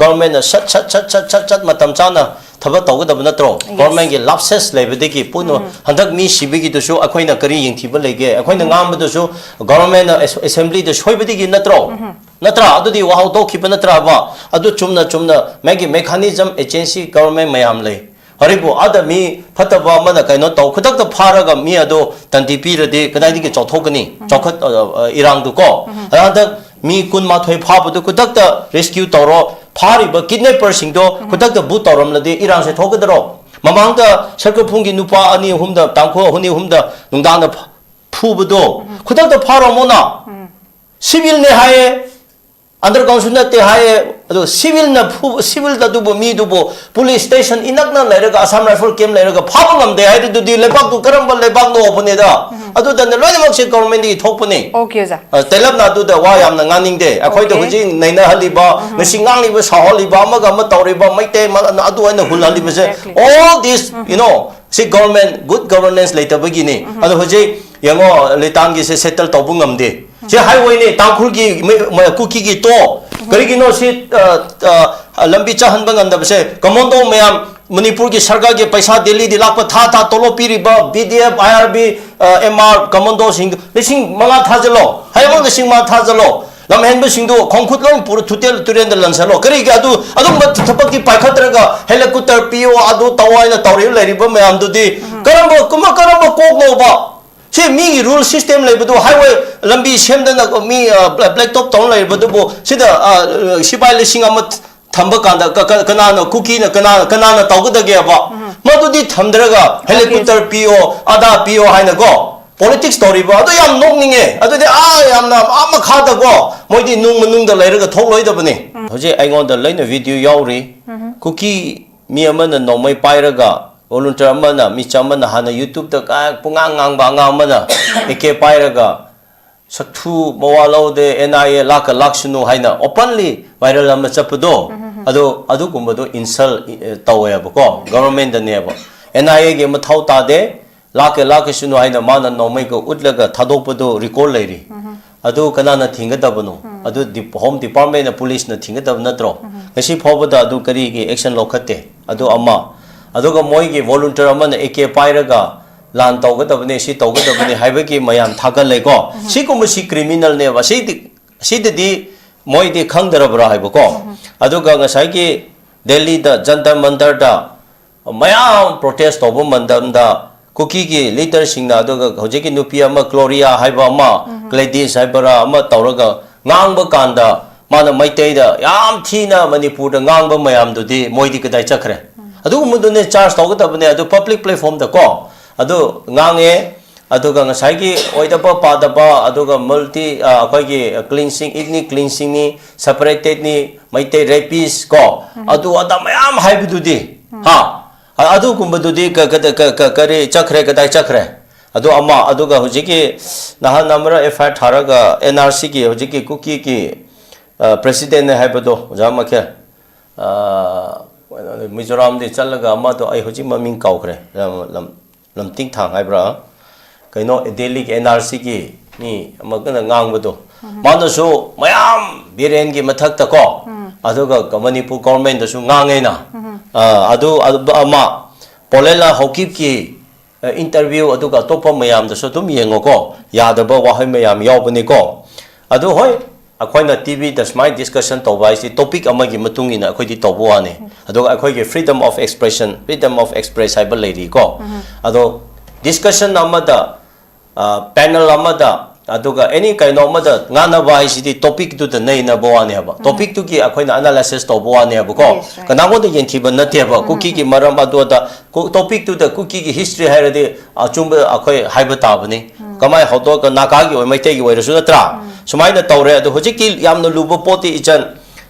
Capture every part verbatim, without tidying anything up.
ꯒꯣꯔꯃꯦꯟꯅ ꯁꯠ ꯁꯠ ꯁꯠ ꯁꯠ ꯁꯠ ꯁꯠ ꯃꯇꯝ ꯆꯥꯅ ꯊꯕꯛ ꯇꯧꯒꯗꯕ ꯅꯠꯇ꯭ꯔꯣ? ꯒꯣꯔꯃꯦꯟꯒꯤ ꯂꯥꯞꯁꯦꯁ ꯂꯩꯕꯗꯒꯤ ꯄꯨꯟꯅ ꯍꯟꯗꯛ ꯃꯤ ꯁꯤꯕꯒꯤꯗꯨꯁꯨ ꯑꯩꯈꯣꯏꯅ ꯀꯔꯤ ꯌꯦꯡꯊꯤꯕ ꯂꯩꯒꯦ? ꯑꯩꯈꯣꯏꯅ ꯉꯥꯡꯕꯗꯨꯁꯨ ꯒꯣꯔꯃꯦꯟꯅ ꯑꯦꯁ-, ꯑꯦꯁꯦꯝꯕ꯭ꯂꯤꯗ ꯁꯣꯏꯕꯗꯒꯤ ꯅꯠꯇ꯭ꯔꯣ? ꯅꯠꯇ꯭ꯔꯥ? ꯑꯗꯨꯗꯤ ꯋꯥꯍꯧ ꯇꯣꯛꯈꯤꯕ ꯅꯠꯇ꯭ꯔꯕ? ꯑꯗꯨ ꯆꯨꯝꯅ ꯆꯨꯝꯅ ꯃꯥꯒꯤ ꯃꯦꯀꯥꯅꯤꯖꯝ, ꯑꯦꯖꯦꯟꯁꯤ, ꯒꯣꯔꯃꯦꯟ ꯃꯌꯥꯝ ꯂꯩ꯫ ꯍꯧꯖꯤꯛꯄꯨ ꯑꯥꯗ ꯃꯤ ꯐꯠꯇꯕ ꯑꯃꯅ ꯀꯩꯅꯣ ꯇꯧ, ꯈꯨꯗꯛꯇ ꯐꯥꯔꯒ ꯃꯤ ꯑꯗꯣ ꯇꯟꯇꯤ ꯄꯤꯔꯗꯤ ꯀꯗꯥꯏꯗꯒꯤ ꯆꯥꯎꯊꯣꯛꯀꯅꯤ? ꯆꯥꯎꯈꯠ-, ꯑ, ꯑ, ꯏꯔꯥꯡꯗꯨ ꯀꯣ? ꯑꯗ ꯍꯟꯗꯛ ꯃꯤ ꯀꯨꯟꯃꯥꯊꯣꯏ ꯐꯥꯕꯗꯨ ꯈꯨꯗꯛꯇ ꯔꯦꯁꯀ꯭ꯌꯨ ꯇꯧꯔꯣ, ꯐꯥꯔꯤꯕ ꯀꯤꯗꯅꯦꯄꯔꯁꯤꯡꯗꯣ ꯈꯨꯗꯛꯇ ꯕꯨꯠ ꯇꯧꯔꯝꯂꯗꯤ ꯏꯔꯥꯡꯁꯦ ꯊꯣꯛꯀꯗꯔꯣ? ꯃꯃꯥꯡꯗ ꯁꯔꯀꯐꯨꯡꯒꯤ ꯅꯨꯄꯥ ꯑꯅꯤ ꯑꯍꯨꯝꯗ, ꯇꯥꯡꯈꯨꯜ ꯑꯅꯤ ꯑꯍꯨꯝꯗ ꯅꯨꯡꯗꯥꯡꯗ ꯐ-, ꯐꯨꯕꯗꯣ ꯈꯨꯗꯛꯇ ꯐꯥꯔꯝꯃꯣꯅ꯫ ꯁꯤꯚꯤꯜꯅꯦ ꯍꯥꯏꯌꯦ, ꯑꯟꯗꯔꯒ꯭ꯔꯥꯎꯟꯁꯨ ꯅꯠꯇꯦ ꯍꯥꯏꯌꯦ꯫ ꯑꯗꯣ ꯁꯤꯚꯤꯜꯅ ꯐꯨ-, ꯁꯤꯚꯤꯜꯗ ꯑꯗꯨꯕꯨ ꯃꯤꯗꯨꯕꯨ ꯄꯨꯂꯤꯁ ꯁ꯭ꯇꯦꯁꯟ ꯏꯅꯛꯅ ꯂꯩꯔꯒ, ꯑꯁꯥꯝ ꯔꯥꯏꯐꯜ ꯀꯦꯝ ꯂꯩꯔꯒ ꯐꯥꯕ ꯉꯝꯗꯦ ꯍꯥꯏꯔꯤꯗꯨꯗꯤ ꯂꯩꯕꯥꯛꯇꯨ ꯀꯔꯝꯕ ꯂꯩꯕꯥꯛꯅꯣ ꯍꯥꯏꯕꯅꯤꯗ? ꯑꯗꯨꯗꯅ ꯂꯣꯏꯅꯃꯛꯁꯦ ꯒꯣꯔꯃꯦꯟꯗꯒꯤ ꯊꯣꯛꯄꯅꯤ꯫ ꯑꯣꯀꯦ ꯑꯣꯖꯥ꯫ ꯑ, ꯇꯦꯂꯞꯅ ꯑꯗꯨꯗ ꯋꯥ ꯌꯥꯝꯅ ꯉꯥꯡꯅꯤꯡꯗꯦ꯫ ꯑꯩꯈꯣꯏꯗ ꯑꯣꯀꯦ꯫ ꯍꯧꯖꯤꯛ ꯅꯩꯅꯍꯜꯂꯤꯕ, ꯉꯁꯤ ꯉꯥꯡꯂꯤꯕ, ꯁꯥꯎꯍꯜꯂꯤꯕ, ꯑꯃꯒ ꯑꯃ ꯇꯧꯔꯤꯕ, ꯃꯩꯇꯩ ꯑꯃ-, ꯑꯗꯨ ꯑꯩꯅ ꯍꯨꯜꯍꯜꯂꯤꯕꯁꯦ, Exactly. all this, you know, ꯁꯤ ꯒꯣꯔꯃꯦꯟ, ꯒꯨꯗ ꯒꯕꯔꯅꯦꯟꯁ ꯂꯩꯇꯕꯒꯤꯅꯤ꯫ ꯑꯗꯣ ꯍꯧꯖꯤꯛ ꯌꯦꯡꯉꯣ, ꯂꯩꯇꯥꯡꯒꯤꯁꯦ ꯁꯦꯇꯜ ꯇꯧꯕ ꯉꯝꯗꯦ꯫ ꯁꯤ ꯍꯥꯏꯋꯦꯅꯦ, ꯇꯥꯡꯈꯨꯜꯒꯤ, ꯃ-, ꯃ-, ꯀꯨꯀꯤꯒꯤ ꯇꯣ꯫ ꯀꯔꯤꯒꯤꯅꯣ ꯁꯤ, ꯑ, ꯑ, ꯂꯝꯕꯤ ꯆꯠꯍꯟꯕ ꯉꯝꯗꯕꯁꯦ? ꯀꯃꯥꯟꯗꯣ ꯃꯌꯥꯝ, ꯃꯅꯤꯄꯨꯔꯒꯤ ꯁꯔꯀꯥꯔꯒꯤ ꯄꯩꯁꯥ ꯗꯦꯜꯂꯤꯗꯤ ꯂꯥꯛꯄ ꯊꯥ ꯊꯥ ꯇꯣꯂꯣꯞ ꯄꯤꯔꯤꯕ ꯕꯤ ꯗꯤ ꯑꯦꯐ, ꯑꯥꯏ ꯑꯥꯔ ꯕꯤ, ꯑ, ꯑꯦꯝ ꯑꯥꯔ, ꯀꯃꯥꯟꯗꯣꯁꯤꯡꯗꯣ ꯂꯤꯁꯤꯡ ꯃꯉꯥ ꯊꯥꯖꯤꯜꯂꯣ꯫ ꯍꯌꯦꯡꯃꯛ ꯂꯤꯁꯤꯡ ꯃꯉꯥ ꯊꯥꯖꯤꯜꯂꯣ꯫ ꯂꯝꯍꯦꯟꯕꯁꯤꯡꯗꯣ ꯈꯣꯡꯈꯨꯠ ꯂꯣꯏ ꯄꯨꯔ ꯇꯨꯔꯦꯜ-, ꯇꯨꯔꯦꯜꯗ ꯂꯪꯁꯜꯂꯣ꯫ ꯀꯔꯤꯒꯤ ꯑꯗꯨ, ꯑꯗꯨꯝꯕ ꯊꯕꯛꯇꯤ ꯄꯥꯏꯈꯠꯇ꯭ꯔꯒ ꯍꯦꯂꯤꯀꯣꯞꯇꯔ ꯄꯤꯌꯣ, ꯑꯗꯨ ꯇꯧ ꯍꯥꯏꯅ ꯇꯧꯔꯤꯕ ꯂꯩꯔꯤꯕ ꯃꯌꯥꯝꯗꯨꯗꯤ ꯀꯔꯝꯕ, ꯀꯨꯝꯕ ꯀꯔꯝꯕ ꯀꯣꯛꯅꯣꯕ? ꯁꯤ ꯃꯤꯒꯤ ꯔꯨꯜ ꯁꯤꯁꯇꯦꯝ ꯂꯩꯕꯗꯨ, ꯍꯥꯏꯋꯦ ꯂꯝꯕꯤ ꯁꯦꯝꯗꯅ ꯃꯤ, ꯑ, ꯕ꯭ꯂꯦꯛ ꯇꯣꯞ ꯇꯧꯔ ꯂꯩꯔꯤꯕꯗꯨꯕꯨ, ꯁꯤꯗ, ꯑ, ꯁꯤꯐꯥꯏ ꯂꯤꯁꯤꯡ ꯑꯃ ꯊꯝꯕ ꯀꯥꯟꯗ ꯀ-, ꯀ-, ꯀꯅꯥꯅ, ꯀꯨꯀꯤꯅ ꯀꯅꯥ-, ꯀꯅꯥꯅ ꯇꯧꯒꯗꯒꯦꯕ? ꯃꯗꯨꯗꯤ ꯊꯝꯗ꯭ꯔꯒ ꯍꯦꯂꯤꯀꯣꯞꯇꯔ ꯄꯤꯌꯣ, ꯑꯗꯥ ꯄꯤꯌꯣ ꯍꯥꯏꯅꯀꯣ ꯄꯣꯂꯤꯇꯤꯛꯁ ꯇꯧꯔꯤꯕ ꯑꯗꯨ ꯌꯥꯝ ꯅꯣꯛꯅꯤꯡꯉꯦ꯫ ꯑꯗꯨꯗꯤ ꯑꯥ ꯌꯥꯝꯅ ꯑꯥ ꯃꯈꯥꯗꯀꯣ ꯃꯣꯏꯗꯤ ꯅꯨꯡ ꯃꯅꯨꯡꯗ ꯂꯩꯔꯒ ꯊꯣꯛꯂꯣꯏꯗꯕꯅꯤ꯫ ꯍꯧꯖꯤꯛ ꯑꯩꯉꯣꯟꯗ ꯂꯣꯏꯅ ꯚꯤꯗꯤꯑꯣ ꯌꯥꯎꯔꯤ꯫ ꯀꯨꯀꯤ ꯃꯤ ꯑꯃꯅ ꯅꯣꯡꯃꯩ ꯄꯥꯏꯔꯒ, ꯚꯣꯂꯨꯟꯇꯤꯌꯔ ꯑꯃꯅ, ꯃꯤꯆꯝ ꯑꯃꯅ ꯍꯥꯟꯅ ꯌꯨꯇ꯭ꯌꯨꯕꯇ ꯀꯥ-, ꯄꯨꯡꯉꯥꯡ ꯉꯥꯡꯕ ꯑꯉꯥꯡ ꯑꯃꯅ ꯑꯦ ꯀꯦ ꯄꯥꯏꯔꯒ ꯁꯛꯊꯨ ꯃꯋꯥ ꯂꯧꯗꯦ, ꯑꯦꯟ ꯑꯥꯏ ꯑꯦ ꯂꯥꯛꯀ ꯂꯥꯛꯁꯅꯨ ꯍꯥꯏꯅ ꯑꯣꯄꯟꯂꯤ ꯚꯥꯏꯔꯦꯜ ꯑꯃ ꯆꯠꯄꯗꯣ, ꯑꯗꯣ ꯑꯗꯨꯒꯨꯝꯕꯗꯣ ꯏꯟꯁꯜ, ꯑꯦ, ꯇꯧꯋꯦꯕꯀꯣ, ꯒꯚꯔꯟꯃꯦꯟꯗꯅꯦꯕ꯫ ꯑꯦꯟ ꯑꯥꯏ ꯑꯦꯒꯤ ꯃꯊꯧ ꯇꯥꯗꯦ, ꯂꯥꯛꯀꯦ ꯂꯥꯛꯀꯁꯅꯨ ꯍꯥꯏꯅ ꯃꯥꯅ ꯅꯣꯡꯃꯩꯒ ꯎꯠꯂꯒ ꯊꯥꯗꯣꯛꯄꯗꯣ ꯔꯤꯀꯣꯔꯗ ꯂꯩꯔꯤ꯫ ꯑꯗꯨ ꯀꯅꯥꯅ ꯊꯤꯡꯒꯗꯕꯅꯣ? ꯑꯗꯨ ꯗꯤ-, ꯍꯣꯝ ꯗꯤꯄꯥꯔꯠꯃꯦꯟꯅ, ꯄꯨꯂꯤꯁꯅ ꯊꯤꯡꯒꯗꯕ ꯅꯠꯇ꯭ꯔꯣ? ꯉꯁꯤ ꯐꯥꯎꯕꯗ ꯑꯗꯨ ꯀꯔꯤꯒꯤ action ꯂꯧꯈꯠꯇꯦ? ꯑꯗꯨ ꯑꯃ꯫ ꯑꯗꯨꯒ ꯃꯣꯏꯒꯤ volunteer ꯑꯃꯅ ꯑꯦ ꯀꯦ ꯄꯥꯏꯔꯒ ꯂꯥꯟ ꯇꯧꯒꯗꯕꯅꯤ, ꯁꯤ ꯇꯧꯒꯗꯕꯅꯤ ꯍꯥꯏꯕꯒꯤ ꯃꯌꯥꯝ ꯊꯥꯒꯠꯂꯦꯀꯣ꯫ ꯁꯤꯒꯨꯝꯕꯁꯤ criminalꯅꯦꯕ꯫ ꯁꯤꯗꯤ, ꯁꯤꯗꯗꯤ ꯃꯣꯏꯗꯤ ꯈꯪꯗ꯭ꯔꯕ꯭ꯔꯥ ꯍꯥꯏꯕꯀꯣ꯫ ꯑꯗꯨꯒ ꯉꯁꯥꯏꯒꯤ ꯗꯦꯜꯂꯤꯗ ꯖꯟꯇꯔ ꯃꯟꯇꯔꯗ ꯃꯌꯥꯝ protest ꯇꯧꯕ ꯃꯇꯝꯗ ꯀꯨꯀꯤꯒꯤ leaderꯁꯤꯡꯅ, ꯑꯗꯨꯒ ꯍꯧꯖꯤꯛꯀꯤ ꯅꯨꯄꯤ ꯑꯃ ꯒ꯭ꯂꯣꯔꯤꯌꯥ ꯍꯥꯏꯕ ꯑꯃ, ꯒ꯭ꯂꯦꯗꯤꯁ ꯍꯥꯏꯕꯔꯥ ꯑꯃ ꯇꯧꯔꯒ ꯉꯥꯡꯕ ꯀꯥꯟꯗ ꯃꯥꯅ ꯃꯩꯇꯩꯗ ꯌꯥꯝ ꯊꯤꯅ ꯃꯅꯤꯄꯨꯔꯗ ꯉꯥꯡꯕ ꯃꯌꯥꯝꯗꯨꯗꯤ ꯃꯣꯏꯗꯤ ꯀꯗꯥꯏ ꯆꯠꯈ꯭ꯔꯦ? ꯑꯗꯨꯒꯨꯝꯕꯗꯨꯅꯦ charge ꯇꯧꯒꯗꯕꯅꯦ꯫ ꯑꯗꯨ public platformꯗ ꯀꯣ ꯑꯗꯨ ꯉꯥꯡꯉꯦ꯫ ꯑꯗꯨꯒ ꯉꯁꯥꯏꯒꯤ ꯑꯣꯏꯗꯕ ꯄꯥꯗꯕ, ꯑꯗꯨꯒ multi, ꯑ, ꯑꯩꯈꯣꯏꯒꯤ cleansing, ethnic cleansingꯅꯤ, separatedꯅꯤ, ꯃꯩꯇꯩ rapist ꯀꯣ, ꯑꯗꯨ ꯑꯗꯥ ꯃꯌꯥꯝ ꯍꯥꯏꯕꯗꯨꯗꯤ, ꯍꯥ? ꯑ-, ꯑꯗꯨꯒꯨꯝꯕꯗꯨꯗꯤ ꯀ-, ꯀ-, ꯀ-, ꯀ-, ꯀꯔꯤ ꯆꯠꯈ꯭ꯔꯦ, ꯀꯗꯥꯏ ꯆꯠꯈ꯭ꯔꯦ? ꯑꯗꯨ ꯑꯃ, ꯑꯗꯨꯒ ꯍꯧꯖꯤꯛꯀꯤ ꯅꯍꯥꯟ ꯑꯃꯔ F I R ꯊꯥꯔꯒ N R Cꯒꯤ ꯍꯧꯖꯤꯛꯀꯤ ꯀꯨꯀꯤꯒꯤ, ꯑ, presidentꯅꯦ ꯍꯥꯏꯕꯗꯣ, ꯑꯣꯖꯥ ꯃꯈꯦꯜ, ꯑ, ꯃꯤꯖꯣꯔꯥꯝꯗꯤ ꯆꯠꯂꯒ ꯑꯃꯗꯣ ꯑꯩ ꯍꯧꯖꯤꯛ ꯃꯃꯤꯡ ꯀꯥꯎꯈ꯭ꯔꯦ, ꯂꯝ, ꯂꯝ, ꯂꯝꯇꯤꯡꯊꯥꯡ ꯍꯥꯏꯕ꯭ꯔꯥ? ꯀꯩꯅꯣ, ꯗꯦꯜꯂꯤꯒꯤ N R Cꯒꯤ ꯃꯤ ꯑꯃꯒꯅ ꯉꯥꯡꯕꯗꯣ, ꯃꯥꯅꯁꯨ ꯃꯌꯥꯝ ꯕꯤꯔꯦꯟꯒꯤ ꯃꯊꯛꯇ ꯀꯣ, ꯑꯗꯨꯒ ꯃꯅꯤꯄꯨꯔ governmentꯗꯁꯨ ꯉꯥꯡꯉꯦꯅ꯫ ꯑ, ꯑꯗꯨ, ꯑꯗꯨ ꯑꯃ, ꯄꯣꯂꯦꯟꯂꯥ ꯍꯧꯀꯤꯞꯀꯤ, ꯑ, interview, ꯑꯗꯨꯒ ꯑꯇꯣꯞꯄ ꯃꯌꯥꯝꯗꯁꯨ ꯑꯗꯨꯝ ꯌꯦꯡꯉꯣꯀꯣ, ꯌꯥꯗꯕ ꯋꯥꯍꯩ ꯃꯌꯥꯝ ꯌꯥꯎꯕꯅꯤꯀꯣ꯫ ꯑꯗꯨ ꯍꯣꯏ, ꯑꯩꯈꯣꯏꯅ T Vꯗ ꯁꯨꯃꯥꯏꯅ discussion ꯇꯧꯕ ꯍꯥꯏꯁꯤ topic ꯑꯃꯒꯤ ꯃꯇꯨꯡ ꯏꯟꯅ ꯑꯩꯈꯣꯏꯗꯤ ꯇꯧꯕ ꯋꯥꯅꯤ꯫ ꯑꯗꯨꯒ ꯑꯩꯈꯣꯏꯒꯤ freedom of expression, freedom of express ꯍꯥꯏꯕ ꯂꯩꯔꯤꯀꯣ꯫ ꯑꯗꯣ discussion ꯑꯃꯗ, ꯑ, panel ꯑꯃꯗ, ꯑꯗꯨꯒ any ꯀꯩꯅꯣ ꯑꯃꯗ ꯉꯥꯡꯅꯕ ꯍꯥꯏꯁꯤꯗꯤ topicꯇꯨꯗ ꯅꯩꯅꯕ ꯋꯥꯅꯦꯕ꯫ Topicꯇꯨꯒꯤ ꯑꯩꯈꯣꯏꯅ analysis ꯇꯧꯕ ꯋꯥꯅꯦꯕꯀꯣ꯫ Yes, right. ꯀꯅꯥꯉꯣꯟꯗ ꯌꯦꯟꯊꯤꯕ ꯅꯠꯇꯦꯕ꯫ ꯀꯨꯀꯤꯒꯤ ꯃꯔꯝ ꯑꯗꯨ ꯑꯗꯥ, ꯀꯨ-, topicꯇꯨꯗ ꯀꯨꯀꯤꯒꯤ history ꯍꯥꯏꯔꯗꯤ ꯑꯆꯨꯝꯕ ꯑꯩꯈꯣꯏ ꯍꯥꯏꯕ ꯇꯥꯕꯅꯤ꯫ ꯀꯃꯥꯏ ꯍꯧꯗꯣꯛꯑꯒ ꯅꯥꯒꯥꯒꯤ ꯑꯣꯏ, ꯃꯩꯇꯩꯒꯤ ꯑꯣꯏꯔꯁꯨ ꯅꯠꯇ꯭ꯔꯥ? ꯁꯨꯃꯥꯏꯅ ꯇꯧꯔꯦ꯫ ꯑꯗꯣ ꯍꯧꯖꯤꯛꯇꯤ ꯌꯥꯝꯅ ꯂꯨꯕ ꯄꯣꯠꯇꯤ ꯏꯆꯟ,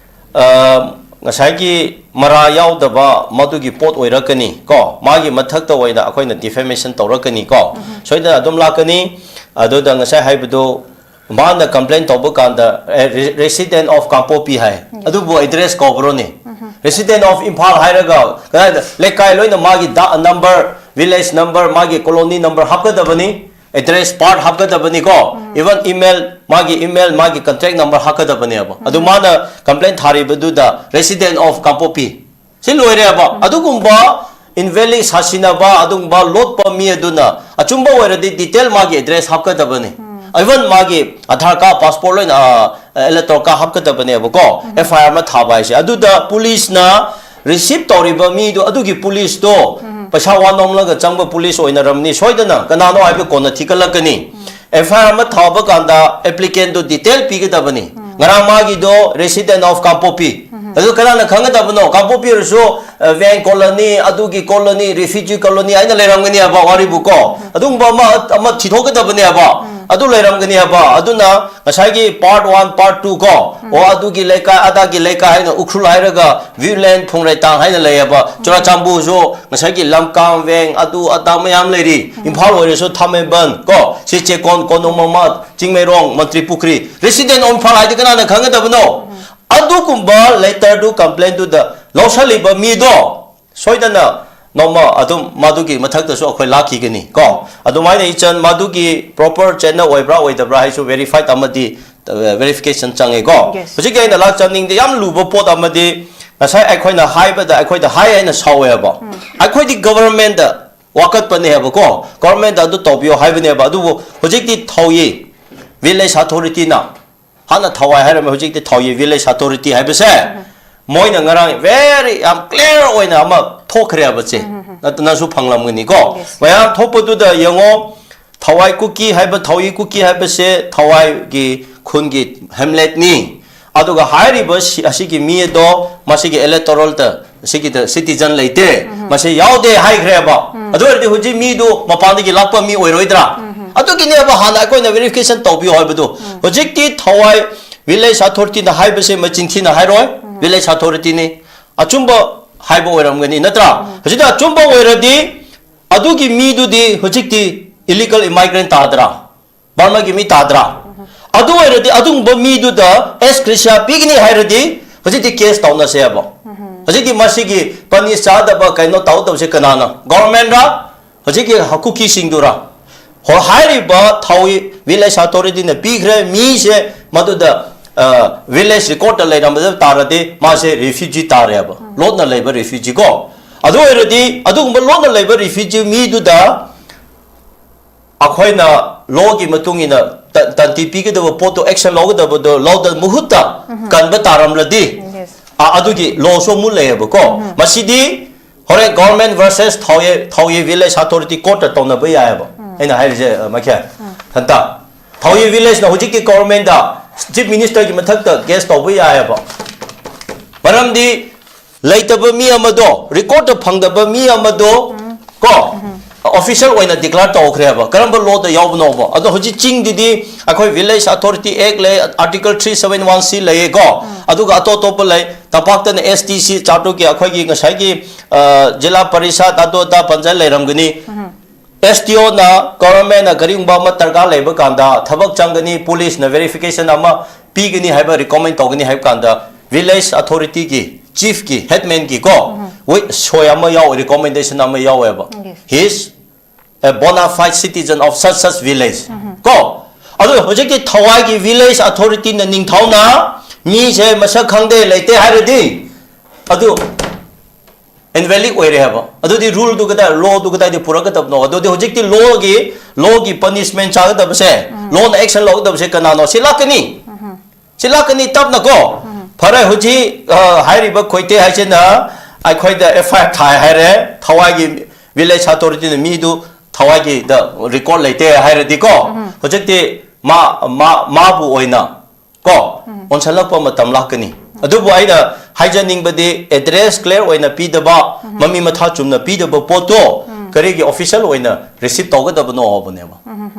ꯑ, ꯉꯁꯥꯏꯒꯤ ꯃꯔꯥ ꯌꯥꯎꯗꯕ ꯃꯗꯨꯒꯤ ꯄꯣꯠ ꯑꯣꯏꯔꯛꯀꯅꯤ ꯀꯣ, ꯃꯥꯒꯤ ꯃꯊꯛꯇ ꯑꯣꯏꯅ ꯑꯩꯈꯣꯏꯅ defamation ꯇꯧꯔꯛꯀꯅꯤ ꯀꯣ, ꯁꯣꯏꯗꯅ ꯑꯗꯨꯝ ꯂꯥꯛꯀꯅꯤ꯫ ꯑꯗꯨꯗ ꯉꯁꯥꯏ ꯍꯥꯏꯕꯗꯨ, ꯃꯥꯅ complain ꯇꯧꯕ ꯀꯥꯟꯗ, ꯑꯦ, re-, resident of ꯀꯥꯡꯄꯣꯛꯄꯤ ꯍꯥꯏ, ꯑꯗꯨꯕꯨ address ꯀꯧꯕ꯭ꯔꯣꯅꯦ? Resident of ꯏꯝꯐꯥꯜ ꯍꯥꯏꯔꯒ ꯀꯗꯥꯏꯗ? ꯂꯩꯀꯥꯏ ꯂꯣꯏꯅ ꯃꯥꯒꯤ ꯗꯥ number, village number, ꯃꯥꯒꯤ colony number ꯍꯥꯞꯀꯗꯕꯅꯤ꯫ address part ꯍꯥꯞꯀꯗꯕꯅꯤꯀꯣ, even email, ꯃꯥꯒꯤ email, ꯃꯥꯒꯤ contact number ꯍꯥꯞꯀꯗꯕꯅꯦꯕ꯫ ꯑꯗꯨ ꯃꯥꯅ complaint ꯊꯥꯔꯤꯕꯗꯨꯗ resident of ꯀꯥꯡꯄꯣꯛꯄꯤ, ꯁꯤ ꯂꯣꯏꯔꯦꯕ꯫ ꯑꯗꯨꯒꯨꯝꯕ invalid ꯁꯥꯁꯤꯟꯅꯕ, ꯑꯗꯨꯒꯨꯝꯕ ꯂꯣꯠꯄ ꯃꯤ ꯑꯗꯨꯅ ꯑꯆꯨꯝꯕ ꯑꯣꯏꯔꯗꯤ detail ꯃꯥꯒꯤ address ꯍꯥꯞꯀꯗꯕꯅꯤ, even ꯃꯥꯒꯤ Aadhaar card, passport ꯂꯣꯏꯅ, electoral card ꯍꯥꯞꯀꯗꯕꯅꯦꯕꯀꯣ꯫ F I R ꯑꯃ ꯊꯥꯕ ꯍꯥꯏꯁꯦ, ꯑꯗꯨꯗ policeꯅ receive ꯇꯧꯔꯤꯕ ꯃꯤꯗꯣ, ꯑꯗꯨꯒꯤ policeꯇꯣ ꯄꯩꯁꯥ ꯋꯥ ꯅꯣꯝꯂꯒ ꯆꯪꯕ police ꯑꯣꯏꯅꯔꯝꯅꯤ ꯁꯣꯏꯗꯅ꯫ ꯀꯅꯥꯅꯣ ꯍꯥꯏꯕ ꯀꯣꯟꯅ ꯊꯤꯒꯠꯂꯛꯀꯅꯤ꯫ F I R ꯑꯃ ꯊꯥꯕ ꯀꯥꯟꯗ applicantꯗꯣ detail ꯄꯤꯒꯗꯕꯅꯤ꯫ ꯉꯔꯥꯡ ꯃꯥꯒꯤꯗꯣ resident of ꯀꯥꯡꯄꯣꯛꯄꯤ, ꯑꯗꯨ ꯀꯅꯥꯅ ꯈꯪꯒꯗꯕꯅꯣ? ꯀꯥꯡꯄꯣꯛꯄꯤ ꯑꯣꯏꯔꯁꯨ, ꯑ, Veng colony, ꯑꯗꯨꯒꯤ colony, refugee colony ꯍꯥꯏꯅ ꯂꯩꯔꯝꯒꯅꯦꯕ, ꯋꯥꯔꯤꯕꯨ ꯀꯣ꯫ ꯑꯗꯨꯒꯨꯝꯕ ꯑꯃ, ꯑꯃ ꯊꯤꯊꯣꯛꯀꯗꯕꯅꯦꯕ꯫ ꯑꯗꯨ ꯂꯩꯔꯝꯒꯅꯦꯕ꯫ ꯑꯗꯨꯅ ꯉꯁꯥꯏꯒꯤ part one, part two ꯀꯣ, ꯑꯣ, ꯑꯗꯨꯒꯤ ꯂꯩꯀꯥꯏ, ꯑꯗꯥꯒꯤ ꯂꯩꯀꯥꯏ ꯍꯥꯏꯅ ꯎꯈ꯭ꯔꯨꯜ ꯍꯥꯏꯔꯒ Viewland, ꯐꯨꯡꯔꯩꯇꯥꯡ ꯍꯥꯏꯅ ꯂꯩꯌꯦꯕ꯫ ꯆꯨꯔꯥꯆꯥꯟꯄꯨꯔꯁꯨ ꯉꯁꯥꯏꯒꯤ ꯂꯝꯀꯥꯡ, ꯚꯦꯡ, ꯑꯗꯨ ꯑꯗꯥ ꯃꯌꯥꯝ ꯂꯩꯔꯤ꯫ ꯏꯝꯐꯥꯜ ꯑꯣꯏꯔꯁꯨ ꯊꯥꯃꯩꯕꯟ ꯀꯣ, ꯁꯤ ꯆꯦꯛꯀꯣꯟ, ꯀꯣꯅꯨꯡ ꯃꯃꯥ, ꯆꯤꯡꯃꯩꯔꯣꯡ, ꯃꯟꯇ꯭ꯔꯤ ꯄꯨꯈ꯭ꯔꯤ, resident of ꯏꯝꯐꯥꯜ ꯍꯥꯏꯗꯤ ꯀꯅꯥꯅ ꯈꯪꯒꯗꯕꯅꯣ? ꯑꯗꯨꯒꯨꯝꯕ letterꯗꯨ, complaintꯗꯨꯗ ꯂꯧꯁꯜꯂꯤꯕ ꯃꯤꯗꯣ ꯁꯣꯏꯗꯅ ꯅꯣꯡꯃ ꯑꯗꯨꯝ ꯃꯗꯨꯒꯤ ꯃꯊꯛꯇꯁꯨ ꯑꯩꯈꯣꯏ ꯂꯥꯛꯈꯤꯒꯅꯤ ꯀꯣ꯫ ꯑꯗꯨꯃꯥꯏꯅ ꯏꯆꯟ, ꯃꯗꯨꯒꯤ proper channel ꯑꯣꯏꯕ꯭ꯔꯥ ꯑꯣꯏꯗꯕ꯭ꯔꯥ ꯍꯥꯏꯁꯨ verified ꯑꯃꯗꯤ, ꯑ, verification ꯆꯪꯉꯦꯀꯣ꯫ Yes. ꯍꯧꯖꯤꯛꯀꯤ ꯑꯩꯅ ꯂꯥꯛꯆꯅꯤꯡꯗꯦ, ꯌꯥꯝ ꯂꯨꯕ ꯄꯣꯠ ꯑꯃꯗꯤ ꯉꯁꯥꯏ ꯑꯩꯈꯣꯏꯅ ꯍꯥꯏꯕꯗ ꯑꯩꯈꯣꯏꯗ ꯍꯥꯏ ꯍꯥꯏꯅ ꯁꯥꯎꯋꯦꯕ꯫ ꯑꯩꯈꯣꯏꯗꯤ governmentꯗ ꯋꯥꯀꯠꯄꯅꯦ ꯍꯥꯏꯕꯀꯣ, governmentꯗ ꯑꯗꯨ ꯇꯧꯕꯤꯌꯣ ꯍꯥꯏꯕꯅꯦꯕ꯫ ꯑꯗꯨꯕꯨ ꯍꯧꯖꯤꯛꯇꯤ ꯊꯧꯌꯤ village authorityꯅ, ꯍꯥꯟꯅ ꯊꯋꯥꯏ ꯍꯥꯏꯔꯝꯃꯦ, ꯍꯧꯖꯤꯛꯇꯤ ꯊꯧꯌꯤ village authority ꯍꯥꯏꯕꯁꯦ ꯃꯣꯏꯅ ꯉꯔꯥꯡ very ꯌꯥꯝ clear ꯑꯣꯏꯅ ꯑꯃ ꯊꯣꯛꯈ꯭ꯔꯦꯕ ꯆꯦ꯫ ꯅꯠ-, ꯅꯪꯁꯨ ꯐꯪꯂꯝꯒꯅꯤꯀꯣ꯫ Yes. ꯃꯌꯥꯝ ꯊꯣꯛꯄꯗꯨꯗ ꯌꯦꯡꯉꯣ, ꯊꯋꯥꯏ ꯀꯨꯀꯤ ꯍꯥꯏꯕ, ꯊꯧꯌꯤ ꯀꯨꯀꯤ ꯍꯥꯏꯕꯁꯦ ꯊꯋꯥꯏꯒꯤ ꯈꯨꯟꯒꯤ hamletꯅꯤ꯫ ꯑꯗꯨꯒ ꯍꯥꯏꯔꯤꯕ ꯁꯤ-, ꯑꯁꯤꯒꯤ ꯃꯤ ꯑꯗꯣ ꯃꯁꯤꯒꯤ electoralꯗ, ꯑꯁꯤꯒꯤꯗ citizen ꯂꯩꯇꯦ, ꯃꯁꯤ ꯌꯥꯎꯗꯦ ꯍꯥꯏꯈ꯭ꯔꯦꯕ꯫ ꯑꯗꯨ ꯑꯣꯏꯔꯗꯤ ꯍꯧꯖꯤꯛ ꯃꯤꯗꯨ ꯃꯄꯥꯟꯗꯒꯤ ꯂꯥꯛꯄ ꯃꯤ ꯑꯣꯏꯔꯣꯏꯗ꯭ꯔꯥ? ꯑꯗꯨꯒꯤꯅꯦꯕ ꯍꯥꯟꯅ ꯑꯩꯈꯣꯏꯅ verification ꯇꯧꯕꯤꯌꯨ ꯍꯥꯏꯕꯗꯨ꯫ ꯍꯧꯖꯤꯛꯇꯤ ꯊꯋꯥꯏ village authorityꯅ ꯍꯥꯏꯕꯁꯦ ꯃꯆꯤꯟ ꯊꯤꯅ ꯍꯥꯏꯔꯣꯏ, village authorityꯅꯤ꯫ ꯑꯆꯨꯝꯕ ꯍꯥꯏꯕ ꯑꯣꯏꯔꯝꯒꯅꯤ, ꯅꯠꯇ꯭ꯔꯥ? ꯍꯧꯖꯤꯛꯇꯤ ꯑꯆꯨꯝꯕ ꯑꯣꯏꯔꯗꯤ ꯑꯗꯨꯒꯤ ꯃꯤꯗꯨꯗꯤ ꯍꯧꯖꯤꯛꯇꯤ illegal immigrant ꯇꯥꯗ꯭ꯔꯥ? ꯕꯔꯃꯥꯒꯤ ꯃꯤ ꯇꯥꯗ꯭ꯔꯥ? ꯑꯗꯨ ꯑꯣꯏꯔꯗꯤ ꯑꯗꯨꯒꯨꯝꯕ ꯃꯤꯗꯨꯗ S gratia ꯄꯤꯒꯅꯤ ꯍꯥꯏꯔꯗꯤ ꯍꯧꯖꯤꯛꯇꯤ case ꯇꯧꯅꯁꯦꯕ꯫ ꯍꯧꯖꯤꯛꯇꯤ ꯃꯁꯤꯒꯤ ꯄꯅꯤ ꯆꯥꯗꯕ ꯀꯩꯅꯣ ꯇꯧꯗꯕꯁꯦ ꯀꯅꯥꯅ? Governmentꯔꯥ? ꯍꯧꯖꯤꯛꯀꯤ ꯀꯨꯀꯤꯁꯤꯡꯗꯨꯔꯥ? ꯍꯣ-, ꯍꯥꯏꯔꯤꯕ ꯊꯥꯎꯒꯤ village authorityꯅ ꯄꯤꯈ꯭ꯔꯦ ꯃꯤꯁꯦ, ꯃꯗꯨꯗ village recordꯇ ꯂꯩꯔꯝꯕꯗ ꯇꯥꯔꯗꯤ ꯃꯥꯁꯦ refugee ꯇꯥꯔꯦꯕ, ꯂꯣꯠꯅ ꯂꯩꯕ refugee ꯀꯣ꯫ ꯑꯗꯨ ꯑꯣꯏꯔꯗꯤ ꯑꯗꯨꯒꯨꯝꯕ ꯂꯣꯠꯅ ꯂꯩꯕ refugee ꯃꯤꯗꯨꯗ ꯑꯩꯈꯣꯏꯅ lawꯒꯤ ꯃꯇꯨꯡ ꯏꯟꯅ ꯇ-, ꯇꯟꯇꯤ ꯄꯤꯒꯗꯕ ꯄꯣꯠꯇꯣ, action ꯂꯧꯒꯗꯕꯗꯣ ꯂꯧꯗ ꯃꯍꯨꯠꯇ ꯀꯟꯕ ꯇꯥꯔꯝꯂꯗꯤ, Yes. ꯑ-, ꯑꯗꯨꯒꯤ lawꯁꯨ ꯑꯃꯨꯛ ꯂꯩꯌꯦꯕꯀꯣ꯫ ꯃꯁꯤꯗꯤ ꯍꯣꯔꯦꯟ government versus ꯊꯥꯎꯌꯦ, ꯊꯥꯎꯌꯦ village authority courtꯇ ꯇꯧꯅꯕ ꯌꯥꯏꯑꯕ꯫ ꯑꯩꯅ ꯍꯥꯏꯔꯤꯁꯦ, ꯑ, ꯃꯈꯦ, ꯍꯟꯇ ꯊꯥꯎꯌꯦ villageꯅ ꯍꯧꯖꯤꯛꯀꯤ governmentꯇ chief ministerꯒꯤ ꯃꯊꯛꯇ case ꯇꯧꯕ ꯌꯥꯏꯑꯕ꯫ ꯃꯔꯝꯗꯤ ꯂꯩꯇꯕ ꯃꯤ ꯑꯃꯗꯣ, recordꯇ ꯐꯪꯗꯕ ꯃꯤ ꯑꯃꯗꯣ, ꯀꯣ, official ꯑꯣꯏꯅ declare ꯇꯧꯈ꯭ꯔꯦꯕ꯫ ꯀꯔꯝꯕ lawꯗ ꯌꯥꯎꯕꯅꯣꯕ? ꯑꯗꯣ ꯍꯧꯖꯤꯛ ꯆꯤꯡꯗꯨꯗꯤ ꯑꯩꯈꯣꯏ village authority act ꯂꯩ, article three seven one C ꯂꯩꯌꯦꯀꯣ꯫ ꯑꯗꯨꯒ ꯑꯇꯣꯞ ꯑꯇꯣꯞꯄ ꯂꯩ꯫ ꯇꯝꯄꯥꯛꯇꯅ STC ꯆꯥꯇ꯭ꯔꯨꯛꯀꯤ ꯑꯩꯈꯣꯏꯒꯤ ꯉꯁꯥꯏꯒꯤ, ꯑ, ꯖꯤꯂꯥ ꯄꯔꯤꯁꯥꯗ ꯑꯗꯨ ꯑꯗꯥ ꯄꯟꯆꯥꯌꯠ ꯂꯩꯔꯝꯒꯅꯤ꯫ SDOꯅ, governmentꯅ ꯀꯔꯤꯒꯨꯝꯕ ꯑꯃ ꯗꯔꯀꯥꯔ ꯂꯩꯕ ꯀꯥꯟꯗ ꯊꯕꯛ ꯆꯪꯒꯅꯤ, policeꯅ verification ꯑꯃ ꯄꯤꯒꯅꯤ ꯍꯥꯏꯕ recommend ꯇꯧꯒꯅꯤ ꯍꯥꯏꯕ ꯀꯥꯟꯗ, village authorityꯒꯤ, chiefꯀꯤ, headmanꯒꯤ ꯀꯣ, ꯁꯣꯏ ꯑꯃ ꯌꯥꯎ, recommendation ꯑꯃ ꯌꯥꯎꯋꯦꯕ꯫ Yes. He is a bona fide citizen of such such village. ꯀꯣ? ꯑꯗꯨ ꯍꯧꯖꯤꯛꯀꯤ ꯊꯋꯥꯏꯒꯤ village authorityꯅ ꯅꯤꯡꯊꯧꯅ ꯃꯤꯁꯦ ꯃꯁꯛ ꯈꯪꯗꯦ, ꯂꯩꯇꯦ ꯍꯥꯏꯔꯗꯤ, ꯑꯗꯨ invalid ꯑꯣꯏꯔꯦ ꯍꯥꯏꯕ꯫ ꯑꯗꯨꯗꯤ ruleꯗꯨ ꯀꯗꯥꯏ, lawꯗꯨ ꯀꯗꯥꯏꯗ ꯄꯨꯔꯛꯀꯗꯕꯅꯣ? ꯑꯗꯨꯗꯤ ꯍꯧꯖꯤꯛꯇꯤ lawꯒꯤ, lawꯒꯤ punishment ꯆꯥꯒꯗꯕꯁꯦ, lawꯅ action ꯂꯧꯒꯗꯕꯁꯦ ꯀꯅꯥꯅꯣ? ꯁꯤ ꯂꯥꯛꯀꯅꯤ꯫ ꯁꯤ ꯂꯥꯛꯀꯅꯤ ꯇꯞꯅ ꯀꯣ꯫ ꯐꯔꯦ, ꯍꯧꯖꯤꯛ, ꯑ, ꯍꯥꯏꯔꯤꯕ ꯈꯣꯏꯇꯦ ꯍꯥꯏꯁꯤꯅ ꯑꯩꯈꯣꯏꯗ FIR ꯊꯥꯏ ꯍꯥꯏꯔꯦ, ꯊꯋꯥꯏꯒꯤ village authorityꯅ ꯃꯤꯗꯨ ꯊꯋꯥꯏꯒꯤꯗ record ꯂꯩꯇꯦ ꯍꯥꯏꯔꯗꯤꯀꯣ, ꯍꯧꯖꯤꯛꯇꯤ ꯃꯥ, ꯃꯥ, ꯃꯥꯕꯨ ꯑꯣꯏꯅ ꯀꯣ, ꯑꯣꯟꯁꯤꯜꯂꯛꯄ ꯃꯇꯝ ꯂꯥꯛꯀꯅꯤ꯫ ꯑꯗꯨꯕꯨ ꯑꯩꯅ ꯍꯥꯏꯖꯅꯤꯡꯕꯗꯤ, address clear ꯑꯣꯏꯅ ꯄꯤꯗꯕ, ꯃꯃꯤ ꯃꯊꯥ ꯆꯨꯝꯅ ꯄꯤꯗꯕ ꯄꯣꯠꯇꯣ ꯀꯔꯤꯒꯤ official ꯑꯣꯏꯅ receive ꯇꯧꯒꯗꯕꯅꯣ ꯍꯥꯏꯕꯅꯦꯕ꯫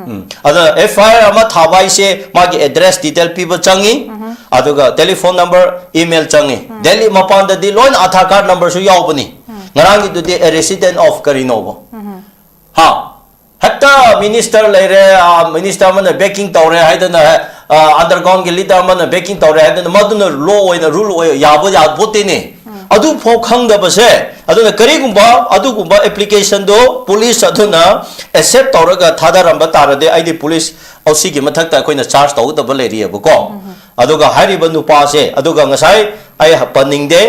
ꯎꯝ꯫ ꯑꯗ FIR ꯑꯃ ꯊꯥꯕ ꯍꯥꯏꯁꯦ ꯃꯥꯒꯤ address detail ꯄꯤꯕ ꯆꯪꯉꯤ, ꯑꯗꯨꯒ telephone number, email ꯆꯪꯉꯤ꯫ Delhi ꯃꯄꯥꯟꯗꯗꯤ ꯂꯣꯏꯅ Aadhaar card numberꯁꯨ ꯌꯥꯎꯕꯅꯤ꯫ ꯉꯔꯥꯡꯒꯤꯗꯨꯗꯤ a resident of ꯀꯔꯤꯅꯣꯕ? ꯍꯥ? ꯍꯦꯛꯇ minister ꯂꯩꯔꯦ, ꯑ, minister ꯑꯃꯅ backing ꯇꯧꯔꯦ ꯍꯥꯏꯗꯅ, ꯑ, undergroundꯒꯤ leader ꯑꯃꯅ backing ꯇꯧꯔꯦ ꯍꯥꯏꯗꯅ ꯃꯗꯨꯅ law ꯑꯣꯏꯅ, rule ꯑꯣꯏ, ꯌꯥꯕ ꯌꯥꯄꯣꯠꯇꯦꯅꯦ꯫ ꯑꯗꯨꯐꯥꯎ ꯈꯪꯗꯕꯁꯦ, ꯑꯗꯨꯅ ꯀꯔꯤꯒꯨꯝꯕ ꯑꯗꯨꯒꯨꯝꯕ ꯑꯦꯄ꯭ꯂꯤꯀꯦꯁꯟꯗꯣ ꯄꯨꯂꯤꯁ ꯑꯗꯨꯅ ꯑꯦꯛꯁꯦꯞ ꯇꯧꯔꯒ ꯊꯥꯗꯔꯝꯕ ꯇꯥꯔꯗꯤ, ꯑꯩꯗꯤ ꯄꯨꯂꯤꯁ ꯑꯣ ꯁꯤꯒꯤ ꯃꯊꯛꯇ ꯑꯩꯈꯣꯏꯅ ꯆꯥꯔꯖ ꯇꯧꯒꯗꯕ ꯂꯩꯔꯤꯑꯕꯀꯣ꯫ ꯑꯗꯨꯒ ꯍꯥꯏꯔꯤꯕ ꯅꯨꯄꯥꯁꯦ, ꯑꯗꯨꯒ ꯉꯁꯥꯏ ꯑꯩ ꯄꯟꯅꯤꯡꯗꯦ,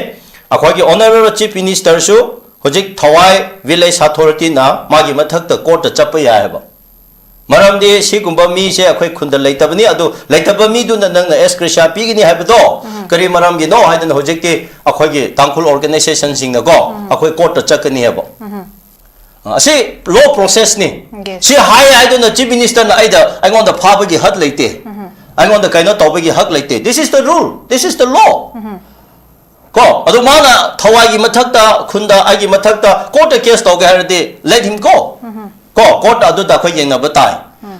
ꯑꯩꯈꯣꯏꯒꯤ ꯑꯣꯅꯔꯦꯕꯜ ꯆꯤꯐ ꯃꯤꯅꯤꯁꯇꯔꯁꯨ ꯍꯧꯖꯤꯛ ꯊꯋꯥꯏ ꯚꯤꯂꯦꯖ ꯑꯣꯊꯣꯔꯤꯇꯤꯅ ꯃꯥꯒꯤ ꯃꯊꯛꯇ ꯀꯣꯔꯠꯇ ꯆꯠꯄ ꯌꯥꯏ ꯍꯥꯏꯕ꯫ ꯃꯔꯝꯗꯤ ꯁꯤꯒꯨꯝꯕ ꯃꯤꯁꯦ ꯑꯩꯈꯣꯏ ꯈꯨꯟꯗ ꯂꯩꯇꯕꯅꯤ, ꯑꯗꯨ ꯂꯩꯇꯕ ꯃꯤꯗꯨꯅ ꯅꯪꯅ ꯑꯦꯁ ꯒ꯭ꯔꯦꯁꯤꯌꯥ ꯄꯤꯒꯅꯤ ꯍꯥꯏꯕꯗꯣ ꯀꯔꯤ ꯃꯔꯝꯒꯤꯅꯣ ꯍꯥꯏꯗꯅ ꯍꯧꯖꯤꯛꯇꯤ ꯑꯩꯈꯣꯏꯒꯤ ꯇꯥꯡꯈꯨꯜ ꯑꯣꯔꯒꯅꯥꯏꯖꯦꯁꯟꯁꯤꯡꯅꯀꯣ ꯑꯩꯈꯣꯏ ꯀꯣꯔꯠꯇ ꯆꯠꯀꯅꯤ ꯍꯥꯏꯕ꯫ ꯑꯁꯤ ꯂꯣ ꯄ꯭ꯔꯣꯁꯦꯁꯅꯤ꯫ Yes. ꯁꯤ ꯍꯥꯏ ꯍꯥꯏꯗꯨꯅ ꯆꯤꯐ ꯃꯤꯅꯤꯁꯇꯔꯅ ꯑꯩꯗ ꯑꯩꯉꯣꯟꯗ ꯐꯥꯕꯒꯤ ꯍꯛ ꯂꯩꯇꯦ, ꯑꯩꯉꯣꯟꯗ ꯀꯩꯅꯣ ꯇꯧꯕꯒꯤ ꯍꯛ ꯂꯩꯇꯦ꯫ This is the rule, this is the law. ꯀꯣ, ꯑꯗꯨ ꯃꯥꯅ ꯊꯋꯥꯏꯒꯤ ꯃꯊꯛꯇ, ꯈꯨꯟꯗ ꯑꯩꯒꯤ ꯃꯊꯛꯇ ꯀꯣꯔꯠꯇ ꯀꯦꯁ ꯇꯧꯒꯦ ꯍꯥꯏꯔꯗꯤ, let him go. ꯀꯣ, ꯀꯣꯔꯠ ꯑꯗꯨꯗ ꯑꯩꯈꯣꯏ ꯌꯦꯡꯅꯕ ꯇꯥꯏ꯫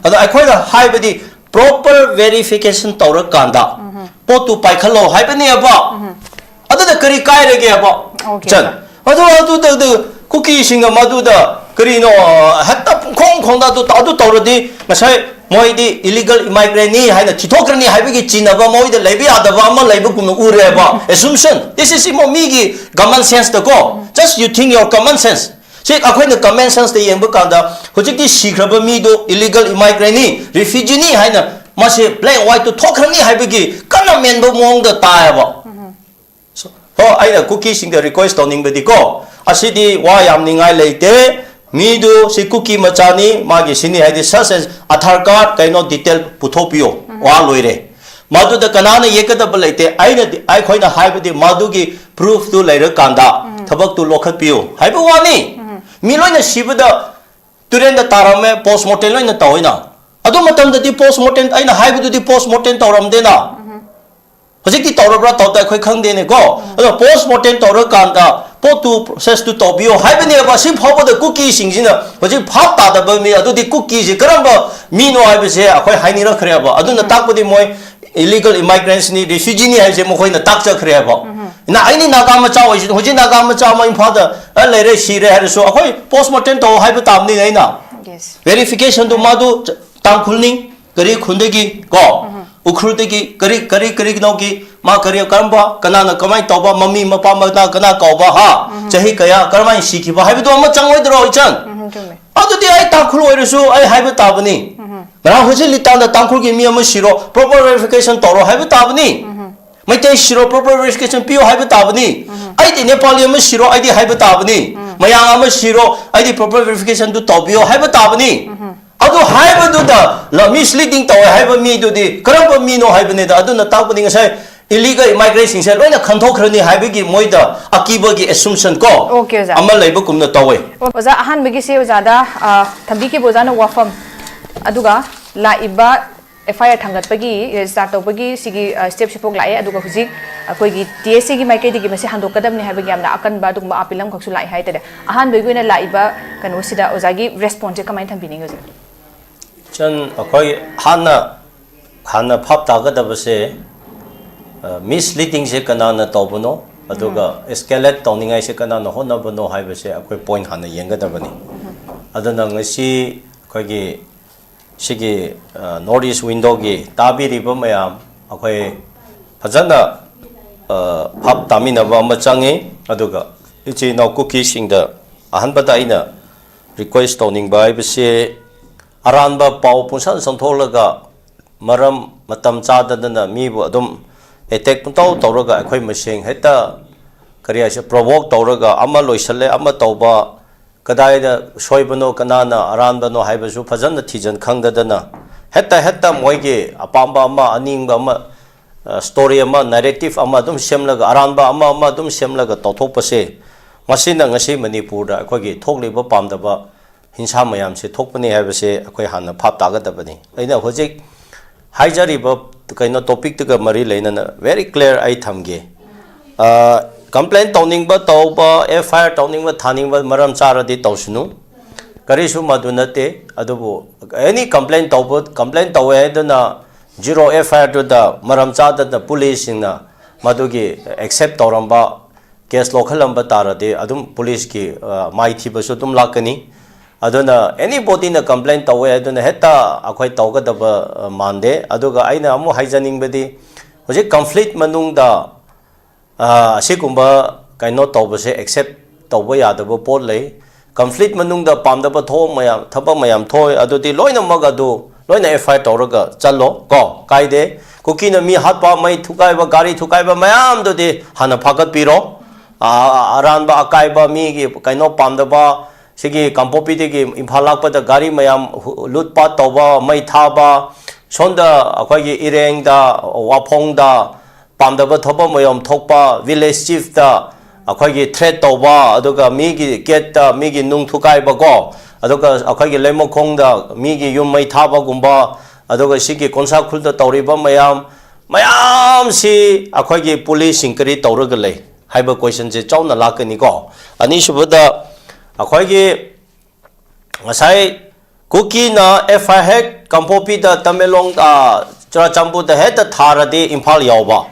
ꯑꯗꯣ ꯑꯩꯈꯣꯏꯅ ꯍꯥꯏꯕꯗꯤ, ꯄ꯭ꯔꯣꯄꯔ ꯚꯦꯔꯤꯐꯤꯀꯦꯁꯟ ꯇꯧꯔꯀꯥꯟꯗ ꯄꯣꯠꯇꯨ ꯄꯥꯏꯈꯠꯂꯣ ꯍꯥꯏꯕꯅꯦꯕ꯫ ꯑꯗꯨꯗ ꯀꯔꯤ ꯀꯥꯏꯔꯒꯦꯕ? Okay. ꯆꯟ, ꯑꯗꯨ ꯑꯗꯨꯗ ꯑꯗꯨ ꯀꯨꯀꯤꯁꯤꯡꯅ ꯃꯗꯨꯗ ꯀꯔꯤꯅꯣ, ꯍꯦꯛꯇ ꯄꯨꯡꯈꯣꯡ ꯈꯣꯡꯗ ꯑꯗꯨ ꯑꯗꯨ ꯇꯧꯔꯗꯤ, ꯉꯁꯥꯏ ꯃꯣꯏꯗꯤ ꯏꯂꯤꯒꯜ ꯏꯃꯥꯏꯒ꯭ꯔꯦꯟꯅꯤ ꯍꯥꯏꯅ ꯊꯤꯊꯣꯛꯈ꯭ꯔꯅꯤ ꯍꯥꯏꯕꯒꯤ ꯆꯤꯡꯅꯕ ꯃꯣꯏꯗ ꯂꯩꯕ ꯌꯥꯗꯕ ꯑꯃ ꯂꯩꯕꯒꯨꯝꯅ ꯎꯔꯦꯕ꯫ ꯑꯦꯁꯨꯝꯁꯟ, ꯗꯤꯁ ꯏꯁ ꯏꯃꯣ ꯃꯤꯒꯤ ꯀꯃꯟ ꯁꯦꯟꯁꯇꯀꯣ, just you think your common sense. ꯁꯤ ꯑꯩꯈꯣꯏꯅ ꯀꯃꯟ ꯁꯦꯟꯁꯇ ꯌꯦꯡꯕ ꯀꯥꯟꯗ, ꯍꯧꯖꯤꯛꯇꯤ ꯁꯤꯈ꯭ꯔꯕ ꯃꯤꯗꯣ ꯏꯂꯤꯒꯜ ꯏꯃꯥꯏꯒ꯭ꯔꯦꯟꯅꯤ, ꯔꯤꯐ꯭ꯌꯨꯖꯤꯅꯤ ꯍꯥꯏꯅ ꯃꯥꯁꯦ ꯕ꯭ꯂꯦꯛ ꯋꯥꯏꯠꯇꯨ ꯊꯣꯛꯈ꯭ꯔꯅꯤ ꯍꯥꯏꯕꯒꯤ ꯀꯟꯅ ꯃꯦꯟꯕ ꯃꯑꯣꯡꯗ ꯇꯥꯏꯌꯦꯕ꯫ So, ꯍꯣ, ꯑꯩꯅ ꯀꯨꯀꯤꯁꯤꯡꯗ ꯔꯤꯀ꯭ꯋꯦꯁ ꯇꯧꯅꯤꯡꯕꯗꯤꯀꯣ, ꯑꯁꯤꯗꯤ ꯋꯥ ꯌꯥꯝꯅꯤꯡꯉꯥꯏ ꯂꯩꯇꯦ꯫ ꯃꯤꯗꯨ ꯁꯤ ꯀꯨꯀꯤ ꯃꯆꯥꯅꯤ, ꯃꯥꯒꯤ ꯁꯤꯅꯤ ꯍꯥꯏꯗꯤ such as Aadhaar card, ꯀꯩꯅꯣ, ꯗꯤꯇꯦꯜ ꯄꯨꯊꯣꯛꯄꯤꯌꯣ꯫ ꯋꯥ ꯂꯣꯏꯔꯦ꯫ ꯃꯗꯨꯗ ꯀꯅꯥꯅ ꯌꯦꯛꯀꯗꯕ ꯂꯩꯇꯦ꯫ ꯑꯩꯅꯗꯤ, ꯑꯩꯈꯣꯏꯅ ꯍꯥꯏꯕꯗꯤ ꯃꯗꯨꯒꯤ ꯄ꯭ꯔꯨꯐꯇꯨ ꯂꯩꯔꯀꯥꯟꯗ ꯊꯕꯛꯇꯨ ꯂꯧꯈꯠꯄꯤꯌꯨ ꯍꯥꯏꯕ ꯋꯥꯅꯤ꯫ ꯃꯤ ꯂꯣꯏꯅ ꯁꯤꯕꯗ ꯇꯨꯔꯦꯟꯗ ꯇꯥꯔꯝꯃꯦ, ꯄꯣꯁꯃꯣꯔꯇꯦꯝ ꯂꯣꯏꯅ ꯇꯧꯋꯤꯅ꯫ ꯑꯗꯨ ꯃꯇꯝꯗꯗꯤ ꯄꯣꯁꯃꯣꯔꯇꯦꯝ, ꯑꯩꯅ ꯍꯥꯏꯕꯗꯨꯗꯤ ꯄꯣꯁꯃꯣꯔꯇꯦꯝ ꯇꯧꯔꯝꯗꯦꯅ꯫ ꯍꯧꯖꯤꯛꯇꯤ ꯇꯧꯔꯕ꯭ꯔꯥ ꯇꯧꯗ ꯑꯩꯈꯣꯏ ꯈꯪꯗꯦꯅꯦꯀꯣ꯫ ꯑꯗꯣ ꯄꯣꯁꯃꯣꯔꯇꯦꯝ ꯇꯧꯔꯀꯥꯟꯗ ꯄꯣꯠꯇꯨ ꯄ꯭ꯔꯣꯁꯦꯁꯇꯨ ꯇꯧꯕꯤꯌꯣ ꯍꯥꯏꯕꯅꯦꯕ꯫ ꯁꯤ ꯐꯥꯎꯕꯗ ꯀꯨꯀꯤꯁꯤꯡꯁꯤꯅ ꯍꯧꯖꯤꯛ ꯚꯥꯞ ꯇꯥꯗꯕ ꯃꯤ, ꯑꯗꯨꯗꯤ ꯀꯨꯀꯤꯁꯤ ꯀꯔꯝꯕ ꯃꯤꯅꯣ ꯍꯥꯏꯕꯁꯦ ꯑꯩꯈꯣꯏ ꯍꯥꯏꯅꯤꯡꯔꯛꯈ꯭ꯔꯦꯕ꯫ ꯑꯗꯨꯅ ꯇꯥꯛꯄꯗꯤ ꯃꯣꯏ ꯏꯂꯤꯒꯜ ꯏꯃꯥꯏꯒ꯭ꯔꯦꯟꯁꯅꯤ, ꯔꯤꯐ꯭ꯌꯨꯖꯤꯅꯤ ꯍꯥꯏꯕꯁꯦ ꯃꯈꯣꯏꯅ ꯇꯥꯛꯆꯈ꯭ꯔꯦꯕ꯫ ꯅ ꯑꯩꯅꯤ ꯅꯥꯒꯥ ꯃꯆꯥ ꯑꯣꯏꯁꯤꯅ ꯍꯧꯖꯤꯛ ꯅꯥꯒꯥ ꯃꯆꯥ ꯑꯃ ꯏꯝꯐꯥꯜꯗ ꯑ ꯂꯩꯔꯦ, ꯁꯤꯔꯦ ꯍꯥꯏꯔꯁꯨ ꯑꯩꯈꯣꯏ ꯄꯣꯁꯃꯣꯔꯇꯦꯝ ꯇꯧ ꯍꯥꯏꯕ ꯇꯥꯕꯅꯤꯅ ꯑꯩꯅ꯫ Yes. ꯚꯦꯔꯤꯐꯤꯀꯦꯁꯟꯗꯨ ꯃꯥꯗꯨ ꯆ-, ꯇꯥꯡꯈꯨꯜꯅꯤ, ꯀꯔꯤ ꯈꯨꯟꯗꯒꯤ ꯀꯣ? ꯎꯈ꯭ꯔꯨꯜꯗꯒꯤ ꯀꯔꯤ ꯀꯔꯤ ꯀꯔꯤꯅꯣꯒꯤ ꯃꯥ ꯀꯔꯤ ꯀꯔꯝꯕ ꯀꯅꯥꯅ ꯀꯃꯥꯏꯅ ꯇꯧꯕ ꯃꯃꯤ ꯃꯄꯥ ꯃꯅꯥ ꯀꯅꯥ ꯀꯧꯕ ꯍꯥ ꯆꯍꯤ ꯀꯌꯥ ꯀꯔꯝꯍꯥꯏꯅ ꯁꯤꯈꯤꯕ ꯍꯥꯏꯕꯗꯣ ꯑꯃ ꯆꯪꯉꯣꯏꯗ꯭ꯔꯣ ꯏꯆꯟ? ꯎꯝ, ꯆꯨꯝꯃꯦ꯫ ꯑꯗꯨꯗꯤ ꯑꯩ ꯇꯥꯡꯈꯨꯜ ꯑꯣꯏꯔꯁꯨ ꯑꯩ ꯍꯥꯏꯕ ꯇꯥꯕꯅꯤ꯫ ꯉꯔꯥꯡ ꯍꯧꯖꯤꯛ ꯂꯤꯇꯥꯟꯗ ꯇꯥꯡꯈꯨꯜꯒꯤ ꯃꯤ ꯑꯃ ꯁꯤꯔꯣ proper verification ꯇꯧꯔꯣ ꯍꯥꯏꯕ ꯇꯥꯕꯅꯤ꯫ ꯃꯩꯇꯩ ꯁꯤꯔꯣ proper verification ꯄꯤꯌꯣ ꯍꯥꯏꯕ ꯇꯥꯕꯅꯤ꯫ ꯑꯩꯗꯤ ꯅꯦꯄꯥꯂꯤ ꯑꯃ ꯁꯤꯔꯣ ꯑꯩꯗꯤ ꯍꯥꯏꯕ ꯇꯥꯕꯅꯤ꯫ ꯃꯌꯥꯡ ꯑꯃ ꯁꯤꯔꯣ ꯑꯩꯗꯤ proper verification ꯗꯨ ꯇꯧꯕꯤꯌꯣ ꯍꯥꯏꯕ ꯇꯥꯕꯅꯤ꯫ ꯑꯗꯨ ꯍꯥꯏꯕꯗꯨꯗ ꯂ-, misleading ꯇꯧꯋꯦ ꯍꯥꯏꯕ ꯃꯤꯗꯨꯗꯤ ꯀꯔꯝꯕ ꯃꯤꯅꯣ ꯍꯥꯏꯕꯅꯤꯗ꯫ ꯑꯗꯨꯅ ꯇꯥꯛꯄꯗꯤ ꯉꯁꯥꯏ illegal immigrant ꯁꯤꯡꯁꯦ ꯂꯣꯏꯅ ꯈꯟꯊꯣꯛꯈ꯭ꯔꯅꯤ ꯍꯥꯏꯕꯒꯤ ꯃꯣꯏꯗ ꯑꯀꯤꯕꯒꯤ assumption ꯀꯣ Okay, ꯑꯣꯖꯥ꯫ ꯑꯃ ꯂꯩꯕꯒꯨꯝꯅ ꯇꯧꯋꯦ꯫ ꯑꯣ, ꯑꯣꯖꯥ, ꯑꯍꯥꯟꯕꯒꯤꯁꯦ ꯑꯣꯖꯥꯗ, ꯑ, ꯊꯝꯕꯤꯈꯤꯕ ꯑꯣꯖꯥꯅ ꯋꯥꯐꯝ, ꯑꯗꯨꯒ ꯂꯥꯛꯏꯕ F I R ꯊꯥꯡꯒꯠꯄꯒꯤ, register ꯇꯧꯕꯒꯤ ꯁꯤꯒꯤ, ꯑ, step ꯁꯤꯐꯥꯎ ꯂꯥꯛꯑꯦ, ꯑꯗꯨꯒ ꯍꯧꯖꯤꯛ ꯑꯩꯈꯣꯏꯒꯤ T S A ꯒꯤ ꯃꯥꯏꯀꯩꯗꯒꯤ ꯃꯁꯤ ꯍꯟꯗꯣꯛꯀꯗꯕꯅꯤ ꯍꯥꯏꯕꯒꯤ ꯌꯥꯝꯅ ꯑꯀꯟꯕ ꯑꯗꯨꯒꯨꯝꯕ appeal ꯑꯃꯈꯛꯁꯨ ꯂꯥꯛꯑꯦ ꯍꯥꯏꯇꯥꯔꯦ꯫ ꯑꯍꯥꯟꯕꯒꯤ ꯑꯣꯏꯅ ꯂꯥꯛꯏꯕ ꯀꯩꯅꯣꯁꯤꯗ ꯑꯣꯖꯥꯒꯤ response ꯁꯦ ꯀꯃꯥꯏꯅ ꯊꯝꯕꯤꯅꯤꯡꯉꯤ ꯍꯧꯖꯤꯛ? ꯏꯆꯟ, ꯑꯩꯈꯣꯏ ꯍꯥꯟꯅ, ꯍꯥꯟꯅ ꯚꯥꯞ ꯇꯥꯒꯗꯕꯁꯦ, ꯑ, misleading ꯁꯦ ꯀꯅꯥꯅ ꯇꯧꯕꯅꯣ, ꯑꯗꯨꯒ escalate ꯇꯧꯅꯤꯡꯉꯥꯏꯁꯦ ꯀꯅꯥꯅ ꯍꯣꯠꯅꯕꯅꯣ ꯍꯥꯏꯕꯁꯦ ꯑꯩꯈꯣꯏ point ꯍꯥꯟꯅ ꯌꯦꯡꯒꯗꯕꯅꯤ꯫ ꯑꯗꯨꯅ ꯉꯁꯤ ꯑꯩꯈꯣꯏꯒꯤ ꯁꯤꯒꯤ, ꯑ, North East Window ꯒꯤ ꯇꯥꯕꯤꯔꯤꯕ ꯃꯌꯥꯝ ꯑꯩꯈꯣꯏ ꯐꯖꯅ, ꯑ, ꯚꯥꯞ ꯇꯥꯃꯤꯟꯅꯕ ꯑꯃ ꯆꯪꯉꯤ꯫ ꯑꯗꯨꯒ ꯏꯆꯤꯜ ꯏꯅꯥꯎ ꯀꯨꯀꯤꯁꯤꯡꯗ ꯑꯍꯥꯟꯕꯗ ꯑꯩꯅ request ꯇꯧꯅꯤꯡꯕ ꯍꯥꯏꯕꯁꯤ, ꯑꯔꯥꯟꯕ ꯄꯥꯎ ꯄꯨꯡꯁꯟ ꯁꯟꯊꯣꯛꯂꯒ ꯃꯔꯝ ꯃꯇꯝ ꯆꯥꯗꯗꯅ ꯃꯤꯕꯨ ꯑꯗꯨꯝ attack ꯄꯨꯡꯇꯧ ꯇꯧꯔꯒ ꯑꯩꯈꯣꯏ ꯃꯁꯦꯟ ꯍꯦꯛꯇ ꯀꯔꯤ ꯍꯥꯏꯁꯦ provoke ꯇꯧꯔꯒ ꯑꯃ ꯂꯣꯏꯁꯜꯂꯦ ꯑꯃ ꯇꯧꯕ, ꯀꯗꯥꯏꯗ ꯁꯣꯏꯕꯅꯣ ꯀꯅꯥꯅ ꯑꯔꯥꯟꯕꯅꯣ ꯍꯥꯏꯕꯁꯨ ꯐꯖꯅ ꯊꯤꯖꯟ ꯈꯪꯗꯗꯅ ꯍꯦꯛꯇ ꯍꯦꯛꯇ ꯃꯣꯏꯒꯤ ꯑꯄꯥꯝꯕ ꯑꯃ ꯑꯅꯤꯡꯕ ꯑꯃ, ꯑ, story ꯑꯃ narrative ꯑꯃ ꯑꯗꯨꯝ ꯁꯦꯝꯂꯒ ꯑꯔꯥꯟꯕ ꯑꯃ ꯑꯃ ꯑꯗꯨꯝ ꯁꯦꯝꯂꯒ ꯇꯧꯊꯣꯛꯄꯁꯦ ꯃꯁꯤꯅ ꯉꯁꯤ ꯃꯅꯤꯄꯨꯔꯗ ꯑꯩꯈꯣꯏꯒꯤ ꯊꯣꯛꯂꯤꯕ ꯄꯥꯝꯗꯕ ꯍꯤꯡꯁꯥ ꯃꯌꯥꯝꯁꯦ ꯊꯣꯛꯄꯅꯤ ꯍꯥꯏꯕꯁꯦ ꯑꯩꯈꯣꯏ ꯍꯥꯟꯅ ꯚꯥꯞ ꯇꯥꯒꯗꯕꯅꯤ꯫ ꯑꯩꯅ ꯍꯧꯖꯤꯛ ꯍꯥꯏꯖꯔꯤꯕ ꯀꯩꯅꯣ topic ꯇꯨꯒ ꯃꯔꯤ ꯂꯩꯅꯅ very clear ꯑꯩ ꯊꯝꯒꯦ꯫ ꯑ, complain ꯇꯧꯅꯤꯡꯕ ꯇꯧꯕ, F I R ꯇꯧꯅꯤꯡꯕ ꯊꯥꯅꯤꯡꯕ ꯃꯔꯝ ꯆꯥꯔꯗꯤ ꯇꯧꯁꯅꯨ, ꯀꯔꯤꯁꯨ ꯃꯗꯨ ꯅꯠꯇꯦ꯫ ꯑꯗꯨꯕꯨ any complain ꯇꯧꯕ, complain ꯇꯧꯋꯦ ꯍꯥꯏꯗꯨꯅ zero F I R ꯗꯨꯗ ꯃꯔꯝ ꯆꯥꯗꯅ police ꯁꯤꯡꯅ ꯃꯗꯨꯒꯤ accept ꯇꯧꯔꯝꯕ, case ꯂꯧꯈꯠꯂꯝꯕ ꯇꯥꯔꯗꯤ ꯑꯗꯨꯝ police ꯀꯤ, ꯑ, ꯃꯥꯏꯊꯤꯕꯁꯨ ꯑꯗꯨꯝ ꯂꯥꯛꯀꯅꯤ꯫ ꯑꯗꯨꯅ ꯑꯦꯅꯤ ꯕꯣꯗꯤꯅ ꯀꯝꯄ꯭ꯂꯦꯟ ꯇꯧꯋꯦ ꯑꯗꯨꯅ ꯍꯦꯛꯇ ꯑꯩꯈꯣꯏ ꯇꯧꯒꯗꯕ ꯃꯥꯟꯗꯦ꯫ ꯑꯗꯨꯒ ꯑꯩꯅ ꯑꯃꯨꯛ ꯍꯥꯏꯖꯅꯤꯡꯕꯗꯤ, ꯍꯧꯖꯤꯛ ꯀꯟꯐ꯭ꯂꯤꯛ ꯃꯅꯨꯡꯗ ꯑꯁꯤꯒꯨꯝꯕ ꯀꯩꯅꯣ ꯇꯧꯕꯁꯦ ꯑꯦꯛꯁꯦꯞ ꯇꯧꯕ ꯌꯥꯗꯕ ꯄꯣꯠ ꯂꯩ꯫ ꯀꯟꯐ꯭ꯂꯤꯛ ꯃꯅꯨꯡꯗ ꯄꯥꯝꯗꯕ ꯊꯣꯛ ꯃꯌꯥꯝ, ꯊꯕꯛ ꯃꯌꯥꯝ ꯊꯣꯛꯑꯦ, ꯑꯗꯨꯗꯤ ꯂꯣꯏꯅꯃꯛ ꯑꯗꯨ ꯂꯣꯏꯅ ꯑꯦꯐ ꯑꯥꯏ ꯑꯥꯔ ꯇꯧꯔꯒ ꯆꯠꯂꯣ ꯀꯣ, ꯀꯥꯏꯗꯦ꯫ ꯀꯨꯀꯤꯅ ꯃꯤ ꯍꯥꯠꯄ, ꯃꯩ ꯊꯨꯒꯥꯏꯕ, ꯒꯥꯔꯤ ꯊꯨꯒꯥꯏꯕ ꯃꯌꯥꯝꯗꯨꯗꯤ ꯍꯥꯟꯅ ꯐꯥꯒꯠꯄꯤꯔꯣ꯫ ꯑꯔꯥꯟꯕ ꯑꯀꯥꯏꯕ, ꯃꯤꯒꯤ ꯀꯩꯅꯣ ꯄꯥꯝꯗꯕ, ꯁꯤꯒꯤ ꯀꯥꯡꯄꯣꯛꯄꯤꯗꯒꯤ ꯏꯝꯐꯥꯜ ꯂꯥꯛꯄꯗ ꯒꯥꯔꯤ ꯃꯌꯥꯝ ꯂꯨꯠꯄꯥꯠ ꯇꯧꯕ, ꯃꯩ ꯊꯥꯕ, ꯁꯣꯝꯗ ꯑꯩꯈꯣꯏꯒꯤ ꯏꯔꯦꯡꯗ, ꯋꯥꯐꯣꯡꯗ ꯄꯥꯝꯗꯕ ꯊꯕꯛ ꯃꯌꯥꯝ ꯊꯣꯛꯄ, ꯚꯤꯂꯦꯖ ꯆꯤꯐꯇ ꯑꯩꯈꯣꯏꯒꯤ ꯊ꯭ꯔꯦꯠ ꯇꯧꯕ, ꯑꯗꯨꯒ ꯃꯤꯒꯤ ꯒꯦꯠꯇ ꯃꯤꯒꯤ ꯅꯨꯡ ꯊꯨꯒꯥꯏꯕꯀꯣ, ꯑꯗꯨꯒ ꯑꯩꯈꯣꯏꯒꯤ ꯂꯩꯃꯈꯣꯡꯗ ꯃꯤꯒꯤ ꯌꯨꯝ ꯃꯩ ꯊꯥꯕꯒꯨꯝꯕ, ꯑꯗꯨꯒ ꯁꯤꯒꯤ ꯀꯣꯟꯁꯥ ꯈꯨꯜꯗ ꯇꯧꯔꯤꯕ ꯃꯌꯥꯝ, ꯃꯌꯥꯝꯁꯤ ꯑꯩꯈꯣꯏꯒꯤ ꯄꯨꯂꯤꯁꯁꯤꯡ ꯀꯔꯤ ꯇꯧꯔꯒ ꯂꯩ ꯍꯥꯏꯕ ꯀꯣꯏꯁꯟꯁꯦ ꯆꯥꯎꯅ ꯂꯥꯛꯀꯅꯤꯀꯣ꯫ ꯑꯅꯤꯁꯨꯕꯗ, ꯑꯩꯈꯣꯏꯒꯤ ꯉꯁꯥꯏ ꯀꯨꯀꯤꯅ ꯑꯦꯐ ꯑꯥꯏ ꯑꯥꯔ ꯍꯦꯛ ꯀꯥꯡꯄꯣꯛꯄꯤꯗ, ꯇꯃꯦꯡꯂꯣꯡ, ꯆꯨꯔꯥꯆꯥꯟꯄꯨꯔꯗ ꯍꯦꯛꯇ ꯊꯥꯔꯗꯤ ꯏꯝꯐꯥꯜ ꯌꯥꯎꯕ,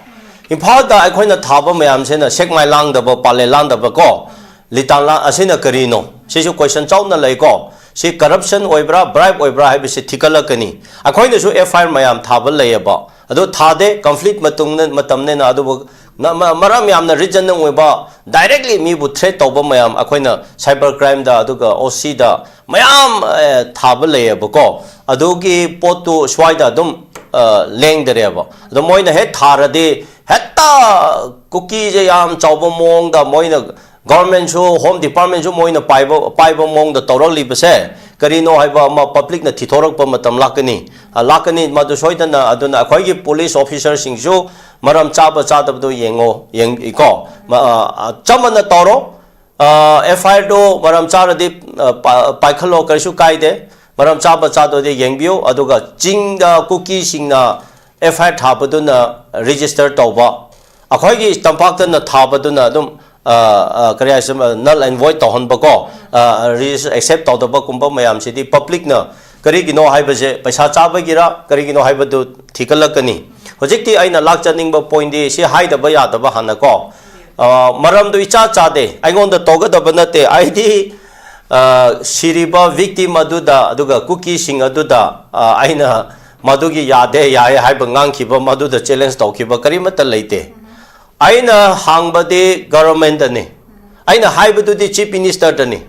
ꯏꯝꯐꯥꯜꯗ ꯑꯩꯈꯣꯏꯅ ꯊꯥꯕ ꯃꯌꯥꯝꯁꯤꯅ ꯁꯦꯛꯃꯥꯏ ꯂꯥꯡꯗꯕ, ꯄꯥꯂꯦ ꯂꯥꯡꯗꯕ ꯀꯣ, ꯂꯤꯇꯥꯟ ꯂꯥꯡ, ꯑꯁꯤꯅ ꯀꯔꯤꯅꯣ? ꯁꯤꯁꯨ ꯀꯣꯏꯁꯟ ꯆꯥꯎꯅ ꯂꯩꯀꯣ꯫ ꯁꯤ ꯀꯔꯞꯁꯟ ꯑꯣꯏꯕ꯭ꯔꯥ, ꯕ꯭ꯔꯥꯏꯕ ꯑꯣꯏꯕ꯭ꯔꯥ ꯍꯥꯏꯕꯁꯤ ꯊꯤꯒꯠꯂꯛꯀꯅꯤ꯫ ꯑꯩꯈꯣꯏꯅꯁꯨ ꯑꯦꯐ ꯑꯥꯏ ꯑꯥꯔ ꯃꯌꯥꯝ ꯊꯥꯕ ꯂꯩꯌꯦꯕ, ꯑꯗꯨ ꯊꯥꯗꯦ, ꯀꯟꯐ꯭ꯂꯤꯛ ꯃꯇꯝꯅꯤꯅ꯫ ꯑꯗꯨꯕꯨ ꯃꯔꯝ ꯌꯥꯝꯅ ꯔꯤꯖꯅꯦꯕꯜ ꯑꯣꯏꯕ, ꯗꯥꯏꯔꯦꯛꯂꯤ ꯃꯤꯕꯨ ꯊ꯭ꯔꯦꯠ ꯇꯧꯕ ꯃꯌꯥꯝ ꯑꯩꯈꯣꯏꯅ ꯁꯥꯏꯕꯔ ꯀ꯭ꯔꯥꯏꯝꯗ ꯑꯗꯨꯒ ꯑꯣ ꯁꯤꯗ ꯃꯌꯥꯝ ꯊꯥꯕ ꯂꯩꯌꯦꯕꯀꯣ꯫ ꯑꯗꯨꯒꯤ ꯄꯣꯠꯇꯨ ꯁ꯭ꯋꯥꯏꯗ ꯑꯗꯨꯝ ꯂꯦꯡꯗꯔꯦꯕ꯫ ꯑꯗꯣ ꯃꯣꯏꯅ ꯍꯦꯛ ꯊꯥꯔꯗꯤ ꯍꯦꯛꯇ ꯀꯨꯀꯤꯁꯦ ꯌꯥꯝ ꯆꯥꯎꯕ ꯃꯑꯣꯡꯗ ꯃꯣꯏꯅ, ꯒꯣꯔꯃꯦꯟꯁꯨ, ꯍꯣꯝ ꯗꯤꯄꯥꯔꯠꯃꯦꯟꯁꯨ ꯃꯣꯏꯅ ꯄꯥꯏꯕ, ꯄꯥꯏꯕ ꯃꯑꯣꯡꯗ ꯇꯧꯔꯛꯂꯤꯕꯁꯦ ꯀꯔꯤꯅꯣ ꯍꯥꯏꯕ ꯑꯃ ꯄꯕ꯭ꯂꯤꯛꯅ ꯊꯤꯊꯣꯔꯛꯄ ꯃꯇꯝ ꯂꯥꯛꯀꯅꯤ꯫ ꯂꯥꯛꯀꯅꯤ, ꯃꯗꯨ ꯁꯣꯏꯗꯅ꯫ ꯑꯗꯨꯅ ꯑꯩꯈꯣꯏꯒꯤ ꯄꯨꯂꯤꯁ ꯑꯣꯐꯤꯁꯔꯁꯤꯡꯁꯨ ꯃꯔꯝ ꯆꯥꯕ ꯆꯥꯗꯕꯗꯨ ꯌꯦꯡꯉꯣ, ꯌꯦꯡ-, ꯀꯣ꯫ ꯃ-, ꯑ, ꯑ, ꯆꯞ ꯃꯥꯟꯅ ꯇꯧꯔꯣ꯫ ꯑ, ꯑꯦꯐ ꯑꯥꯏ ꯑꯥꯔꯗꯨ ꯃꯔꯝ ꯆꯥꯔꯗꯤ, ꯑ, ꯄ-, ꯄꯥꯏꯈꯠꯂꯣ, ꯀꯔꯤꯁꯨ ꯀꯥꯏꯗꯦ꯫ ꯃꯔꯝ ꯆꯥꯕ ꯆꯥꯗꯕꯗꯤ ꯌꯦꯡꯕꯤꯌꯨ꯫ ꯑꯗꯨꯒ ꯆꯤꯡꯗ ꯀꯨꯀꯤꯁꯤꯡꯅ ꯑꯦꯐ ꯑꯥꯏ ꯑꯥꯔ ꯊꯥꯕꯗꯨꯅ ꯔꯦꯖꯤꯁꯇꯔ ꯇꯧꯕ, ꯑꯩꯈꯣꯏꯒꯤ ꯇꯝꯄꯥꯛꯇꯅ ꯊꯥꯕꯗꯨꯅ ꯑꯗꯨꯝ, ꯑ, ꯑ, ꯀꯔꯤ ꯍꯥꯏꯁꯤꯔ, null and void ꯇꯧꯍꯟꯕꯀꯣ, ꯑ, ꯔꯦꯖꯤꯁꯇꯔ ꯑꯦꯛꯁꯦꯞ ꯇꯧꯗꯕꯒꯨꯝꯕ ꯃꯌꯥꯝꯁꯤꯗꯤ ꯄꯕ꯭ꯂꯤꯛꯅ ꯀꯔꯤꯒꯤꯅꯣ ꯍꯥꯏꯕꯁꯦ, ꯄꯩꯁꯥ ꯆꯥꯕꯒꯤꯔ ꯀꯔꯤꯒꯤꯅꯣ ꯍꯥꯏꯕꯗꯨ ꯊꯤꯒꯠꯂꯛꯀꯅꯤ꯫ ꯍꯧꯖꯤꯛꯇꯤ ꯑꯩꯅ ꯂꯥꯛꯆꯅꯤꯡꯕ ꯄꯣꯏꯟꯗꯤ ꯁꯤ ꯍꯥꯏꯗꯕ ꯌꯥꯗꯕ ꯍꯥꯟꯅꯀꯣ꯫ ꯑ, ꯃꯔꯝꯗꯨ ꯏꯆꯥ ꯆꯥꯗꯦ, ꯑꯩꯉꯣꯟꯗ ꯇꯧꯒꯗꯕ ꯅꯠꯇꯦ꯫ ꯑꯩꯗꯤ ꯑ, ꯁꯤꯔꯤꯕ victim ꯑꯗꯨꯗ, ꯑꯗꯨꯒ ꯀꯨꯀꯤꯁꯤꯡ ꯑꯗꯨꯗ, ꯑ, ꯑꯩꯅ ꯃꯗꯨꯒꯤ ꯌꯥꯗꯦ, ꯌꯥꯏ ꯍꯥꯏꯕ ꯉꯥꯡꯈꯤꯕ, ꯃꯗꯨꯗ challenge ꯇꯧꯈꯤꯕ ꯀꯔꯤꯃꯠꯇ ꯂꯩꯇꯦ꯫ ꯑꯩꯅ ꯍꯥꯡꯕꯗꯤ government ꯅꯤ꯫ ꯑꯩꯅ ꯍꯥꯏꯕꯗꯨꯗꯤ Chief Minister ꯗꯅꯤ꯫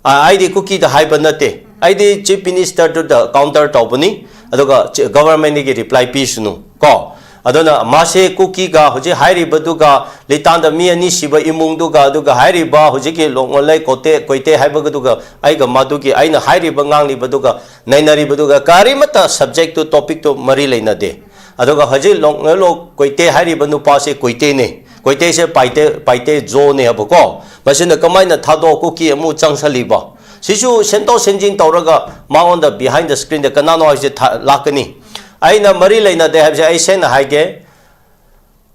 ꯑ, ꯑꯩꯗꯤ ꯀꯨꯀꯤꯗ ꯍꯥꯏꯕ ꯅꯠꯇꯦ꯫ ꯑꯩꯗꯤ Chief Minister ꯗꯨꯗ counter ꯇꯧꯕꯅꯤ, ꯑꯗꯨꯒ ꯆꯤ-, government ꯗꯒꯤ reply ꯄꯤꯁꯅꯨ ꯀꯣ꯫ ꯑꯗꯨꯅ ꯃꯥꯁꯦ ꯀꯨꯀꯤꯒ ꯍꯧꯖꯤꯛ ꯍꯥꯏꯔꯤꯕꯗꯨꯒ, ꯂꯤꯇꯥꯟꯗ ꯃꯤ ꯑꯅꯤ ꯁꯤꯕ ꯏꯃꯨꯡꯗꯨꯒ, ꯑꯗꯨꯒ ꯍꯥꯏꯔꯤꯕ ꯍꯧꯖꯤꯛꯀꯤ ꯂꯣꯡꯉꯣꯂꯩ ꯀꯣꯇꯦ, ꯀꯣꯏꯇꯦ ꯍꯥꯏꯕꯗꯨꯒ, ꯑꯩꯒ ꯃꯗꯨꯒꯤ ꯑꯩꯅ ꯍꯥꯏꯔꯤꯕ ꯉꯥꯡꯂꯤꯕꯗꯨꯒ ꯅꯩꯅꯔꯤꯕꯗꯨꯒ ꯀꯔꯤꯃꯠꯇ subject ꯇꯨ, topic ꯇꯨ ꯃꯔꯤ ꯂꯩꯅꯗꯦ꯫ ꯑꯗꯨꯒ ꯍꯧꯖꯤꯛ ꯂꯣꯡꯉꯣꯂꯣ ꯀꯣꯏꯇꯦ ꯍꯥꯏꯔꯤꯕ ꯅꯨꯄꯥꯁꯦ ꯀꯣꯏꯇꯦꯅꯦ꯫ ꯀꯣꯏꯇꯦꯁꯦ ꯄꯥꯏꯇꯦ, ꯄꯥꯏꯇꯦ ꯖꯣꯅꯦ ꯍꯥꯏꯕꯀꯣ꯫ ꯃꯁꯤꯅ ꯀꯃꯥꯏꯅ ꯊꯥꯗꯣꯛ ꯀꯨꯀꯤ ꯑꯃꯨꯛ ꯆꯪꯁꯜꯂꯤꯕ? ꯁꯤꯁꯨ ꯁꯦꯝꯗꯣꯛ ꯁꯦꯝꯖꯤꯟ ꯇꯧꯔꯒ ꯃꯉꯣꯟꯗ behind the screen ꯗ ꯀꯅꯥꯅꯣ ꯍꯥꯏꯁꯦ ꯊꯥ-, ꯂꯥꯛꯀꯅꯤ꯫ ꯑꯩꯅ ꯃꯔꯤ ꯂꯩꯅꯗꯦ ꯍꯥꯏꯕꯁꯦ ꯑꯩ ꯁꯦꯡꯅ ꯍꯥꯏꯒꯦ꯫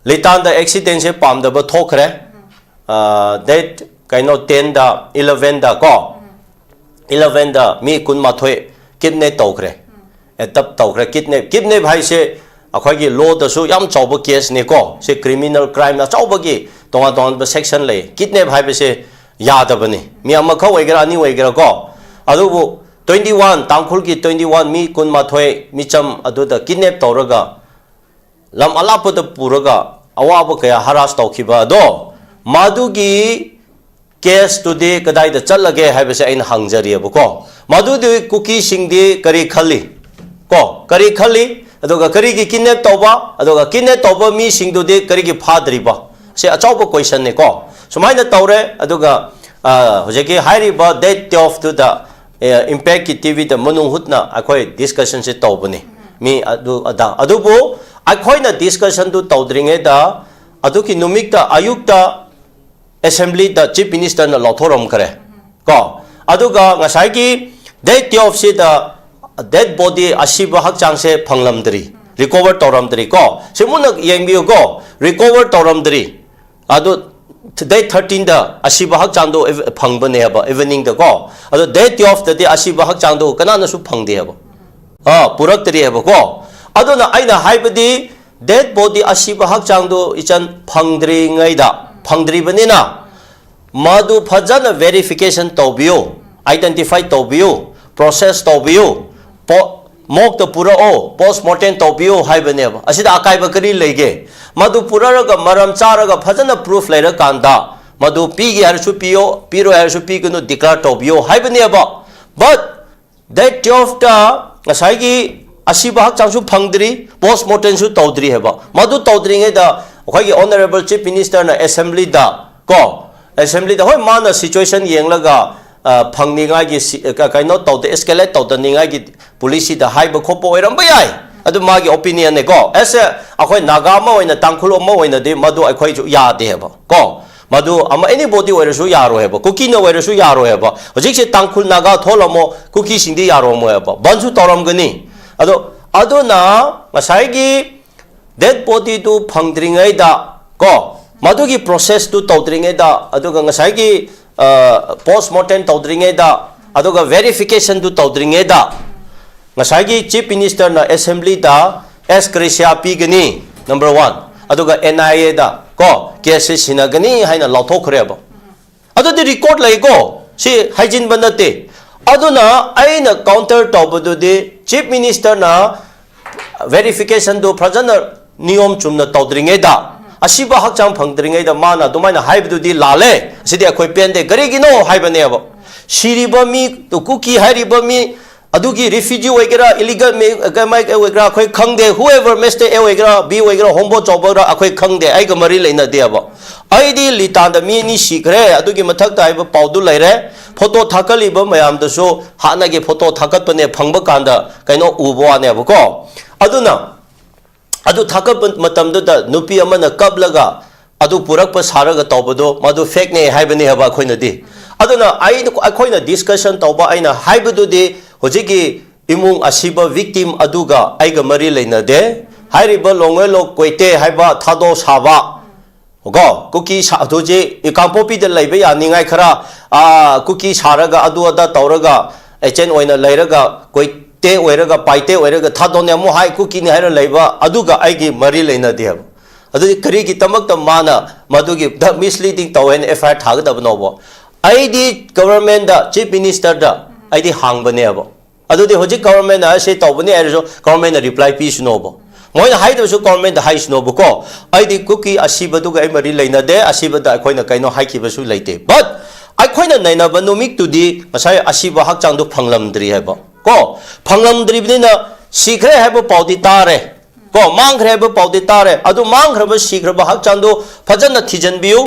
ꯂꯤꯇꯥꯟꯗ accident ꯁꯦ ꯄꯥꯝꯗꯕ ꯊꯣꯛꯈ꯭ꯔꯦ꯫ ꯑ, date ꯀꯩꯅꯣ, ten ꯗ, eleven ꯗ ꯀꯣ, eleven ꯗ ꯃꯤ ꯀꯨꯟꯃꯥꯊꯣꯏ kidnap ꯇꯧꯈ꯭ꯔꯦ꯫ Abduct ꯇꯧꯈ꯭ꯔꯦ꯫ Kidnap, kidnap ꯍꯥꯏꯁꯦ ꯑꯩꯈꯣꯏꯒꯤ law ꯗꯁꯨ ꯌꯥꯝ ꯆꯥꯎꯕ case ꯅꯤꯀꯣ꯫ ꯁꯤ criminal crime ꯑꯆꯧꯕꯒꯤ ꯇꯣꯉꯥꯟ ꯇꯣꯉꯥꯟꯕ section ꯂꯩ꯫ Kidnap ꯍꯥꯏꯕꯁꯦ ꯌꯥꯗꯕꯅꯤ꯫ ꯃꯤ ꯑꯃꯈꯛ ꯑꯣꯏꯒꯦꯔꯥ, ꯑꯅꯤ ꯑꯣꯏꯒꯦꯔꯥ ꯀꯣ꯫ ꯑꯗꯨꯕꯨ twenty one, ꯇꯥꯡꯈꯨꯜꯒꯤ twenty one, ꯃꯤ ꯀꯨꯟꯃꯥꯊꯣꯏ ꯃꯤꯆꯝ ꯑꯗꯨꯗ kidnap ꯇꯧꯔꯒ ꯂꯝ ꯑꯂꯥꯞꯄꯗ ꯄꯨꯔꯒ ꯑꯋꯥꯕ ꯀꯌꯥ harass ꯇꯧꯈꯤꯕ ꯑꯗꯣ, ꯃꯗꯨꯒꯤ case ꯇꯨꯗꯤ ꯀꯗꯥꯏꯗ ꯆꯠꯂꯒꯦ ꯍꯥꯏꯕꯁꯦ ꯑꯩꯅ ꯍꯪꯖꯔꯤꯑꯕꯀꯣ꯫ ꯃꯗꯨꯗꯤ ꯀꯨꯀꯤꯁꯤꯡꯗꯤ ꯀꯔꯤ ꯈꯜꯂꯤ? ꯀꯣ, ꯀꯔꯤ ꯈꯜꯂꯤ? ꯑꯗꯨꯒ ꯀꯔꯤꯒꯤ kidnap ꯇꯧꯕ? ꯑꯗꯨꯒ kidnap ꯇꯧꯕ ꯃꯤꯁꯤꯡꯗꯨꯗꯤ ꯀꯔꯤꯒꯤ ꯐꯥꯗ꯭ꯔꯤꯕ? ꯁꯤ ꯑꯆꯧꯕ question ꯅꯤꯀꯣ꯫ ꯁꯨꯃꯥꯏꯅ ꯇꯧꯔꯦ, ꯑꯗꯨꯒ, ꯑ, ꯍꯧꯖꯤꯛꯀꯤ ꯍꯥꯏꯔꯤꯕ date twelve ꯇꯨꯗ, ꯑ, Impact ꯀꯤ T V ꯗ ꯃꯅꯨꯡ ꯍꯨꯠꯅ ꯑꯩꯈꯣꯏ discussion ꯁꯦ ꯇꯧꯕꯅꯤ꯫ ꯃꯤ ꯑꯗꯨ ꯑꯗꯥ꯫ ꯑꯗꯨꯕꯨ ꯑꯩꯈꯣꯏꯅ discussion ꯗꯨ ꯇꯧꯗ꯭ꯔꯤꯉꯩꯗ ꯑꯗꯨꯒꯤ ꯅꯨꯃꯤꯠꯇ ꯑꯌꯨꯛꯇ assembly ꯗ Chief Minister ꯅ ꯂꯧꯊꯣꯔꯝꯈ꯭ꯔꯦ ꯀꯣ꯫ ꯑꯗꯨꯒ ꯉꯁꯥꯏꯒꯤ date twelve ꯁꯤꯗ dead body, ꯑꯁꯤꯕ ꯍꯛꯆꯥꯡꯁꯦ ꯐꯪꯂꯝꯗ꯭ꯔꯤ, recover ꯇꯧꯔꯝꯗ꯭ꯔꯤ ꯀꯣ꯫ ꯁꯤ ꯃꯨꯟꯅ ꯌꯦꯡꯕꯤꯌꯨ ꯀꯣ, recover ꯇꯧꯔꯝꯗ꯭ꯔꯤ꯫ ꯑꯗꯨ date thirteen ꯗ ꯑꯁꯤꯕ ꯍꯛꯆꯥꯡꯗꯣ ꯏꯚ-, ꯐꯪꯕꯅꯦ ꯍꯥꯏꯕ, evening ꯗ ꯀꯣ꯫ ꯑꯗꯣ date twelve ꯇꯗꯤ ꯑꯁꯤꯕ ꯍꯛꯆꯥꯡꯗꯣ ꯀꯅꯥꯅꯁꯨ ꯐꯪꯗꯦ ꯍꯥꯏꯕ꯫ ꯑꯥ, ꯄꯨꯔꯛꯇ꯭ꯔꯤ ꯍꯥꯏꯕꯀꯣ꯫ ꯑꯗꯨꯅ ꯑꯩꯅ ꯍꯥꯏꯕꯗꯤ, dead body, ꯑꯁꯤꯕ ꯍꯛꯆꯥꯡꯗꯣ ꯏꯆꯟ ꯐꯪꯗ꯭ꯔꯤꯉꯩꯗ, ꯐꯪꯗ꯭ꯔꯤꯕꯅꯤꯅ, ꯃꯗꯨ ꯐꯖꯅ verification ꯇꯧꯕꯤꯌꯨ꯫ identify ꯇꯧꯕꯤꯌꯨ, process ꯇꯧꯕꯤꯌꯨ, ꯃꯣꯛꯇ ꯄꯨꯔꯛꯑꯣ, postmortem ꯇꯧꯕꯤꯌꯨ ꯍꯥꯏꯕꯅꯦꯕ꯫ ꯑꯁꯤꯗ ꯑꯀꯥꯏꯕ ꯀꯔꯤ ꯂꯩꯒꯦ? ꯃꯗꯨ ꯄꯨꯔꯛꯑꯒ ꯃꯔꯝ ꯆꯥꯔꯒ ꯐꯖꯅ proof ꯂꯩꯔꯀꯥꯟꯗ ꯃꯗꯨ ꯄꯤꯒꯦ ꯍꯥꯏꯔꯁꯨ ꯄꯤꯌꯣ, ꯄꯤꯔꯣꯏ ꯍꯥꯏꯔꯁꯨ ꯄꯤꯒꯅꯨ, declare ꯇꯧꯕꯤꯌꯣ ꯍꯥꯏꯕꯅꯦꯕ꯫ But date twelfth ꯉꯁꯥꯏꯒꯤ ꯑꯁꯤꯕ ꯍꯛꯆꯥꯡꯁꯨ ꯐꯪꯗ꯭ꯔꯤ, postmortemꯁꯨ ꯇꯧꯗ꯭ꯔꯤ ꯍꯥꯏꯕ꯫ ꯃꯗꯨ ꯇꯧꯗ꯭ꯔꯤꯉꯩꯗ ꯑꯩꯈꯣꯏꯒꯤ Honourable Chief Ministerꯅ assemblyꯗ ꯀꯣ, assemblyꯗ, ꯍꯣꯏ, ꯃꯥꯅ situation ꯌꯦꯡꯂꯒ ꯐꯪꯅꯤꯡꯉꯥꯏꯒꯤ ꯀꯩꯅꯣ ꯇꯧꯗ, escalate ꯇꯧꯗꯅꯤꯡꯉꯥꯏꯒꯤ policyꯗ ꯍꯥꯏꯕ ꯈꯣꯠꯄ ꯑꯣꯏꯔꯝꯕ ꯌꯥꯏ꯫ ꯑꯗꯨ ꯃꯥꯒꯤ opinionꯅꯦꯀꯣ꯫ As a ꯑꯩꯈꯣꯏ ꯅꯥꯒꯥ ꯑꯃ ꯑꯣꯏꯅ, ꯇꯥꯡꯈꯨꯜ ꯑꯃ ꯑꯣꯏꯅꯗꯤ ꯃꯗꯨ ꯑꯩꯈꯣꯏꯁꯨ ꯌꯥꯗꯦ ꯍꯥꯏꯕ ꯀꯣ꯫ ꯃꯗꯨ ꯑꯃ anybody ꯑꯣꯏꯔꯁꯨ ꯌꯥꯔꯣꯏ ꯍꯥꯏꯕ, ꯀꯨꯀꯤꯅ ꯑꯣꯏꯔꯁꯨ ꯌꯥꯔꯣꯏ ꯍꯥꯏꯕ꯫ ꯍꯧꯖꯤꯛꯁꯦ ꯇꯥꯡꯈꯨꯜ ꯅꯥꯒꯥ ꯊꯣꯛꯂꯝꯃꯣ, ꯀꯨꯀꯤꯁꯤꯡꯗꯤ ꯌꯥꯔꯝꯃꯣꯏ ꯍꯥꯏꯕ, ꯕꯟꯁꯨ ꯇꯧꯔꯝꯒꯅꯤ꯫ ꯑꯗꯣ ꯑꯗꯨꯅ ꯉꯁꯥꯏꯒꯤ dead bodyꯗꯨ ꯐꯪꯗ꯭ꯔꯤꯉꯩꯗ ꯀꯣ, ꯃꯗꯨꯒꯤ processꯇꯨ ꯇꯧꯗ꯭ꯔꯤꯉꯩꯗ, ꯑꯗꯨꯒ ꯉꯁꯥꯏꯒꯤ postmortem ꯇꯧꯗ꯭ꯔꯤꯉꯩꯗ, ꯑꯗꯨꯒ verificationꯗꯨ ꯇꯧꯗ꯭ꯔꯤꯉꯩꯗ ꯉꯁꯥꯏꯒꯤ Chief Ministerꯅ assemblyꯗ ex gratia ꯄꯤꯒꯅꯤ, number one꯫ ꯑꯗꯨꯒ NIAꯗ ꯀꯣ, caseꯁꯦ ꯁꯤꯟꯅꯒꯅꯤ ꯍꯥꯏꯅ ꯂꯥꯎꯊꯣꯛꯈ꯭ꯔꯦꯕ꯫ ꯑꯗꯨꯗꯤ record ꯂꯩꯀꯣ, ꯁꯤ ꯍꯥꯏꯖꯤꯟꯕ ꯅꯠꯇꯦ꯫ ꯑꯗꯨꯅ ꯑꯩꯅ counter ꯇꯧꯕꯗꯨꯗꯤ Chief Ministerꯅ verificationꯗꯨ ꯐꯖꯅ ꯅꯤꯌꯣꯝ ꯆꯨꯝꯅ ꯇꯧꯗ꯭ꯔꯤꯉꯩꯗ, ꯑꯁꯤꯕ ꯍꯛꯆꯥꯡ ꯐꯪꯗ꯭ꯔꯤꯉꯩꯗ ꯃꯥꯅ ꯑꯗꯨꯃꯥꯏꯅ ꯍꯥꯏꯕꯗꯨꯗꯤ ꯂꯥꯜꯂꯦ, ꯑꯁꯤꯗꯤ ꯑꯩꯈꯣꯏ ꯄꯦꯟꯗꯦ꯫ ꯀꯔꯤꯒꯤꯅꯣ ꯍꯥꯏꯕꯅꯦꯕ꯫ ꯁꯤꯔꯤꯕ ꯃꯤ, ꯀꯨꯀꯤ ꯍꯥꯏꯔꯤꯕ ꯃꯤ ꯑꯗꯨꯒꯤ refugee ꯑꯣꯏꯒꯦꯔꯥ, illegal migrant ꯑꯣꯏꯒꯦꯔꯥ, ꯑꯩꯈꯣꯏ ꯈꯪꯗꯦ꯫ Whoever, Mester A ꯑꯣꯏꯒꯦꯔꯥ, B ꯑꯣꯏꯒꯦꯔꯥ, ꯍꯣꯡꯕꯣ ꯆꯥꯎꯕ ꯑꯣꯏꯒꯦꯔꯥ, ꯑꯩꯈꯣꯏ ꯈꯪꯗꯦ, ꯑꯩꯒ ꯃꯔꯤ ꯂꯩꯅꯗꯦꯕ꯫ ꯑꯩꯗꯤ ꯂꯤꯇꯥꯟꯗ ꯃꯤ ꯑꯅꯤ ꯁꯤꯈ꯭ꯔꯦ, ꯑꯗꯨꯒꯤ ꯃꯊꯛꯇ ꯍꯥꯏꯕ ꯄꯥꯎꯗꯨ ꯂꯩꯔꯦ꯫ Photo ꯊꯥꯒꯠꯂꯤꯕ ꯃꯌꯥꯝꯗꯨꯁꯨ ꯍꯥꯟꯅꯒꯤ photo ꯊꯥꯒꯠꯄꯅꯦ, ꯐꯪꯕ ꯀꯥꯟꯗ ꯀꯩꯅꯣ ꯎꯕ ꯋꯥꯅꯦꯕꯀꯣ꯫ ꯑꯗꯨꯅ ꯑꯗꯨ ꯊꯥꯒꯠꯄ ꯃꯇꯝꯗꯨꯗ ꯅꯨꯄꯤ ꯑꯃꯅ ꯀꯞꯂꯒ ꯑꯗꯨ ꯄꯨꯔꯛꯄ ꯁꯥꯔꯒ ꯇꯧꯕꯗꯣ, ꯃꯗꯨ fakeꯅꯦ ꯍꯥꯏꯕꯅꯤ ꯍꯥꯏꯕ ꯑꯩꯈꯣꯏꯅꯗꯤ꯫ ꯑꯗꯨꯅ ꯑꯩꯅ, ꯑꯩꯈꯣꯏꯅ discussion ꯇꯧꯕ, ꯑꯩꯅ ꯍꯥꯏꯕꯗꯨꯗꯤ ꯍꯧꯖꯤꯛꯀꯤ ꯏꯃꯨꯡ ꯑꯁꯤꯕ victim ꯑꯗꯨꯒ ꯑꯩꯒ ꯃꯔꯤ ꯂꯩꯅꯗꯦ꯫ ꯍꯥꯏꯔꯤꯕ ꯂꯣꯡꯉꯣꯏꯂꯣ ꯀꯣꯏꯇꯦ ꯍꯥꯏꯕ ꯊꯥꯗꯣ ꯁꯥꯕ ꯀꯣ, ꯀꯨꯀꯤ ꯁꯥ-, ꯍꯧꯖꯤꯛ ꯀꯥꯡꯄꯣꯛꯄꯤꯗ ꯂꯩꯕ ꯌꯥꯅꯤꯡꯉꯥꯏ ꯈꯔ, ꯑꯥ, ꯀꯨꯀꯤ ꯁꯥꯔꯒ ꯑꯗꯨ ꯑꯗꯥ ꯇꯧꯔꯒ agent ꯑꯣꯏꯅ ꯂꯩꯔꯒ ꯀꯣꯏꯇꯦ ꯑꯣꯏꯔꯒ ꯄꯥꯏꯇꯦ ꯑꯣꯏꯔꯒ ꯊꯥꯗꯣꯅꯦ ꯑꯃꯨꯛ ꯍꯥꯏ ꯀꯨꯀꯤꯅꯤ ꯍꯥꯏꯔ ꯂꯩꯕ ꯑꯗꯨꯒ ꯑꯩꯒꯤ ꯃꯔꯤ ꯂꯩꯅꯗꯦꯕ꯫ ꯑꯗꯨꯗꯤ ꯀꯔꯤꯒꯤꯗꯃꯛꯇ ꯃꯥꯅ ꯃꯗꯨꯒꯤ ꯗ misleading ꯇꯧꯋꯦꯅ FIR ꯊꯥꯒꯗꯕꯅꯣꯕ? ꯑꯩꯗꯤ ꯒꯚꯔꯟꯃꯦꯟꯗ, ꯆꯤꯐ ꯃꯤꯅꯤꯁꯇꯔꯗ ꯑꯩꯗꯤ ꯍꯥꯡꯕꯅꯦꯕ꯫ ꯑꯗꯨꯗꯤ ꯍꯧꯖꯤꯛ ꯒꯚꯔꯟꯃꯦꯟꯅ ꯑꯁꯤ ꯇꯧꯕꯅꯤ ꯍꯥꯏꯔꯁꯨ ꯒꯚꯔꯟꯃꯦꯟꯅ ꯔꯤꯄ꯭ꯂꯥꯏ ꯄꯤꯁꯅꯣꯕ꯫ ꯃꯣꯏꯅ ꯍꯥꯏꯗ꯭ꯔꯁꯨ ꯒꯚꯔꯟꯃꯦꯟꯗ ꯍꯥꯏꯁꯅꯣꯕꯀꯣ꯫ ꯑꯩꯗꯤ ꯀꯨꯀꯤ ꯑꯁꯤꯕꯗꯨꯒ ꯑꯩ ꯃꯔꯤ ꯂꯩꯅꯗꯦ, ꯑꯁꯤꯕꯗ ꯑꯩꯈꯣꯏꯅ ꯀꯩꯅꯣ ꯍꯥꯏꯈꯤꯕꯁꯨ ꯂꯩꯇꯦ꯫ But ꯑꯩꯈꯣꯏꯅ ꯅꯩꯅꯕ ꯅꯨꯃꯤꯠꯇꯨꯗꯤ ꯉꯁꯥꯏ ꯑꯁꯤꯕ ꯍꯛꯆꯥꯡꯗꯨ ꯐꯪꯂꯝꯗ꯭ꯔꯤ ꯍꯥꯏꯕ ꯀꯣ꯫ ꯐꯪꯂꯝꯗ꯭ꯔꯤꯕꯅꯤꯅ ꯁꯤꯈ꯭ꯔꯦ ꯍꯥꯏꯕ ꯄꯥꯎꯗꯤ ꯇꯥꯔꯦ ꯀꯣ, ꯃꯥꯡꯈ꯭ꯔꯦ ꯍꯥꯏꯕ ꯄꯥꯎꯗꯤ ꯇꯥꯔꯦ꯫ ꯑꯗꯨ ꯃꯥꯡꯈ꯭ꯔꯕ, ꯁꯤꯈ꯭ꯔꯕ ꯍꯛꯆꯥꯡꯗꯨ ꯐꯖꯅ ꯊꯤꯖꯤꯟꯕꯤꯌꯨ꯫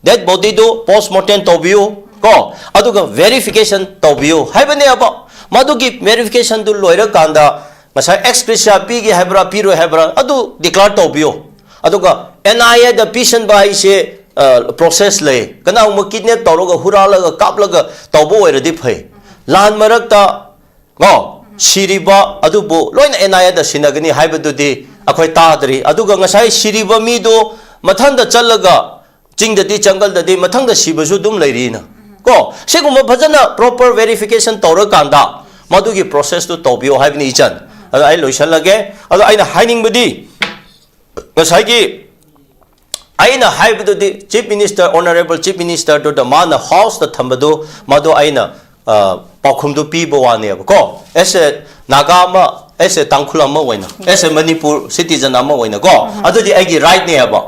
ꯗꯦꯠ ꯕꯣꯗꯤꯗꯨ ꯄꯣꯁꯃꯣꯔꯇꯦꯝ ꯇꯧꯕꯤꯌꯨ ꯀꯣ, ꯑꯗꯨꯒ ꯚꯦꯔꯤꯐꯤꯀꯦꯁꯟ ꯇꯧꯕꯤꯌꯨ ꯍꯥꯏꯕꯅꯦꯕ꯫ ꯃꯗꯨꯒꯤ ꯚꯦꯔꯤꯐꯤꯀꯦꯁꯟꯗꯨ ꯂꯣꯏꯔꯀꯥꯟꯗ ꯉꯁꯥꯏ ꯑꯦꯛꯁ ꯒ꯭ꯔꯦꯁꯤꯌꯥ ꯄꯤꯒꯦ ꯍꯥꯏꯕ꯭ꯔꯥ ꯄꯤꯔꯣꯏ ꯍꯥꯏꯕ꯭ꯔꯥ ꯑꯗꯨ ꯗꯤꯀ꯭ꯂꯦꯌꯔ ꯇꯧꯕꯤꯌꯨ꯫ ꯑꯗꯨꯒ ꯑꯦꯟ ꯑꯥꯏ ꯑꯦꯗ ꯄꯤꯁꯟꯕ ꯍꯥꯏꯁꯦ ꯄ꯭ꯔꯣꯁꯦꯁ ꯂꯩ꯫ ꯀꯅꯥꯒꯨꯝꯕ ꯀꯤꯗꯅꯦꯞ ꯇꯧꯔꯒ, ꯍꯨꯔꯥꯜꯂꯒ, ꯀꯥꯞꯂꯒ ꯇꯧꯕ ꯑꯣꯏꯔꯗꯤ ꯐꯩ꯫ ꯂꯥꯟ ꯃꯔꯛꯇ ꯀꯣ, ꯁꯤꯔꯤꯕ ꯑꯗꯨꯕꯨ ꯂꯣꯏꯅ ꯑꯦꯟ ꯑꯥꯏ ꯑꯦꯗ ꯁꯤꯟꯅꯒꯅꯤ ꯍꯥꯏꯕꯗꯨꯗꯤ ꯑꯩꯈꯣꯏ ꯇꯥꯗ꯭ꯔꯤ꯫ ꯑꯗꯨꯒ ꯉꯁꯥꯏ ꯁꯤꯔꯤꯕ ꯃꯤꯗꯨ ꯃꯊꯟꯗ ꯆꯠꯂꯒ ꯆꯤꯡꯗꯗꯤ, ꯖꯪꯒꯜꯗꯗꯤ ꯃꯊꯪꯗ ꯁꯤꯕꯁꯨ ꯑꯗꯨꯝ ꯂꯩꯔꯤꯅ ꯀꯣ꯫ ꯁꯤꯒꯨꯝꯕ ꯐꯖꯅ ꯄ꯭ꯔꯣꯄꯔ ꯚꯦꯔꯤꯐꯤꯀꯦꯁꯟ ꯇꯧꯔꯀꯥꯟꯗ ꯃꯗꯨꯒꯤ ꯄ꯭ꯔꯣꯁꯦꯁꯇꯨ ꯇꯧꯕꯤꯌꯣ ꯍꯥꯏꯕꯅꯤ ꯏꯆꯟ꯫ ꯑꯗꯣ ꯑꯩ ꯂꯣꯏꯁꯤꯜꯂꯒꯦ꯫ ꯑꯗꯣ ꯑꯩꯅ ꯍꯥꯏꯅꯤꯡꯕꯗꯤ ꯉꯁꯥꯏꯒꯤ ꯑꯩꯅ ꯍꯥꯏꯕꯗꯨꯗꯤ ꯆꯤꯐ ꯃꯤꯅꯤꯁꯇꯔ, ꯑꯣꯅꯔꯦꯕꯜ ꯆꯤꯐ ꯃꯤꯅꯤꯁꯇꯔꯗꯨꯗ ꯃꯥꯅ ꯍꯥꯎꯁꯇ ꯊꯝꯕꯗꯨ ꯃꯗꯨ ꯑꯩꯅ ꯑ, ꯄꯥꯎꯈꯨꯝꯗꯨ ꯄꯤꯕ ꯋꯥꯅꯦꯕꯀꯣ꯫ ꯑꯦꯁ ꯑꯦ ꯅꯥꯒꯥ ꯑꯃ, ꯑꯦꯁ ꯑꯦ ꯇꯥꯡꯈꯨꯜ ꯑꯃ ꯑꯣꯏꯅ, ꯑꯦꯁ ꯑꯦ ꯃꯅꯤꯄꯨꯔ ꯁꯤꯇꯤꯖꯟ ꯑꯃ ꯑꯣꯏꯅꯀꯣ꯫ ꯑꯗꯨꯗꯤ ꯑꯩꯒꯤ ꯔꯥꯏꯠꯅꯦꯕ꯫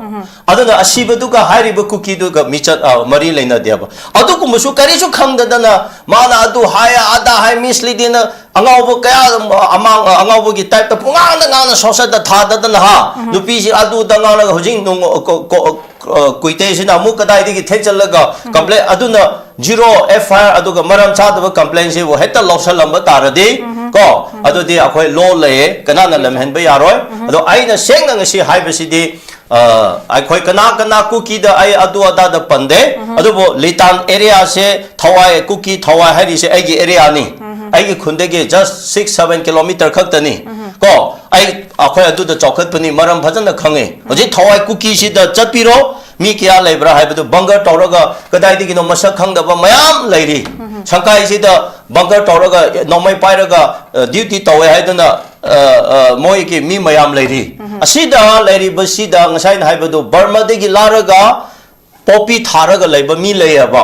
ꯑꯗꯨꯅ ꯑꯁꯤꯕꯗꯨꯒ ꯍꯥꯏꯔꯤꯕ ꯀꯨꯀꯤꯗꯨꯒ ꯃꯤꯆꯠ, ꯑ, ꯃꯔꯤ ꯂꯩꯅꯗꯦꯕ꯫ ꯑꯗꯨꯒꯨꯝꯕꯁꯨ ꯀꯔꯤꯁꯨ ꯈꯪꯗꯗꯅ ꯃꯥꯅ ꯑꯗꯨ ꯍꯥꯏ, ꯑꯗꯥ ꯍꯥꯏ, ꯃꯤꯁꯂꯤꯗꯤꯡꯅ ꯑꯉꯥꯎꯕ ꯀꯌꯥ, ꯑꯃꯥꯡ-, ꯑꯉꯥꯎꯕꯒꯤ ꯇꯥꯏꯞꯇ ꯄꯨꯡꯉꯥꯡꯗ ꯉꯥꯡꯅ ꯁꯣꯁꯦꯠꯇ ꯊꯥꯗꯗꯅ ꯍꯥ, ꯅꯨꯄꯤꯁꯤ ꯑꯗꯨꯗ ꯉꯥꯡꯂꯒ ꯍꯧꯖꯤꯛ ꯅꯣꯡ-, ꯀꯣ-, ꯀꯣ-, ꯑ, ꯀꯨꯏꯇꯩꯁꯤꯅ ꯑꯃꯨꯛ ꯀꯗꯥꯏꯗꯒꯤ ꯊꯦꯛꯆꯜꯂꯒ ꯀꯝꯄ꯭ꯂꯦꯟ ꯑꯗꯨꯅ ꯖꯤꯔꯣ ꯑꯦꯐ ꯑꯥꯏ ꯑꯥꯔ ꯑꯗꯨꯒ ꯃꯔꯝ ꯆꯥꯗꯕ ꯀꯝꯄ꯭ꯂꯦꯟꯁꯤꯕꯨ ꯍꯦꯛꯇ ꯂꯧꯁꯜꯂꯝꯕ ꯇꯥꯔꯗꯤ ꯀꯣ, ꯑꯗꯨꯗꯤ ꯑꯩꯈꯣꯏ ꯂꯣ ꯂꯩꯌꯦ, ꯀꯅꯥꯅ ꯂꯝꯍꯦꯟꯕ ꯌꯥꯔꯣꯏ꯫ ꯑꯗꯣ ꯑꯩꯅ ꯁꯦꯡꯅ ꯉꯁꯤ ꯍꯥꯏꯕꯁꯤꯗꯤ, ꯑ, ꯑꯩꯈꯣꯏ ꯀꯅꯥ ꯀꯅꯥ ꯀꯨꯀꯤꯗ ꯑꯩ ꯑꯗꯨ ꯑꯗꯥꯗ ꯄꯟꯗꯦ, ꯑꯗꯨꯕꯨ ꯂꯤꯇꯥꯟ ꯑꯦꯔꯤꯌꯥꯁꯦ, ꯊꯋꯥꯏ, ꯀꯨꯀꯤ ꯊꯋꯥꯏ ꯍꯥꯏꯔꯤꯁꯦ ꯑꯩꯒꯤ ꯑꯦꯔꯤꯌꯥꯅꯤ꯫ ꯑꯩꯒꯤ ꯈꯨꯟꯗꯒꯤ just six seven kilometre ꯈꯛꯇꯅꯤ ꯀꯣ꯫ ꯑꯩ, ꯑꯩꯈꯣꯏ ꯑꯗꯨꯗ ꯆꯥꯎꯈꯠꯄꯅꯤ, ꯃꯔꯝ ꯐꯖꯅ ꯈꯪꯉꯤ꯫ ꯍꯧꯖꯤꯛ ꯊꯋꯥꯏ ꯀꯨꯀꯤꯁꯤꯗ ꯆꯠꯄꯤꯔꯣ, ꯃꯤ ꯀꯌꯥ ꯂꯩꯕ꯭ꯔꯥ ꯍꯥꯏꯕꯗꯨ ꯕꯪꯒꯔ ꯇꯧꯔꯒ ꯀꯗꯥꯏꯗꯒꯤꯅꯣ ꯃꯁꯛ ꯈꯪꯗꯕ ꯃꯌꯥꯝ ꯂꯩꯔꯤ꯫ ꯁꯪꯀꯥꯏꯁꯤꯗ ꯕꯪꯒꯔ ꯇꯧꯔꯒ, ꯅꯣꯡꯃꯩ ꯄꯥꯏꯔꯒ, ꯑ, ꯗ꯭ꯌꯨꯇꯤ ꯇꯧꯋꯦ ꯍꯥꯏꯗꯨꯅ, ꯑ, ꯑ, ꯃꯣꯏꯒꯤ ꯃꯤ ꯃꯌꯥꯝ ꯂꯩꯔꯤ꯫ ꯑꯁꯤꯗ ꯂꯩꯔꯤꯕꯁꯤꯗ ꯉꯁꯥꯏꯅ ꯍꯥꯏꯕꯗꯨ ꯕꯔꯃꯥꯗꯒꯤ ꯂꯥꯔꯒ ꯄꯣꯄꯤ ꯊꯥꯔꯒ ꯂꯩꯕ ꯃꯤ ꯂꯩꯌꯦꯕ꯫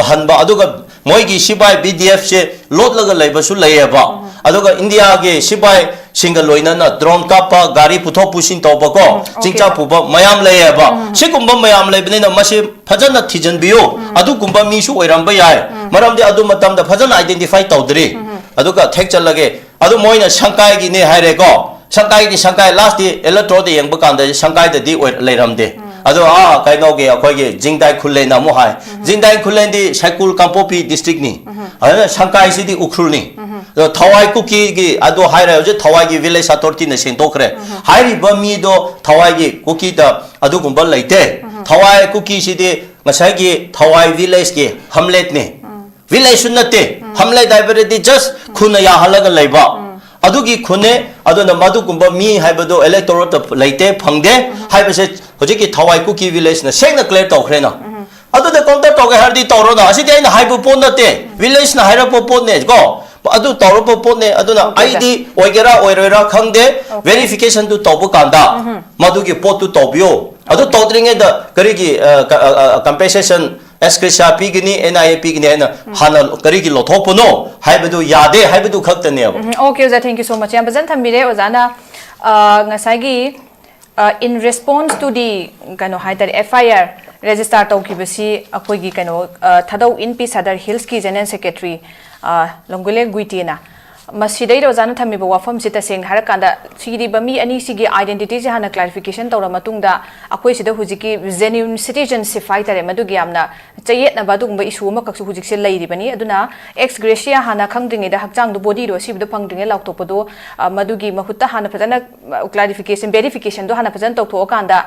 ꯍꯟꯕ, ꯑꯗꯨꯒ ꯃꯣꯏꯒꯤ ꯁꯤꯐꯥꯏ ꯕꯤ ꯗꯤ ꯑꯦꯐꯁꯦ ꯂꯣꯠꯂꯒ ꯂꯩꯕꯁꯨ ꯂꯩꯌꯦꯕ꯫ ꯑꯗꯨꯒ ꯏꯟꯗꯤꯌꯥꯒꯤ ꯁꯤꯐꯥꯏꯁꯤꯡꯒ ꯂꯣꯏꯅꯅ ꯗ꯭ꯔꯣꯟ ꯀꯥꯞꯄ, ꯒꯥꯔꯤ ꯄꯨꯊꯣꯛ ꯄꯨꯁꯤꯟ ꯇꯧꯕꯀꯣ, ꯎꯝ, okay. ꯆꯤꯡꯆꯥ ꯄꯨꯕ ꯃꯌꯥꯝ ꯂꯩꯌꯦꯕ꯫ ꯁꯤꯒꯨꯝꯕ ꯃꯌꯥꯝ ꯂꯩꯕꯅꯤꯅ ꯃꯁꯤ ꯐꯖꯅ ꯊꯤꯖꯤꯟꯕꯤꯌꯨ꯫ ꯑꯗꯨꯒꯨꯝꯕ ꯃꯤꯁꯨ ꯑꯣꯏꯔꯝꯕ ꯌꯥꯏ, ꯃꯔꯝꯗꯤ ꯑꯗꯨ ꯃꯇꯝꯗ ꯐꯖꯅ identify ꯇꯧꯗ꯭ꯔꯤ꯫ ꯑꯗꯨꯒ ꯊꯦꯛꯆꯜꯂꯒꯦ, ꯑꯗꯨ ꯃꯣꯏꯅ ꯁꯪꯀꯥꯏꯒꯤꯅꯦ ꯍꯥꯏꯔꯦꯀꯣ꯫ ꯁꯪꯀꯥꯏꯒꯤ, ꯁꯪꯀꯥꯏ lastꯇꯤ electoral ꯗ ꯌꯦꯡꯕ ꯀꯥꯟꯗ ꯁꯪꯀꯥꯏꯗꯗꯤ ꯑꯣꯏ-, ꯂꯩꯔꯝꯗꯦ꯫ ꯑꯗꯣ ꯑꯥ ꯀꯩꯅꯣꯒꯤ ꯑꯩꯈꯣꯏꯒꯤ ꯖꯤꯡꯗꯥꯏ ꯈꯨꯜꯂꯦꯟ ꯑꯃꯨꯛ ꯍꯥꯏ꯫ ꯖꯤꯡꯗꯥꯏ ꯈꯨꯜꯂꯦꯟꯗꯤ ꯁꯥꯏꯀꯨꯜ ꯀꯥꯡꯄꯣꯛꯄꯤ district ꯅꯤ꯫ ꯑꯗꯨꯅ ꯁꯪꯀꯥꯏꯁꯤꯗꯤ ꯎꯈ꯭ꯔꯨꯜꯅꯤ꯫ ꯑꯗꯣ ꯊꯋꯥꯏ ꯀꯨꯀꯤꯒꯤ ꯑꯗꯣ ꯍꯥꯏꯔꯦ, ꯍꯧꯖꯤꯛ ꯊꯋꯥꯏꯒꯤ village authority ꯅ ꯁꯦꯡꯗꯣꯛꯈ꯭ꯔꯦ꯫ ꯍꯥꯏꯔꯤꯕ ꯃꯤꯗꯣ ꯊꯋꯥꯏꯒꯤ ꯀꯨꯀꯤꯗ ꯑꯗꯨꯒꯨꯝꯕ ꯂꯩꯇꯦ꯫ ꯊꯋꯥꯏ ꯀꯨꯀꯤꯁꯤꯗꯤ ꯉꯁꯥꯏꯒꯤ ꯊꯋꯥꯏ village ꯀꯤ hamlet ꯅꯤ꯫ Village ꯁꯨ ꯅꯠꯇꯦ, hamlet ꯍꯥꯏꯕꯗꯤ just ꯈꯨꯟꯅ ꯌꯥꯍꯜꯂꯒ ꯂꯩꯕ꯫ ꯑꯗꯨꯒꯤ ꯈꯨꯟꯅꯦ, ꯑꯗꯨꯅ ꯃꯗꯨꯒꯨꯝꯕ ꯃꯤ ꯍꯥꯏꯕꯗꯣ electoral ꯇ ꯂꯩꯇꯦ, ꯐꯪꯗꯦ ꯍꯥꯏꯕꯁꯦ ꯍꯧꯖꯤꯛꯀꯤ ꯊꯋꯥꯏ ꯀꯨꯀꯤ village ꯅ ꯁꯦꯡꯅ clear ꯇꯧꯈ꯭ꯔꯦꯅ꯫ ꯑꯗꯨꯗ counter ꯇꯧꯒꯦ ꯍꯥꯏꯔꯗꯤ ꯇꯧꯔꯣꯅ, ꯑꯁꯤꯗꯤ ꯑꯩꯅ ꯍꯥꯏꯕ ꯄꯣꯠ ꯅꯠꯇꯦ, village ꯅ ꯍꯥꯏꯔꯛꯄ ꯄꯣꯠꯅꯦ ꯀꯣ, ꯑꯗꯨ ꯇꯧꯔꯛꯄ ꯄꯣꯠꯅꯦ꯫ ꯑꯗꯨꯅ Okay, sir. ꯑꯩꯗꯤ ꯑꯣꯏꯒꯦꯔꯥ ꯑꯣꯏꯔꯣꯏꯔꯥ ꯈꯪꯗꯦ, Okay. verification ꯗꯨ ꯇꯧꯕ ꯀꯥꯟꯗ ꯃꯗꯨꯒꯤ ꯄꯣꯠꯇꯨ ꯇꯧꯕꯤꯌꯣ꯫ ꯑꯗꯨ ꯇꯧꯗ꯭ꯔꯤꯉꯩꯗ ꯀꯔꯤꯒꯤ ꯑ, ꯀ-, ꯑ, ꯑ, compensation, ex gratia ꯄꯤꯒꯅꯤ, ꯑꯦꯟ ꯑꯥꯏ ꯑꯦ ꯄꯤꯒꯅꯤ ꯍꯥꯏꯅ ꯍꯥꯟꯅ ꯀꯔꯤꯒꯤ ꯂꯧꯊꯣꯛꯄꯅꯣ ꯍꯥꯏꯕꯗꯨ ꯌꯥꯗꯦ ꯍꯥꯏꯕꯗꯨ ꯈꯛꯇꯅꯦꯕ꯫ ꯎꯝ, okay, ꯑꯣꯖꯥ, thank you so much. ꯌꯥꯝ ꯐꯖꯅ ꯊꯝꯕꯤꯔꯦ ꯑꯣꯖꯥꯅ꯫ ꯑ, ꯉꯁꯥꯏꯒꯤ, ꯑ, in response to the ꯀꯩꯅꯣ ꯍꯥꯏꯇꯥꯔꯦ, F I R register ꯇꯧꯈꯤꯕꯁꯤ ꯑꯩꯈꯣꯏꯒꯤ ꯀꯩꯅꯣ, ꯑ, ꯊꯥꯗꯧ ꯏꯟ ꯄꯤ ꯁꯗꯔ ꯍꯤꯜꯁꯀꯤ general secretary, ꯑ, ꯂꯣꯡꯒꯨꯂꯦ ꯒꯨꯏꯇꯦꯅ꯫ ꯃꯁꯤꯗꯩꯗ ꯑꯣꯖꯥꯅ ꯊꯝꯃꯤꯕ ꯋꯥꯐꯝꯁꯤ ꯇꯁꯦꯡꯅ ꯍꯥꯏꯔꯀꯥꯟꯗ ꯁꯤꯔꯤꯕ ꯃꯤ ꯑꯅꯤꯁꯤꯒꯤ identity ꯁꯦ ꯍꯥꯟꯅ clarification ꯇꯧꯔ ꯃꯇꯨꯡꯗ ꯑꯩꯈꯣꯏ ꯁꯤꯗ ꯍꯧꯖꯤꯛꯀꯤ genuine citizenship ꯍꯥꯏꯇꯥꯔꯦ, ꯃꯗꯨꯒꯤ ꯌꯥꯝꯅ ꯆꯌꯦꯠꯅꯕ ꯑꯗꯨꯒꯨꯝꯕ issue ꯑꯃꯈꯛꯁꯨ ꯍꯧꯖꯤꯛꯁꯦ ꯂꯩꯔꯤꯕꯅꯤ꯫ ꯑꯗꯨꯅ ex gratia ꯍꯥꯟꯅ ꯈꯪꯗ꯭ꯔꯤꯉꯩꯗ, ꯍꯛꯆꯥꯡꯗꯣ, body ꯗꯣ ꯑꯁꯤꯕꯗꯣ ꯐꯪꯗ꯭ꯔꯤꯉꯩ ꯂꯥꯎꯊꯣꯛꯄꯗꯣ, ꯑ, ꯃꯗꯨꯒꯤ ꯃꯍꯨꯠꯇ ꯍꯥꯟꯅ ꯐꯖꯅ, ꯑ, clarification, verification ꯗꯣ ꯍꯥꯟꯅ ꯐꯖꯅ ꯇꯧꯊꯣꯛꯑꯀꯥꯟꯗ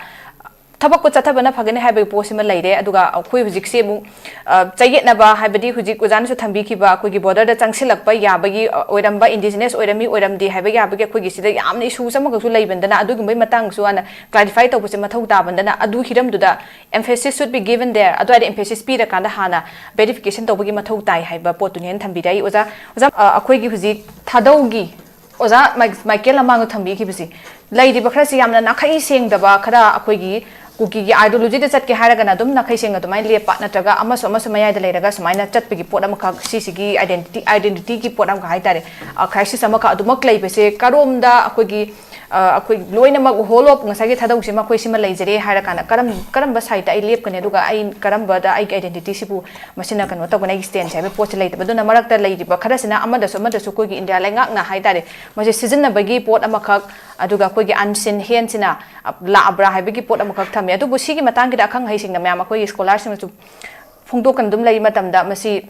ꯊꯕꯛꯇꯣ ꯆꯠꯊꯕꯅ ꯐꯒꯅꯤ ꯍꯥꯏꯕꯒꯤ ꯄꯣꯠꯁꯤꯃ ꯂꯩꯔꯦ꯫ ꯑꯗꯨꯒ ꯑꯩꯈꯣꯏ ꯍꯧꯖꯤꯛꯁꯦ ꯑꯃꯨꯛ, ꯑ, ꯆꯌꯦꯠꯅꯕ ꯍꯥꯏꯕꯗꯤ ꯍꯧꯖꯤꯛ ꯑꯣꯖꯥꯅꯁꯨ ꯊꯝꯕꯤꯈꯤꯕ ꯑꯩꯈꯣꯏꯒꯤ border ꯗ ꯆꯪꯁꯤꯜꯂꯛꯄ ꯌꯥꯕꯒꯤ, ꯑ, ꯑꯣꯏꯔꯝꯕ, indigenous ꯑꯣꯏꯔꯝꯃꯤ ꯑꯣꯏꯔꯝꯗꯦ ꯍꯥꯏꯕ ꯌꯥꯕꯒꯤ ꯑꯩꯈꯣꯏꯒꯤ ꯁꯤꯗ ꯌꯥꯝꯅ issues ꯑꯃꯈꯛꯁꯨ ꯂꯩꯕꯅꯤꯅ ꯑꯗꯨꯒꯨꯝꯕꯒꯤ ꯃꯇꯥꯡꯁꯨ ꯍꯥꯟꯅ clarify ꯇꯧꯕꯁꯦ ꯃꯊꯧ ꯇꯥꯕꯅꯤꯅ ꯑꯗꯨ ꯍꯤꯔꯝꯗꯨꯗ emphasis should be given there꯫ ꯑꯗꯨꯋꯥꯏꯗ emphasis ꯄꯤꯔꯀꯥꯟꯗ ꯍꯥꯟꯅ verification ꯇꯧꯕꯒꯤ ꯃꯊꯧ ꯇꯥꯏ ꯍꯥꯏꯕ ꯄꯣꯠꯇꯨꯅꯤ ꯍꯥꯏꯅ ꯊꯝꯕꯤꯔꯦ꯫ ꯑꯩ ꯑꯣꯖꯥ, ꯑꯣꯖꯥ, ꯑ, ꯑꯩꯈꯣꯏꯒꯤ ꯍꯧꯖꯤꯛ ꯊꯥꯗꯧꯒꯤ ꯑꯣꯖꯥ ꯃꯥꯏ-, ꯃꯥꯏꯀꯦꯜ ꯂꯃꯥꯡꯗ ꯊꯝꯕꯤꯈꯤꯕꯁꯤ ꯂꯩꯔꯤꯕ ꯈꯔꯁꯤ ꯌꯥꯝꯅ ꯅꯥꯈꯩ ꯁꯦꯡꯗꯕ, ꯈꯔ ꯑꯩꯈꯣꯏꯒꯤ, ꯀꯨꯀꯤꯒꯤ ideologyꯗ ꯆꯠꯀꯦ ꯍꯥꯏꯔꯒꯅ ꯑꯗꯨꯝ ꯅꯥꯈꯩ ꯁꯦꯡꯅ ꯑꯗꯨꯃꯥꯏꯅ ꯂꯦꯞꯄ, ꯅꯠꯇ꯭ꯔꯒ ꯑꯃꯁꯨ ꯑꯃꯁꯨ ꯃꯌꯥꯏꯗ ꯂꯩꯔꯒ ꯁꯨꯃꯥꯏꯅ ꯆꯠꯄꯒꯤ ꯄꯣꯠ ꯑꯃꯈꯛ, ꯁꯤꯁꯤꯒꯤ identity, identityꯒꯤ ꯄꯣꯠ ꯑꯃꯈꯛ ꯍꯥꯏꯇꯥꯔꯦ, ꯑ, crisis ꯑꯃꯈꯛ ꯑꯗꯨꯃꯛ ꯂꯩꯕꯁꯦ ꯀꯔꯣꯝꯗ ꯑꯩꯈꯣꯏꯒꯤ, ꯑ, ꯑꯩꯈꯣꯏ ꯂꯣꯏꯅꯃꯛ whole of ꯉꯁꯥꯏꯒꯤ ꯊꯥꯗꯧꯁꯤꯃ ꯑꯩꯈꯣꯏ ꯁꯤꯃ ꯂꯩꯖꯔꯦ ꯍꯥꯏꯔꯀꯥꯟꯗ ꯀꯔꯝ-, ꯀꯔꯝꯕ sideꯇ ꯑꯩ ꯂꯦꯞꯀꯅꯤ, ꯑꯗꯨꯒ ꯑꯩ ꯀꯔꯝꯕꯗ ꯑꯩꯒꯤ identityꯁꯤꯕꯨ ꯃꯁꯤꯅ ꯀꯩꯅꯣ ꯇꯧꯒꯅꯤ, ꯑꯩꯒꯤ standꯁꯦ ꯍꯥꯏꯕ ꯄꯣꯠꯁꯦ ꯂꯩꯇꯕ꯫ ꯑꯗꯨꯅ ꯃꯔꯛꯇ ꯂꯩꯔꯤꯕ ꯈꯔꯁꯤꯅ ꯑꯃꯗꯁꯨ ꯑꯃꯗꯁꯨ ꯑꯩꯈꯣꯏꯒꯤ ꯏꯟꯗꯤꯌꯥ ꯂꯩꯉꯥꯛꯅ ꯍꯥꯏꯇꯥꯔꯦ, ꯃꯁꯤ ꯁꯤꯖꯤꯟꯅꯕꯒꯤ ꯄꯣꯠ ꯑꯃꯈꯛ, ꯑꯗꯨꯒ ꯑꯩꯈꯣꯏꯒꯤ unseen handꯁꯤꯅ, ꯑ, ꯂꯥꯛꯑꯕ꯭ꯔꯥ ꯍꯥꯏꯕꯒꯤ ꯄꯣꯠ ꯑꯃꯈꯛ ꯊꯝꯃꯦ꯫ ꯑꯗꯨꯕꯨ ꯁꯤꯒꯤ ꯃꯇꯥꯡꯒꯤꯗ ꯑꯈꯪ ꯑꯍꯩꯁꯤꯡꯅ ꯃꯌꯥꯝ ꯑꯩꯈꯣꯏꯒꯤ scholarꯁꯤꯡꯅꯁꯨ ꯐꯣꯡꯗꯣꯛꯀꯅ ꯑꯗꯨꯝ ꯂꯩ ꯃꯇꯝꯗ, ꯃꯁꯤ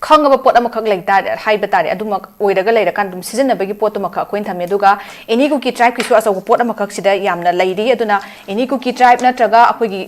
ꯈꯪꯉꯕ ꯄꯣꯠ ꯑꯃꯈꯛ ꯂꯩ ꯇꯥꯔꯦ, ꯍꯥꯏꯕ ꯇꯥꯔꯦ, ꯑꯗꯨꯃꯛ ꯑꯣꯏꯔꯒ ꯂꯩꯔꯀꯥꯟꯗ ꯑꯗꯨꯝ ꯁꯤꯖꯤꯟꯅꯕꯒꯤ ꯄꯣꯠꯇꯨꯃꯈꯛ ꯑꯩꯈꯣꯏꯅ ꯊꯝꯃꯦ꯫ ꯑꯗꯨꯒ any ꯀꯨꯀꯤ tribeꯀꯤꯁꯨ ꯑꯆꯧꯕ ꯄꯣꯠ ꯑꯃꯈꯛ ꯁꯤꯗ ꯌꯥꯝꯅ ꯂꯩꯔꯤ꯫ ꯑꯗꯨꯅ any ꯀꯨꯀꯤ tribe ꯅꯠꯇ꯭ꯔꯒ ꯑꯩꯈꯣꯏꯒꯤ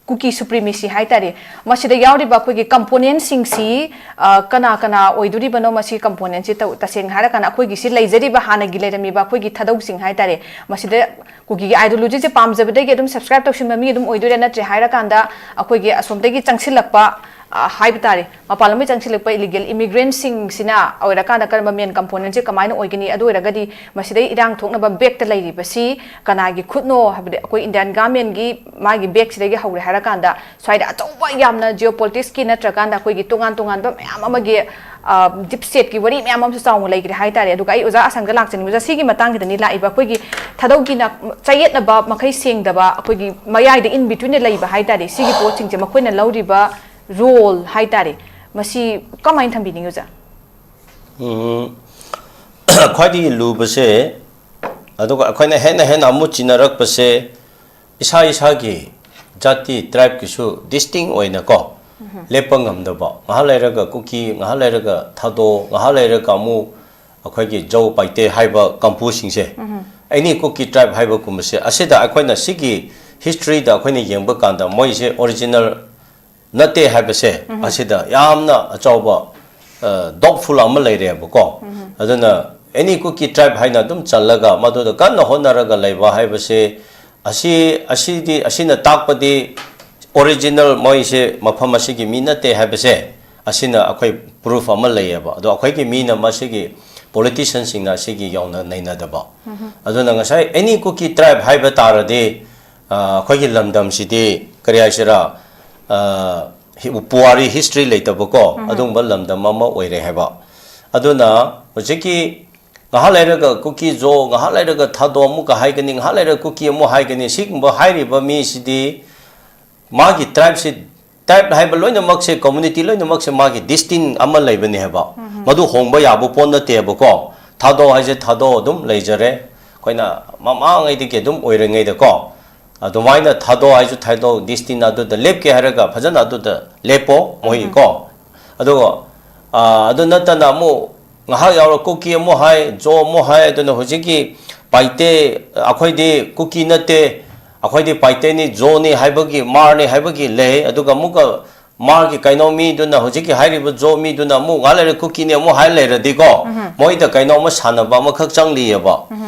ꯀꯨꯀꯤ supremacy ꯍꯥꯏꯇꯥꯔꯦ, ꯃꯁꯤꯗ ꯌꯥꯎꯔꯤꯕ ꯑꯩꯈꯣꯏꯒꯤ componentꯁꯤꯡꯁꯤ, ꯑ, ꯀꯅꯥ ꯀꯅꯥ ꯑꯣꯏꯗꯣꯔꯤꯕꯅꯣ? ꯃꯁꯤ componentꯁꯤ ꯇꯧ-, ꯇꯁꯦꯡꯅ ꯍꯥꯏꯔꯀꯥꯟꯗ ꯑꯩꯈꯣꯏꯒꯤ ꯁꯤ ꯂꯩꯖꯔꯤꯕ ꯍꯥꯟꯅꯒꯤ ꯂꯩꯔꯝꯃꯤꯕ ꯑꯩꯈꯣꯏꯒꯤ ꯊꯥꯗꯧꯁꯤꯡ ꯍꯥꯏꯇꯥꯔꯦ, ꯃꯁꯤꯗ ꯀꯨꯀꯤꯒꯤ ideologyꯁꯦ ꯄꯥꯝꯖꯕꯗꯒꯤ ꯑꯗꯨꯝ subscribe ꯇꯧꯁꯤꯟꯕ ꯃꯤ ꯑꯗꯨꯝ ꯑꯣꯏꯗꯣꯏꯔꯥ? ꯅꯠꯇ꯭ꯔꯦ ꯍꯥꯏꯔꯀꯥꯟꯗ ꯑꯩꯈꯣꯏꯒꯤ ꯑꯁꯣꯝꯗꯒꯤ ꯆꯪꯁꯤꯜꯂꯛꯄ, ꯑ, ꯍꯥꯏꯕ ꯇꯥꯔꯦ, ꯃꯄꯥꯟ ꯂꯝꯗꯒꯤ ꯆꯪꯁꯤꯜꯂꯛꯄ illegal immigrantꯁꯤꯡꯁꯤꯅ ꯑꯣꯏꯔꯀꯥꯟꯗ ꯀꯔꯝꯕ main componentꯁꯦ ꯀꯃꯥꯏꯅ ꯑꯣꯏꯒꯅꯤ? ꯑꯗꯨ ꯑꯣꯏꯔꯒꯗꯤ ꯃꯁꯤꯗꯩ ꯏꯔꯥꯡ ꯊꯣꯛꯅꯕ backꯇ ꯂꯩꯔꯤꯕꯁꯤ ꯀꯅꯥꯒꯤ ꯈꯨꯠꯅꯣ ꯍꯥꯏꯕꯗꯤ ꯑꯩꯈꯣꯏ Indian governmentꯀꯤ ꯃꯥꯒꯤ backꯁꯤꯗꯒꯤ ꯍꯧꯔꯦ ꯍꯥꯏꯔꯀꯥꯟꯗ ꯁ꯭ꯋꯥꯏꯗ ꯑꯆꯧꯕ ꯌꯥꯝꯅ geopoliticsꯀꯤ ꯅꯠꯇ꯭ꯔꯀꯥꯟꯗ ꯑꯩꯈꯣꯏꯒꯤ ꯇꯣꯉꯥꯟ ꯇꯣꯉꯥꯟꯕ ꯃꯌꯥꯝ ꯑꯃꯒꯤ, ꯑ, deep stateꯀꯤ ꯋꯥꯔꯤ ꯃꯌꯥꯝ ꯑꯃꯁꯨ ꯆꯥꯎꯅ ꯂꯩꯈ꯭ꯔꯦ ꯍꯥꯏꯇꯥꯔꯦ꯫ ꯑꯗꯨꯒ ꯑꯩ ꯑꯣꯖꯥ ꯑꯁꯪꯗ ꯂꯥꯛꯆꯅꯤꯡꯕꯁꯦ ꯁꯤꯒꯤ ꯃꯇꯥꯡꯁꯤꯗꯅꯤ ꯂꯥꯛꯏꯕ ꯑꯩꯈꯣꯏꯒꯤ ꯊꯥꯗꯧꯒꯤꯅ ꯆꯌꯦꯠꯅꯕ ꯃꯈꯩ ꯁꯦꯡꯗꯕ ꯑꯩꯈꯣꯏꯒꯤ ꯃꯌꯥꯏꯗ in betweenꯗ ꯂꯩꯕ ꯍꯥꯏꯇꯥꯔꯦ꯫ ꯁꯤꯒꯤ ꯄꯣꯠꯁꯤꯡꯁꯦ ꯃꯈꯣꯏꯅ ꯂꯧꯔꯤꯕ role ꯍꯥꯏꯇꯥꯔꯦ, ꯃꯁꯤ ꯀꯃꯥꯏꯅ ꯊꯝꯕꯤꯅꯤꯡꯉꯤ ꯑꯣꯖꯥ? ꯎꯝ, ꯈ꯭ꯋꯥꯏꯗꯒꯤ ꯂꯨꯕꯁꯦ, ꯑꯗꯨꯒ ꯑꯩꯈꯣꯏꯅ ꯍꯦꯟꯅ ꯍꯦꯟꯅ ꯑꯃꯨꯛ ꯆꯤꯟꯅꯔꯛꯄꯁꯦ, ꯏꯁꯥ ꯏꯁꯥꯒꯤ ꯖꯥꯇꯤ tribeꯀꯤꯁꯨ distinct ꯑꯣꯏꯅꯀꯣ ꯂꯦꯞꯄ ꯉꯝꯗꯕ, ꯉꯥꯏꯍꯥꯛ ꯂꯩꯔꯒ ꯀꯨꯀꯤ, ꯉꯥꯏꯍꯥꯛ ꯂꯩꯔꯒ ꯊꯥꯗꯣ, ꯉꯥꯏꯍꯥꯛ ꯂꯩꯔꯒ ꯑꯃꯨꯛ ꯑꯩꯈꯣꯏꯒꯤ ꯖꯧ ꯄꯥꯏꯇꯦ ꯍꯥꯏꯕ ꯀꯥꯡꯕꯨꯁꯤꯡꯁꯦ, any ꯀꯨꯀꯤ tribe ꯍꯥꯏꯕꯒꯨꯝꯕꯁꯦ, ꯑꯁꯤꯗ ꯑꯩꯈꯣꯏꯅ ꯁꯤꯒꯤ historyꯗ ꯑꯩꯈꯣꯏꯅ ꯌꯦꯡꯕ ꯀꯥꯟꯗ ꯃꯣꯏꯁꯦ original ꯅꯠꯇꯦ ꯍꯥꯏꯕꯁꯦ ꯑꯁꯤꯗ ꯌꯥꯝꯅ ꯑꯆꯧꯕ, ꯑ, doubtful ꯑꯃ ꯂꯩꯔꯦꯕꯀꯣ꯫ ꯑꯗꯨꯅ any ꯀꯨꯀꯤ tribe ꯍꯥꯏꯅ ꯑꯗꯨꯝ ꯆꯜꯂꯒ ꯃꯗꯨꯗ ꯀꯟꯅ ꯍꯣꯠꯅꯔꯒ ꯂꯩꯕ ꯍꯥꯏꯕꯁꯦ, ꯑꯁꯤ, ꯑꯁꯤꯗꯤ, ꯑꯁꯤꯅ ꯇꯥꯛꯄꯗꯤ original ꯃꯣꯏꯁꯦ ꯃꯐꯝ ꯑꯁꯤꯒꯤ ꯃꯤ ꯅꯠꯇꯦ ꯍꯥꯏꯕꯁꯦ ꯑꯁꯤꯅ ꯑꯩꯈꯣꯏ proof ꯑꯃ ꯂꯩꯌꯦꯕ꯫ ꯑꯗꯣ ꯑꯩꯈꯣꯏꯒꯤ ꯃꯤꯅ ꯃꯁꯤꯒꯤ politicianꯁꯤꯡꯅ ꯑꯁꯤꯒꯤ ꯌꯧꯅ ꯅꯩꯅꯗꯕ꯫ ꯑꯗꯨꯅ ꯉꯁꯥꯏ any ꯀꯨꯀꯤ tribe ꯍꯥꯏꯕ ꯇꯥꯔꯗꯤ ꯑꯩꯈꯣꯏꯒꯤ ꯂꯝꯗꯝꯁꯤꯗꯤ ꯀꯔꯤ ꯍꯥꯏꯁꯤꯔꯥ, ꯄꯨꯋꯥꯔꯤ, ꯍꯤꯁꯇ꯭ꯔꯤ ꯂꯩꯇꯕꯀꯣ, ꯑꯗꯨꯒꯨꯝꯕ ꯂꯝꯗꯝ ꯑꯃ ꯑꯣꯏꯔꯦ ꯍꯥꯏꯕ꯫ ꯑꯗꯨꯅ ꯍꯧꯖꯤꯛꯀꯤ ꯉꯥꯏꯍꯥꯛ ꯂꯩꯔꯒ ꯀꯨꯀꯤ ꯖꯣ, ꯉꯥꯏꯍꯥꯛ ꯂꯩꯔꯒ ꯊꯥꯗꯣ ꯑꯃꯨꯛꯀ ꯍꯥꯏꯒꯅꯤ, ꯉꯥꯏꯍꯥꯛ ꯂꯩꯔꯒ ꯀꯨꯀꯤ ꯑꯃꯨꯛ ꯍꯥꯏꯒꯅꯤ, ꯁꯤꯒꯨꯝꯕ ꯍꯥꯏꯔꯤꯕ ꯃꯤꯁꯤꯗꯤ ꯃꯥꯒꯤ ꯇ꯭ꯔꯥꯏꯕꯁꯤ, ꯇ꯭ꯔꯥꯏꯕ ꯍꯥꯏꯕ ꯂꯣꯏꯅꯃꯛꯁꯦ, ꯀꯝꯃꯨꯅꯤꯇꯤ ꯂꯣꯏꯅꯃꯛꯁꯦ ꯃꯥꯒꯤ ꯗꯤꯁꯇꯤꯟ ꯑꯃ ꯂꯩꯕꯅꯦ ꯍꯥꯏꯕ꯫ ꯃꯗꯨ ꯍꯣꯡꯕ ꯌꯥꯕ ꯄꯣꯠ ꯅꯠꯇꯦꯕꯀꯣ꯫ ꯊꯥꯗꯣ ꯍꯥꯏꯁꯦ ꯊꯥꯗꯣ ꯑꯗꯨꯝ ꯂꯩꯖꯔꯦ꯫ ꯑꯩꯈꯣꯏꯅ ꯃꯃꯥꯡꯉꯩꯗꯒꯤ ꯑꯗꯨꯝ ꯑꯣꯏꯔꯤꯉꯩꯗꯀꯣ, ꯑꯗꯨꯃꯥꯏꯅ ꯊꯥꯗꯣ ꯍꯥꯏꯁꯨ ꯊꯥꯗꯣ, ꯗꯤꯁꯇꯤꯟ ꯑꯗꯨꯗ ꯂꯦꯞꯀꯦ ꯍꯥꯏꯔꯒ ꯐꯖꯅ ꯑꯗꯨꯗ ꯂꯦꯞꯄꯣ ꯃꯣꯏꯀꯣ꯫ ꯑꯗꯨꯒ ꯑꯗꯨ ꯅꯠꯇꯅ ꯑꯃꯨꯛ ꯉꯥꯏꯍꯥꯛ ꯌꯥꯎꯔ ꯀꯨꯀꯤ ꯑꯃꯨꯛ ꯍꯥꯏ, ꯖꯣ ꯑꯃꯨꯛ ꯍꯥꯏ꯫ ꯑꯗꯨꯅ ꯍꯧꯖꯤꯛꯀꯤ ꯄꯥꯏꯇꯦ, ꯑꯩꯈꯣꯏꯗꯤ ꯀꯨꯀꯤ ꯅꯠꯇꯦ, ꯑꯩꯈꯣꯏꯗꯤ ꯄꯥꯏꯇꯦꯅꯤ, ꯖꯣꯅꯤ ꯍꯥꯏꯕꯒꯤ, ꯃꯥꯔꯅꯤ ꯍꯥꯏꯕꯒꯤ ꯂꯩ꯫ ꯑꯗꯨꯒ ꯑꯃꯨꯛꯀ ꯃꯥꯒꯤ ꯀꯩꯅꯣ ꯃꯤꯗꯨꯅ, ꯍꯧꯖꯤꯛꯀꯤ ꯍꯥꯏꯔꯤꯕ ꯖꯣ ꯃꯤꯗꯨꯅ ꯑꯃꯨꯛ ꯉꯥꯏꯍꯥꯛ ꯂꯩꯔ ꯀꯨꯀꯤꯅꯤ ꯑꯃꯨꯛ ꯍꯥꯏ ꯂꯩꯔꯗꯤꯀꯣ, ꯃꯣꯏꯗ ꯀꯩꯅꯣꯝꯃ ꯁꯥꯟꯅꯕ ꯑꯃꯈꯛ ꯆꯪꯂꯤꯑꯕ꯫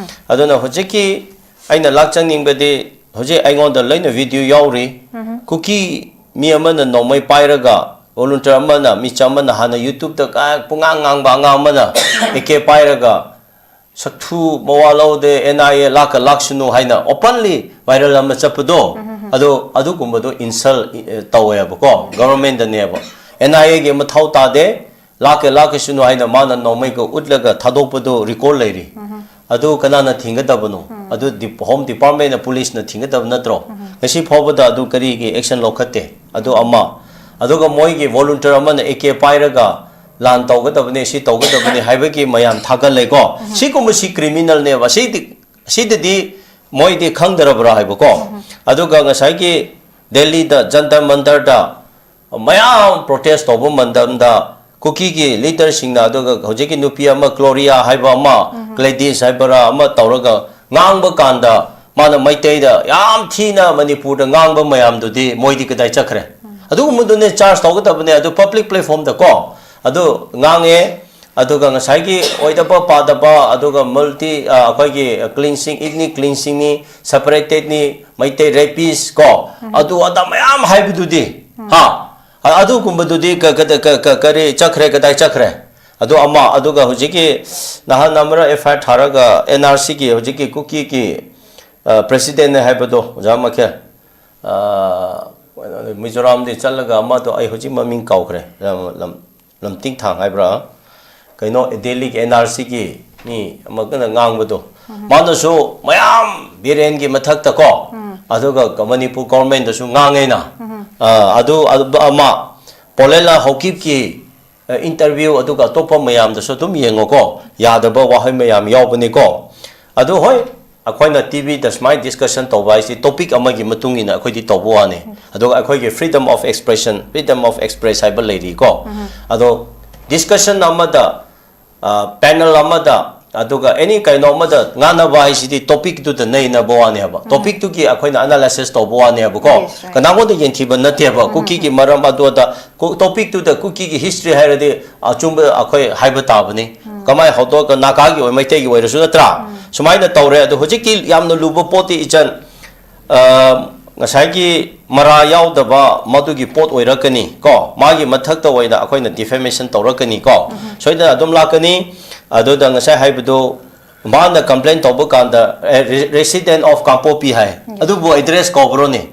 ꯑꯗꯨꯅ ꯍꯧꯖꯤꯛꯀꯤ ꯑꯩꯅ ꯂꯥꯛꯆꯅꯤꯡꯕꯗꯤ, ꯍꯧꯖꯤꯛ ꯑꯩꯉꯣꯟꯗ ꯂꯣꯏꯅ ꯚꯤꯗꯤꯑꯣ ꯌꯥꯎꯔꯤ꯫ ꯀꯨꯀꯤ ꯃꯤ ꯑꯃꯅ ꯅꯣꯡꯃꯩ ꯄꯥꯏꯔꯒ, ꯚꯣꯂꯨꯟꯇꯤꯌꯔ ꯑꯃꯅ, ꯃꯤꯆꯝ ꯑꯃꯅ ꯍꯥꯟꯅ ꯌꯨꯇ꯭ꯌꯨꯕꯇ ꯀꯥ-, ꯄꯨꯡꯉꯥꯡ ꯉꯥꯡꯕ ꯑꯉꯥꯡ ꯑꯃꯅ ꯑꯦ ꯀꯦ ꯄꯥꯏꯔꯒ, "ꯁꯛꯊꯨ ꯃꯋꯥ ꯂꯧꯗꯦ, ꯑꯦꯟ ꯑꯥꯏ ꯑꯦ ꯂꯥꯛꯀ ꯂꯥꯛꯁꯅꯨ" ꯍꯥꯏꯅ ꯑꯣꯄꯟꯂꯤ ꯚꯥꯏꯔꯦꯜ ꯑꯃ ꯆꯠꯄꯗꯣ, ꯑꯗꯣ ꯑꯗꯨꯒꯨꯝꯕꯗꯣ ꯏꯟꯁꯜ, ꯑꯦ, ꯇꯧꯋꯦꯕꯀꯣ, ꯒꯚꯔꯟꯃꯦꯟꯗꯅꯦꯕ꯫ ꯑꯦꯟ ꯑꯥꯏ ꯑꯦꯒꯤ ꯃꯊꯧ ꯇꯥꯗꯦ, ꯂꯥꯛꯀꯦ ꯂꯥꯛꯀꯁꯅꯨ ꯍꯥꯏꯅ ꯃꯥꯅ ꯅꯣꯡꯃꯩꯒ ꯎꯠꯂꯒ ꯊꯥꯗꯣꯛꯄꯗꯣ ꯔꯤꯀꯣꯔꯗ ꯂꯩꯔꯤ꯫ ꯑꯗꯨ ꯀꯅꯥꯅ ꯊꯤꯡꯒꯗꯕꯅꯣ? ꯑꯗꯨ ꯗꯤꯞ-, ꯍꯣꯝ ꯗꯤꯄꯥꯔꯠꯃꯦꯟꯅ, ꯄꯨꯂꯤꯁꯅ ꯊꯤꯡꯒꯗꯕ ꯅꯠꯇ꯭ꯔꯣ? ꯉꯁꯤ ꯐꯥꯎꯕꯗ ꯑꯗꯨ ꯀꯔꯤꯒꯤ ꯑꯦꯛꯁꯟ ꯂꯧꯈꯠꯇꯦ? ꯑꯗꯨ ꯑꯃ꯫ ꯑꯗꯨꯒ ꯃꯣꯏꯒꯤ ꯚꯣꯂꯨꯟꯇꯤꯌꯔ ꯑꯃꯅ ꯑꯦ ꯀꯦ ꯄꯥꯏꯔꯒ ꯂꯥꯟ ꯇꯧꯒꯗꯕꯅꯤ, ꯁꯤ ꯇꯧꯒꯗꯕꯅꯤ ꯍꯥꯏꯕꯒꯤ ꯃꯌꯥꯝ ꯊꯥꯒꯠꯂꯦꯀꯣ꯫ ꯁꯤꯒꯨꯝꯕꯁꯤ ꯀ꯭ꯔꯤꯃꯤꯅꯦꯜꯅꯦꯕ꯫ ꯁꯤꯗꯤ, ꯁꯤꯗꯗꯤ ꯃꯣꯏꯗꯤ ꯈꯪꯗ꯭ꯔꯕ꯭ꯔꯥ ꯍꯥꯏꯕꯀꯣ꯫ ꯑꯗꯨꯒ ꯉꯁꯥꯏꯒꯤ ꯗꯦꯜꯂꯤꯗ ꯖꯟꯇꯔ ꯃꯟꯇꯔꯗ ꯃꯌꯥꯝ ꯄ꯭ꯔꯣꯇꯦꯁ ꯇꯧꯕ ꯃꯇꯝꯗ ꯀꯨꯀꯤꯒꯤ ꯂꯤꯗꯔꯁꯤꯡꯅ, ꯑꯗꯨꯒ ꯍꯧꯖꯤꯛꯀꯤ ꯅꯨꯄꯤ ꯑꯃ ꯒ꯭ꯂꯣꯔꯤꯌꯥ ꯍꯥꯏꯕ ꯑꯃ, ꯒ꯭ꯂꯦꯗꯤꯁ ꯍꯥꯏꯕꯔꯥ ꯑꯃ ꯇꯧꯔꯒ ꯉꯥꯡꯕ ꯀꯥꯟꯗ ꯃꯥꯅ ꯃꯩꯇꯩꯗ ꯌꯥꯝ ꯊꯤꯅ ꯃꯅꯤꯄꯨꯔꯗ ꯉꯥꯡꯕ ꯃꯌꯥꯝꯗꯨꯗꯤ ꯃꯣꯏꯗꯤ ꯀꯗꯥꯏ ꯆꯠꯈ꯭ꯔꯦ? ꯑꯗꯨꯒꯨꯝꯕꯗꯨꯅꯦ ꯆꯥꯔꯖ ꯇꯧꯒꯗꯕꯅꯦ꯫ ꯑꯗꯨ ꯄꯕ꯭ꯂꯤꯛ ꯄ꯭ꯂꯦꯠꯐꯣꯝꯗꯀꯣ ꯑꯗꯨ ꯉꯥꯡꯉꯦ꯫ ꯑꯗꯨꯒ ꯉꯁꯥꯏꯒꯤ ꯑꯣꯏꯗꯕ ꯄꯥꯗꯕ, ꯑꯗꯨꯒ ꯃꯜꯇꯤ, ꯑ, ꯑꯩꯈꯣꯏꯒꯤ ꯀ꯭ꯂꯤꯟꯁꯤꯡ, ꯏꯊꯅꯤꯛ ꯀ꯭ꯂꯤꯟꯁꯤꯡꯅꯤ, ꯁꯦꯄꯔꯦꯇꯦꯠꯅꯤ, ꯃꯩꯇꯩ ꯔꯦꯄꯤꯁ ꯀꯣ, ꯑꯗꯨ ꯑꯗꯥ ꯃꯌꯥꯝ ꯍꯥꯏꯕꯗꯨꯗꯤ, ꯍꯥ? ꯑ-, ꯑꯗꯨꯒꯨꯝꯕꯗꯨꯗꯤ ꯀ-, ꯀꯗ-, ꯀ-, ꯀ-, ꯀꯔꯤ ꯆꯠꯈ꯭ꯔꯦ, ꯀꯗꯥꯏ ꯆꯠꯈ꯭ꯔꯦ? ꯑꯗꯨ ꯑꯃ, ꯑꯗꯨꯒ ꯍꯧꯖꯤꯛꯀꯤ ꯅꯍꯥꯟ ꯑꯃꯔ ꯑꯦꯐ ꯑꯥꯏ ꯑꯥꯔ ꯊꯥꯔꯒ ꯑꯦꯟ ꯑꯥꯔ ꯁꯤꯒꯤ ꯍꯧꯖꯤꯛꯀꯤ ꯀꯨꯀꯤꯒꯤ ꯄ꯭ꯔꯦꯁꯤꯗꯦꯟꯅꯦ ꯍꯥꯏꯕꯗꯣ ꯑꯣꯖꯥ ꯃꯈꯦꯜ, ꯃꯤꯖꯣꯔꯥꯝꯗꯤ ꯆꯠꯂꯒ ꯑꯃꯗꯣ ꯑꯩ ꯍꯧꯖꯤꯛ ꯃꯃꯤꯡ ꯀꯥꯎꯈ꯭ꯔꯦ, ꯂꯝ ꯂꯝꯇꯤꯡꯊꯥꯡ ꯍꯥꯏꯕ꯭ꯔꯥ, ꯀꯩꯅꯣ ꯗꯦꯜꯂꯤꯒꯤ ꯑꯦꯟ ꯑꯥꯔ ꯁꯤꯒꯤ ꯃꯤ ꯑꯃꯒꯅ ꯉꯥꯡꯕꯗꯣ, ꯃꯥꯅꯁꯨ ꯃꯌꯥꯝ ꯕꯤꯔꯦꯟꯒꯤ ꯃꯊꯛꯇ ꯀꯣ, ꯑꯗꯨꯒ ꯃꯅꯤꯄꯨꯔ ꯒꯣꯔꯃꯦꯟꯗꯁꯨ ꯉꯥꯡꯉꯦꯅ. ꯑꯗꯨ ꯑꯃ, ꯄꯣꯂꯦꯟꯂ ꯍꯧꯀꯤꯞꯀꯤ ꯏꯟꯇꯔꯚ꯭ꯌꯨ, ꯑꯗꯨꯒ ꯑꯇꯣꯞꯄ ꯃꯌꯥꯝꯗꯁꯨ ꯑꯗꯨꯝ ꯌꯦꯡꯉꯣꯀꯣ, ꯌꯥꯗꯕ ꯋꯥꯍꯩ ꯃꯌꯥꯝ ꯌꯥꯎꯕꯅꯤꯀꯣ. ꯑꯗꯨ ꯍꯣꯏ, ꯑꯩꯈꯣꯏꯅ ꯇꯤ ꯚꯤꯗ ꯁꯨꯃꯥꯏꯅ ꯗꯤꯁꯀꯁꯟ ꯇꯧꯕ ꯍꯥꯏꯁꯤ ꯇꯣꯄꯤꯛ ꯑꯃꯒꯤ ꯃꯇꯨꯡ ꯏꯟꯅ ꯑꯩꯈꯣꯏꯗꯤ ꯇꯧꯕ ꯋꯥꯅꯤ. ꯑꯗꯨꯒ ꯑꯩꯈꯣꯏꯒꯤ freedom of expression, freedom of express ꯍꯥꯏꯕ ꯂꯩꯔꯤꯀꯣ. ꯑꯗꯣ ꯗꯤꯁꯀꯁꯟ ꯑꯃꯗ ꯄꯦꯅꯦꯜ ꯑꯃꯗ, ꯑꯗꯨꯒ ꯑꯦꯅꯤ ꯀꯩꯅꯣ ꯑꯃꯗ ꯉꯥꯡꯅꯕ ꯍꯥꯏꯁꯤꯗꯤ ꯇꯣꯄꯤꯛꯇꯨꯗ ꯅꯩꯅꯕ ꯋꯥꯅꯦꯕ, ꯇꯣꯄꯤꯛꯇꯨꯒꯤ ꯑꯩꯈꯣꯏꯅ ꯑꯦꯅꯥꯂꯥꯏꯁꯤꯁ ꯇꯧꯕ ꯋꯥꯅꯦꯕꯀꯣ. Yes, right. ꯀꯅꯥꯒꯣꯟꯗ ꯌꯦꯡꯊꯤꯕ ꯅꯠꯇꯦꯕ. ꯀꯨꯀꯤꯒꯤ ꯃꯔꯝ ꯑꯗꯨ ꯑꯗ, ꯇꯣꯄꯤꯛꯇꯨꯗ ꯀꯨꯀꯤꯒꯤ ꯍꯤꯁꯇ꯭ꯔꯤ ꯍꯥꯏꯔꯗꯤ ꯑꯆꯨꯝꯕ ꯑꯩꯈꯣꯏ ꯍꯥꯏꯕ ꯇꯥꯕꯅꯤ. ꯀꯃꯥꯏꯅ ꯍꯧꯗꯣꯛꯑꯒ ꯅꯥꯒꯥꯒꯤ ꯑꯣꯏ, ꯃꯩꯇꯩꯒꯤ ꯑꯣꯏꯔꯁꯨ, ꯅꯠꯇ꯭ꯔꯥ? ꯁꯨꯃꯥꯏꯅ ꯇꯧꯔꯦ. ꯑꯗꯣ ꯍꯧꯖꯤꯛꯀꯤ ꯌꯥꯝꯅ ꯂꯨꯕ ꯄꯣꯠꯇꯤ ꯏꯆꯟ, ꯉꯁꯥꯏꯒꯤ ꯃꯔꯥ ꯌꯥꯎꯗꯕ ꯃꯗꯨꯒꯤ ꯄꯣꯠ ꯑꯣꯏꯔꯛꯀꯅꯤ ꯀꯣ, ꯃꯥꯒꯤ ꯃꯊꯛꯇ ꯑꯣꯏꯅ ꯑꯩꯈꯣꯏꯅ ꯗꯤꯐꯦꯃꯦꯁꯟ ꯇꯧꯔꯛꯀꯅꯤ ꯀꯣ, ꯁꯣꯏꯗꯅ ꯑꯗꯨꯝ ꯂꯥꯛꯀꯅꯤ. ꯑꯗꯨꯗ ꯉꯁꯥꯏ ꯍꯥꯏꯕꯗꯨ, ꯃꯥꯅ ꯀꯝꯄ꯭ꯂꯦꯟ ꯇꯧꯕ ꯀꯥꯟꯗ resident of ꯀꯥꯡꯄꯣꯛꯄꯤ ꯍꯥꯏ, ꯑꯗꯨꯕꯨ ꯑꯦꯗ꯭ꯔꯦꯁ ꯀꯧꯕ꯭ꯔꯣꯅꯦ?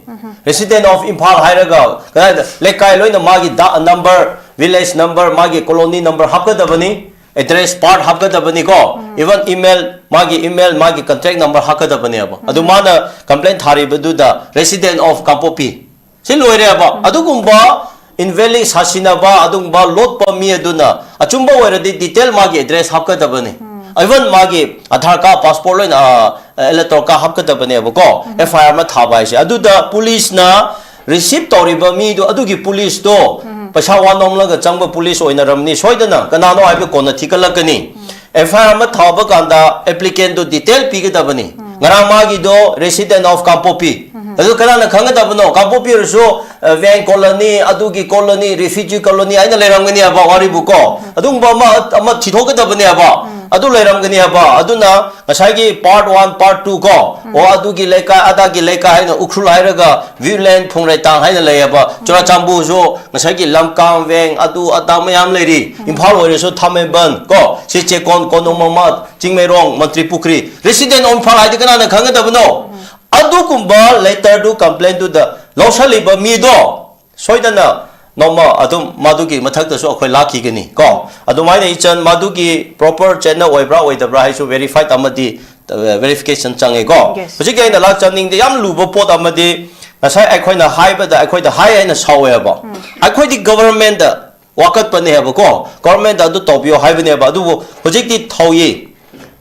Resident of ꯏꯝꯐꯥꯜ ꯍꯥꯏꯔꯒ ꯀꯗꯥꯏꯗ? ꯂꯩꯀꯥꯏ ꯂꯣꯏꯅ ꯃꯥꯒꯤ number, village number, ꯃꯥꯒꯤ colony number ꯍꯥꯞꯀꯗꯕꯅꯤ, ꯑꯦꯗ꯭ꯔꯦꯁ ꯄꯥꯔꯠ ꯍꯥꯞꯀꯗꯕꯅꯤꯀꯣ. Even email, ꯃꯥꯒꯤ email, ꯃꯥꯒꯤ contact number ꯍꯥꯞꯀꯗꯕꯅꯦꯕ. ꯑꯗꯨ ꯃꯥꯅ ꯀꯝꯄ꯭ꯂꯦꯟ ꯊꯥꯔꯤꯕꯗꯨꯗ resident of ꯀꯥꯡꯄꯣꯛꯄꯤ, ꯁꯤ ꯂꯣꯏꯔꯦꯕ. ꯑꯗꯨꯒꯨꯝꯕ invalid ꯁꯥꯁꯤꯟꯅꯕ, ꯑꯗꯨꯒꯨꯝꯕ ꯂꯣꯠꯄ ꯃꯤ ꯑꯗꯨꯅ ꯑꯆꯨꯝꯕ ꯑꯣꯏꯔꯗꯤ ꯗꯤꯇꯦꯜ ꯃꯥꯒꯤ ꯑꯦꯗ꯭ꯔꯦꯁ ꯍꯥꯞꯀꯗꯕꯅꯤ. Even ꯃꯥꯒꯤ ꯑꯙꯥꯔ ꯀꯥꯔꯗ, ꯄꯥꯁꯄꯣꯔꯠ ꯂꯣꯏꯅ, ꯏꯂꯦꯛꯇꯣꯔꯦꯜ ꯀꯥꯔꯗ ꯍꯥꯞꯀꯗꯕꯅꯦꯕꯀꯣ, ꯑꯦꯐ ꯑꯥꯏ ꯑꯥꯔ ꯑꯃ ꯊꯥꯕ ꯍꯥꯏꯁꯦ. ꯑꯗꯨꯗ ꯄꯨꯂꯤꯁꯅ ꯔꯤꯁꯤꯞ ꯇꯧꯔꯤꯕ ꯃꯤꯗꯣ, ꯑꯗꯨꯒꯤ ꯄꯨꯂꯤꯁꯇꯣ ꯄꯩꯁꯥ ꯋꯥ ꯅꯣꯝꯂꯒ ꯆꯪꯕ ꯄꯨꯂꯤꯁ ꯑꯣꯏꯅꯔꯝꯅꯤ ꯁꯣꯏꯗꯅ. ꯀꯅꯥꯅꯣ ꯍꯥꯏꯕ ꯀꯣꯟꯅ ꯊꯤꯒꯠꯂꯛꯀꯅꯤ. ꯑꯦꯐ ꯑꯥꯏ ꯑꯥꯔ ꯑꯃ ꯊꯥꯕ ꯀꯥꯟꯗ ꯑꯦꯄ꯭ꯂꯤꯀꯦꯟꯗꯣ ꯗꯤꯇꯦꯜ ꯄꯤꯒꯗꯕꯅꯤ. ꯉꯔꯥꯡ ꯃꯥꯒꯤꯗꯣ resident of ꯀꯥꯡꯄꯣꯛꯄꯤ. ꯑꯗꯨ ꯀꯅꯥꯅ ꯈꯪꯒꯗꯕꯅꯣ? ꯀꯥꯡꯄꯣꯛꯄꯤ ꯑꯣꯏꯔꯁꯨ, ꯚꯦꯡ ꯀꯣꯂꯣꯅꯤ, ꯑꯗꯨꯒꯤ ꯀꯣꯂꯣꯅꯤ, ꯔꯤꯐ꯭ꯌꯨꯖꯤ ꯀꯣꯂꯣꯅꯤ ꯍꯥꯏꯅ ꯂꯩꯔꯝꯒꯅꯤ ꯍꯥꯏꯕ ꯋꯥꯔꯤꯕꯨꯀꯣ. ꯑꯗꯨꯒꯨꯝꯕ ꯑꯃ, ꯑꯃ ꯊꯤꯗꯣꯛꯀꯗꯕꯅꯦꯕ. ꯑꯗꯨ ꯂꯩꯔꯝꯒꯅꯤ ꯍꯥꯏꯕ꯫ ꯑꯗꯨꯅ ꯉꯁꯥꯏꯒꯤ part one, part two ꯀꯣ, ꯑꯣ, ꯑꯗꯨꯒꯤ ꯂꯩꯀꯥꯏ, ꯑꯗꯥꯒꯤ ꯂꯩꯀꯥꯏ ꯍꯥꯏꯅ ꯎꯈ꯭ꯔꯨꯜ ꯍꯥꯏꯔꯒ ꯚ꯭ꯌꯨꯂꯦꯟ, ꯐꯨꯡꯔꯩꯇꯥꯡ ꯍꯥꯏꯅ ꯂꯩꯌꯦꯕ꯫ ꯆꯨꯔꯥꯆꯥꯟꯄꯨꯔꯁꯨ ꯉꯁꯥꯏꯒꯤ ꯂꯝꯀꯥꯝ ꯋꯦꯡ, ꯑꯗꯨ ꯑꯗꯥ ꯃꯌꯥꯝ ꯂꯩꯔꯤ꯫ ꯏꯝꯐꯥꯜ ꯑꯣꯏꯔꯁꯨ ꯊꯥꯡꯃꯩꯕꯟ ꯀꯣ, ꯁꯤ ꯆꯦꯛꯀꯣꯟ, ꯀꯣꯅꯨꯡ ꯃꯃꯥ, ꯆꯤꯡꯃꯩꯔꯣꯡ, ꯃꯟꯇ꯭ꯔꯤ ꯄꯨꯈ꯭ꯔꯤ꯫ Resident of ꯏꯝꯐꯥꯜ ꯍꯥꯏꯗꯤ ꯀꯅꯥꯅ ꯈꯪꯒꯗꯕꯅꯣ? ꯑꯗꯨꯒꯨꯝꯕ letterꯗꯨ, complaintꯗꯨꯗ ꯂꯧꯁꯜꯂꯤꯕ ꯃꯤꯗꯣ ꯁꯣꯏꯗꯅ ꯅꯣꯡꯃ ꯑꯗꯨꯝ ꯃꯗꯨꯒꯤ ꯃꯊꯛꯇꯁꯨ ꯑꯩꯈꯣꯏ ꯂꯥꯛꯈꯤꯒꯅꯤ ꯀꯣ꯫ ꯑꯗꯨꯃꯥꯏꯅ ꯏꯆꯟ, ꯃꯗꯨꯒꯤ proper ꯆꯦꯠꯅ ꯑꯣꯏꯕ꯭ꯔꯥ ꯑꯣꯏꯗꯕ꯭ꯔꯥ ꯍꯥꯏꯁꯨ verified ꯑꯃꯗꯤ, ꯑ, verification ꯆꯪꯉꯦꯀꯣ꯫ Yes. ꯍꯧꯖꯤꯛꯀꯤ ꯑꯩꯅ ꯂꯥꯛꯆꯅꯤꯡꯗꯦ, ꯌꯥꯝ ꯂꯨꯕ ꯄꯣꯠ ꯑꯃꯗꯤ ꯉꯁꯥꯏ ꯑꯩꯈꯣꯏꯅ ꯍꯥꯏꯕꯗ ꯑꯩꯈꯣꯏꯗ ꯍꯥꯏ ꯍꯥꯏꯅ ꯁꯥꯎꯋꯦꯕ꯫ ꯑꯩꯈꯣꯏꯗꯤ governmentꯗ ꯋꯥꯀꯠꯄꯅꯦ ꯍꯥꯏꯕꯀꯣ, governmentꯗ ꯑꯗꯨ ꯇꯧꯕꯤꯌꯣ ꯍꯥꯏꯕꯅꯦꯕ꯫ ꯑꯗꯨꯕꯨ ꯍꯧꯖꯤꯛꯇꯤ ꯊꯧꯌꯤ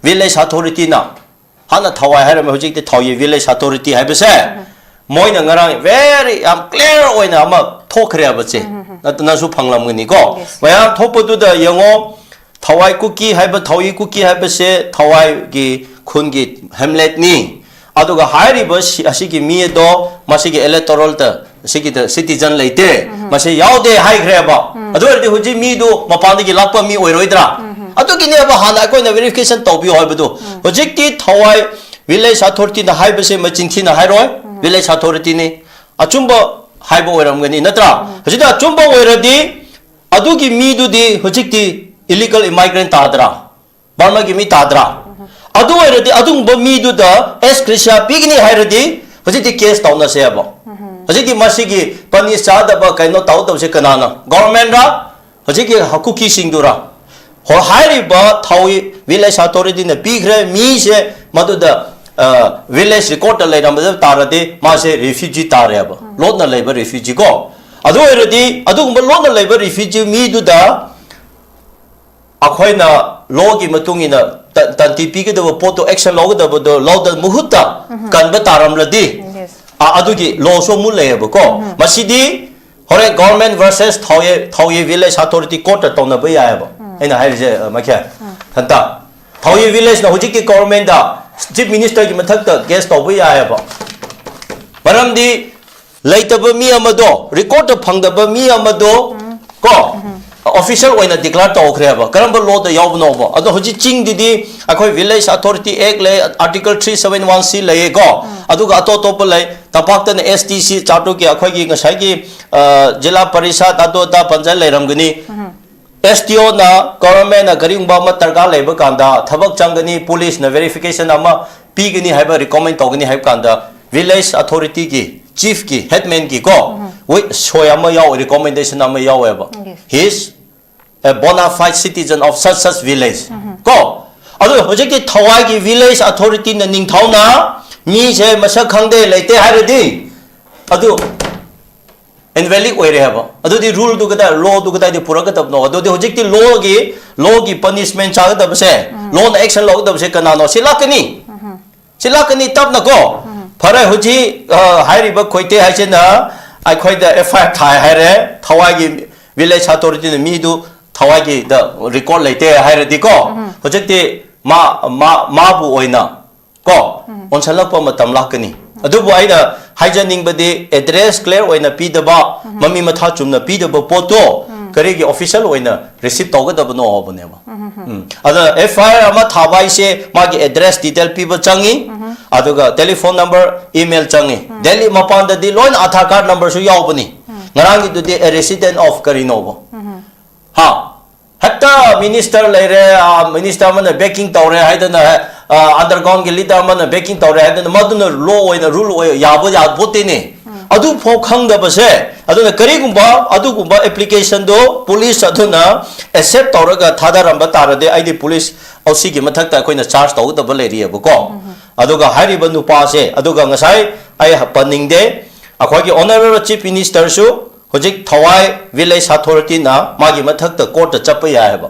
village authorityꯅ, ꯍꯥꯟꯅ ꯊꯋꯥꯏ ꯍꯥꯏꯔꯝꯃꯦ, ꯍꯧꯖꯤꯛꯇꯤ ꯊꯧꯌꯤ village authority ꯍꯥꯏꯕꯁꯦ ꯃꯣꯏꯅ ꯉꯔꯥꯡ very ꯌꯥꯝ clear ꯑꯣꯏꯅ ꯑꯃ ꯊꯣꯛꯈ꯭ꯔꯦꯕ ꯆꯦ꯫ ꯅꯠꯇ-, ꯅꯪꯁꯨ ꯐꯪꯂꯝꯒꯅꯤꯀꯣ꯫ Yes. ꯃꯌꯥꯝ ꯊꯣꯛꯄꯗꯨꯗ ꯌꯦꯡꯉꯣ, ꯊꯋꯥꯏ ꯀꯨꯀꯤ ꯍꯥꯏꯕ, ꯊꯧꯌꯤ ꯀꯨꯀꯤ ꯍꯥꯏꯕꯁꯦ ꯊꯋꯥꯏꯒꯤ ꯈꯨꯟꯒꯤ hamletꯅꯤ꯫ ꯑꯗꯨꯒ ꯍꯥꯏꯔꯤꯕ ꯁꯤ-, ꯑꯁꯤꯒꯤ ꯃꯤ ꯑꯗꯣ ꯃꯁꯤꯒꯤ electoralꯗ, ꯑꯁꯤꯒꯤꯗ citizen ꯂꯩꯇꯦ, ꯃꯁꯤ ꯌꯥꯎꯗꯦ ꯍꯥꯏꯈ꯭ꯔꯦꯕ꯫ ꯑꯗꯨ ꯑꯣꯏꯔꯗꯤ ꯍꯧꯖꯤꯛ ꯃꯤꯗꯨ ꯃꯄꯥꯟꯗꯒꯤ ꯂꯥꯛꯄ ꯃꯤ ꯑꯣꯏꯔꯣꯏꯗ꯭ꯔꯥ? ꯑꯗꯨꯒꯤꯅꯦꯕ ꯍꯥꯟꯅ ꯑꯩꯈꯣꯏꯅ verification ꯇꯧꯕꯤꯌꯣ ꯍꯥꯏꯕꯗꯨ꯫ ꯍꯧꯖꯤꯛꯇꯤ ꯊꯋꯥꯏ village authorityꯅ ꯍꯥꯏꯕꯁꯦ ꯃꯆꯤꯟ ꯊꯤꯅ ꯍꯥꯏꯔꯣꯏ, village authorityꯅꯤ꯫ ꯑꯆꯨꯝꯕ ꯍꯥꯏꯕ ꯑꯣꯏꯔꯝꯒꯅꯤ, ꯅꯠꯇ꯭ꯔꯥ? ꯍꯧꯖꯤꯛꯇꯤ ꯑꯆꯨꯝꯕ ꯑꯣꯏꯔꯗꯤ ꯑꯗꯨꯒꯤ ꯃꯤꯗꯨꯗꯤ ꯍꯧꯖꯤꯛꯇꯤ illegal immigrant ꯇꯥꯗ꯭ꯔꯥ? ꯕꯔꯃꯥꯒꯤ ꯃꯤ ꯇꯥꯗ꯭ꯔꯥ? ꯑꯗꯨ ꯑꯣꯏꯔꯗꯤ ꯑꯗꯨꯒꯨꯝꯕ ꯃꯤꯗꯨꯗ ex gratia ꯄꯤꯒꯅꯤ ꯍꯥꯏꯔꯗꯤ ꯍꯧꯖꯤꯛꯇꯤ case ꯇꯧꯅꯁꯦꯕ꯫ ꯍꯧꯖꯤꯛꯇꯤ ꯃꯁꯤꯒꯤ ꯄꯅꯤ ꯆꯥꯗꯕ ꯀꯩꯅꯣ ꯇꯧꯗꯕꯁꯦ ꯀꯅꯥꯅ? Governmentꯔꯥ? ꯍꯧꯖꯤꯛꯀꯤ ꯀꯨꯀꯤꯁꯤꯡꯗꯨꯔꯥ? ꯍꯣ, ꯍꯥꯏꯔꯤꯕ ꯊꯧꯌꯤ village authorityꯅ ꯄꯤꯈ꯭ꯔꯦ ꯃꯤꯁꯦ, ꯃꯗꯨꯗ, ꯑ, village recordꯇ ꯂꯩꯔꯝꯕꯗ ꯇꯥꯔꯗꯤ ꯃꯥꯁꯦ refugee ꯇꯥꯔꯦꯕ, ꯂꯣꯠꯅ ꯂꯩꯕ refugee ꯀꯣ꯫ ꯑꯗꯨ ꯑꯣꯏꯔꯗꯤ ꯑꯗꯨꯒꯨꯝꯕ ꯂꯣꯠꯅ ꯂꯩꯕ refugee ꯃꯤꯗꯨꯗ ꯑꯩꯈꯣꯏꯅ lawꯒꯤ ꯃꯇꯨꯡ ꯏꯟꯅ ꯇ-, ꯇꯟꯇꯤ ꯄꯤꯒꯗꯕ ꯄꯣꯠꯇꯣ, action ꯂꯧꯒꯗꯕꯗꯣ ꯂꯧꯗ ꯃꯍꯨꯠꯇ ꯀꯟꯕ ꯇꯥꯔꯝꯂꯗꯤ, Yes. ꯑ, ꯑꯗꯨꯒꯤ lawꯁꯨ ꯑꯃꯨꯛ ꯂꯩꯌꯦꯕꯀꯣ꯫ ꯃꯁꯤꯗꯤ ꯍꯣꯔꯦꯟ government versus ꯊꯧꯌꯤ, ꯊꯧꯌꯤ village authority courtꯇ ꯇꯧꯅꯕ ꯌꯥꯏꯑꯕ꯫ ꯑꯩꯅ ꯍꯥꯏꯔꯤꯁꯦ, ꯑ, ꯃꯈꯦ, ꯍꯟꯇ ꯊꯧꯌꯤ villageꯅ ꯍꯧꯖꯤꯛꯀꯤ governmentꯗ chief ministerꯒꯤ ꯃꯊꯛꯇ case ꯇꯧꯕ ꯌꯥꯏꯑꯕ꯫ ꯃꯔꯝꯗꯤ ꯂꯩꯇꯕ ꯃꯤ ꯑꯃꯗꯣ, recordꯇ ꯐꯪꯗꯕ ꯃꯤ ꯑꯃꯗꯣ, ꯀꯣ, ꯑꯣꯐꯤꯁꯤꯌꯦꯜ ꯑꯣꯏꯅ ꯗꯤꯀ꯭ꯂꯦꯌꯔ ꯇꯧꯈ꯭ꯔꯦꯕ꯫ ꯀꯔꯝꯕ ꯂꯣꯗ ꯌꯥꯎꯕꯅꯣꯕ? ꯑꯗꯣ ꯍꯧꯖꯤꯛ ꯆꯤꯡꯗꯗꯤ ꯑꯩꯈꯣꯏ ꯚꯤꯂꯦꯖ ꯑꯊꯣꯔꯤꯇꯤ ꯑꯦꯛ ꯂꯩ, ꯑꯥꯔꯇꯤꯀꯜ ꯊ꯭ꯔꯤ ꯁꯚꯦꯟ ꯋꯥꯟ ꯁꯤ ꯂꯩꯌꯦꯀꯣ꯫ ꯑꯗꯨꯒ ꯑꯇꯣꯞ ꯑꯇꯣꯞꯄ ꯂꯩ꯫ ꯇꯝꯄꯥꯛꯇꯅ ꯑꯦꯁ ꯇꯤ ꯁꯤ ꯆꯥꯇ꯭ꯔꯨꯛꯀꯤ ꯑꯩꯈꯣꯏꯒꯤ ꯉꯁꯥꯏꯒꯤ, ꯑ, ꯖꯤꯂꯥ ꯄꯔꯤꯁꯥꯗ ꯑꯗꯨ ꯑꯗꯥ ꯄꯟꯆꯥꯌꯠ ꯂꯩꯔꯝꯒꯅꯤ꯫ ꯑꯦꯁ ꯇꯤ ꯑꯣꯅ ꯒꯣꯚꯔꯟꯃꯦꯟꯅ ꯀꯔꯤꯒꯨꯝꯕ ꯑꯃ ꯗꯔꯀꯥꯔ ꯂꯩꯕ ꯀꯥꯟꯗ ꯊꯕꯛ ꯆꯪꯒꯅꯤ, ꯄꯨꯂꯤꯁꯅ ꯚꯦꯔꯤꯐꯤꯀꯦꯁꯟ ꯑꯃ ꯄꯤꯒꯅꯤ ꯍꯥꯏꯕ ꯔꯤꯀꯃꯦꯟ ꯇꯧꯒꯅꯤ ꯍꯥꯏꯕ ꯀꯥꯟꯗ ꯚꯤꯂꯦꯖ ꯑꯊꯣꯔꯤꯇꯤꯒꯤ ꯆꯤꯐꯀꯤ, ꯍꯦꯗꯃꯦꯟꯒꯤ ꯀꯣ, ꯋꯤꯠ ꯁꯣꯏ ꯑꯃ ꯌꯥꯎ, ꯔꯤꯀꯃꯦꯟꯗꯦꯁꯟ ꯑꯃ ꯌꯥꯎꯋꯦꯕ꯫ Yes. He is a bona fide citizen of such such village. ꯀꯣ? ꯑꯗꯨ ꯍꯧꯖꯤꯛꯀꯤ ꯊꯋꯥꯏꯒꯤ ꯚꯤꯂꯦꯖ ꯑꯊꯣꯔꯤꯇꯤꯅ ꯅꯤꯡꯊꯧꯅ ꯃꯤꯁꯦ ꯃꯁꯛ ꯈꯪꯗꯦ ꯂꯩꯇꯦ ꯍꯥꯏꯔꯗꯤ ꯑꯗꯨ ꯏꯟꯚꯦꯂꯤꯗ ꯑꯣꯏꯔꯦ ꯍꯥꯏꯕ꯫ ꯑꯗꯨꯗꯤ ꯔꯨꯜꯗꯨ ꯀꯗꯥꯏ, ꯂꯣꯗꯨ ꯀꯗꯥꯏꯗ ꯄꯨꯔꯛꯀꯗꯕꯅꯣ? ꯑꯗꯨꯗꯤ ꯍꯧꯖꯤꯛꯇꯤ ꯂꯣꯒꯤ, ꯂꯣꯒꯤ ꯄꯅꯤꯁꯃꯦꯟ ꯆꯥꯒꯗꯕꯁꯦ, ꯂꯣꯅ ꯑꯦꯛꯁꯟ ꯂꯧꯒꯗꯕꯁꯦ ꯀꯅꯥꯅꯣ? ꯁꯤ ꯂꯥꯛꯀꯅꯤ꯫ ꯁꯤ ꯂꯥꯛꯀꯅꯤ ꯇꯞꯅ ꯀꯣ꯫ ꯐꯔꯦ, ꯍꯧꯖꯤꯛ, ꯑ, ꯍꯥꯏꯔꯤꯕ ꯈꯣꯏꯇꯦ ꯍꯥꯏꯁꯤꯅ ꯑꯩꯈꯣꯏꯗ ꯑꯦꯐ ꯑꯥꯏ ꯑꯥꯔ ꯊꯥꯏ ꯍꯥꯏꯔꯦ꯫ ꯊꯋꯥꯏꯒꯤ ꯚꯤꯂꯦꯖ ꯑꯊꯣꯔꯤꯇꯤꯅ ꯃꯤꯗꯨ ꯊꯋꯥꯏꯒꯤꯗ ꯔꯦꯀꯣꯔꯗ ꯂꯩꯇꯦ ꯍꯥꯏꯔꯗꯤꯀꯣ, ꯍꯧꯖꯤꯛꯇꯤ ꯃꯥ, ꯃꯥ, ꯃꯥꯕꯨ ꯑꯣꯏꯅ ꯀꯣ, ꯑꯣꯟꯁꯤꯜꯂꯛꯄ ꯃꯇꯝ ꯂꯥꯛꯀꯅꯤ꯫ ꯑꯗꯨꯕꯨ ꯑꯩꯅ ꯍꯥꯏꯖꯅꯤꯡꯕꯗꯤ ꯑꯦꯗ꯭ꯔꯦꯁ ꯀ꯭ꯂꯤꯌꯔ ꯑꯣꯏꯅ ꯄꯤꯗꯕ, ꯃꯃꯤ ꯃꯊꯥ ꯆꯨꯝꯅ ꯄꯤꯗꯕ ꯄꯣꯠꯇꯣ ꯀꯔꯤꯒꯤ ꯑꯣꯐꯤꯁꯤꯌꯦꯜ ꯑꯣꯏꯅ ꯔꯤꯁꯤꯞ ꯇꯧꯒꯗꯕꯅꯣ ꯍꯥꯏꯕꯅꯦꯕ꯫ ꯎꯝ꯫ ꯑꯗ ꯑꯦꯐ ꯑꯥꯏ ꯑꯥꯔ ꯑꯃ ꯊꯥꯕ ꯍꯥꯏꯁꯦ ꯃꯥꯒꯤ ꯑꯦꯗ꯭ꯔꯦꯁ ꯗꯤꯇꯦꯜ ꯄꯤꯕ ꯆꯪꯉꯤ, ꯑꯗꯨꯒ ꯇꯦꯂꯤꯐꯣꯟ ꯅꯝꯕꯔ, ꯏꯃꯦꯜ ꯆꯪꯉꯤ꯫ ꯗꯦꯜꯂꯤ ꯃꯄꯥꯟꯗꯗꯤ ꯂꯣꯏꯅ ꯑꯥꯙꯥꯔ ꯀꯥꯔꯗ ꯅꯝꯕꯔꯁꯨ ꯌꯥꯎꯕꯅꯤ꯫ ꯉꯔꯥꯡꯒꯤꯗꯨꯗꯤ a resident of ꯀꯔꯤꯅꯣꯕ? ꯍꯥ? ꯍꯦꯛꯇ ꯃꯤꯅꯤꯁꯇꯔ ꯂꯩꯔꯦ, ꯑ, ꯃꯤꯅꯤꯁꯇꯔ ꯑꯃꯅ ꯕꯦꯀꯤꯡ ꯇꯧꯔꯦ ꯍꯥꯏꯗꯅ, ꯑ, ꯑꯟꯗꯔꯒ꯭ꯔꯥꯎꯟꯒꯤ ꯂꯤꯗꯔ ꯑꯃꯅ ꯕꯦꯀꯤꯡ ꯇꯧꯔꯦ ꯍꯥꯏꯗꯅ ꯃꯗꯨꯅ ꯂꯣ ꯑꯣꯏꯅ, ꯔꯨꯜ ꯑꯣꯏ ꯌꯥꯕ ꯌꯥꯄꯣꯠꯇꯦꯅꯦ꯫ ꯑꯗꯨꯐꯥꯎ ꯈꯪꯗꯕꯁꯦ, ꯑꯗꯨꯅ ꯀꯔꯤꯒꯨꯝꯕ ꯑꯗꯨꯒꯨꯝꯕ ꯑꯦꯄ꯭ꯂꯤꯀꯦꯁꯟꯗꯣ ꯄꯨꯂꯤꯁ ꯑꯗꯨꯅ ꯑꯦꯛꯁꯦꯞ ꯇꯧꯔꯒ ꯊꯥꯗꯔꯝꯕ ꯇꯥꯔꯗꯤ ꯑꯩꯗꯤ ꯄꯨꯂꯤꯁ ꯑꯣ ꯁꯤꯒꯤ ꯃꯊꯛꯇ ꯑꯩꯈꯣꯏꯅ ꯆꯥꯔꯖ ꯇꯧꯒꯗꯕ ꯂꯩꯔꯤꯑꯕꯀꯣ꯫ ꯑꯗꯨꯒ ꯍꯥꯏꯔꯤꯕ ꯅꯨꯄꯥꯁꯦ, ꯑꯗꯨꯒ ꯉꯁꯥꯏ ꯑꯩ ꯄꯟꯅꯤꯡꯗꯦ, ꯑꯩꯈꯣꯏꯒꯤ ꯑꯣꯅꯔꯦꯕꯜ ꯆꯤꯐ ꯃꯤꯅꯤꯁꯇꯔꯁꯨ ꯍꯧꯖꯤꯛ ꯊꯋꯥꯏ ꯚꯤꯂꯦꯖ ꯑꯊꯣꯔꯤꯇꯤꯅ ꯃꯥꯒꯤ ꯃꯊꯛꯇ ꯀꯣꯔꯠꯇ ꯆꯠꯄ ꯌꯥꯏ ꯍꯥꯏꯕ꯫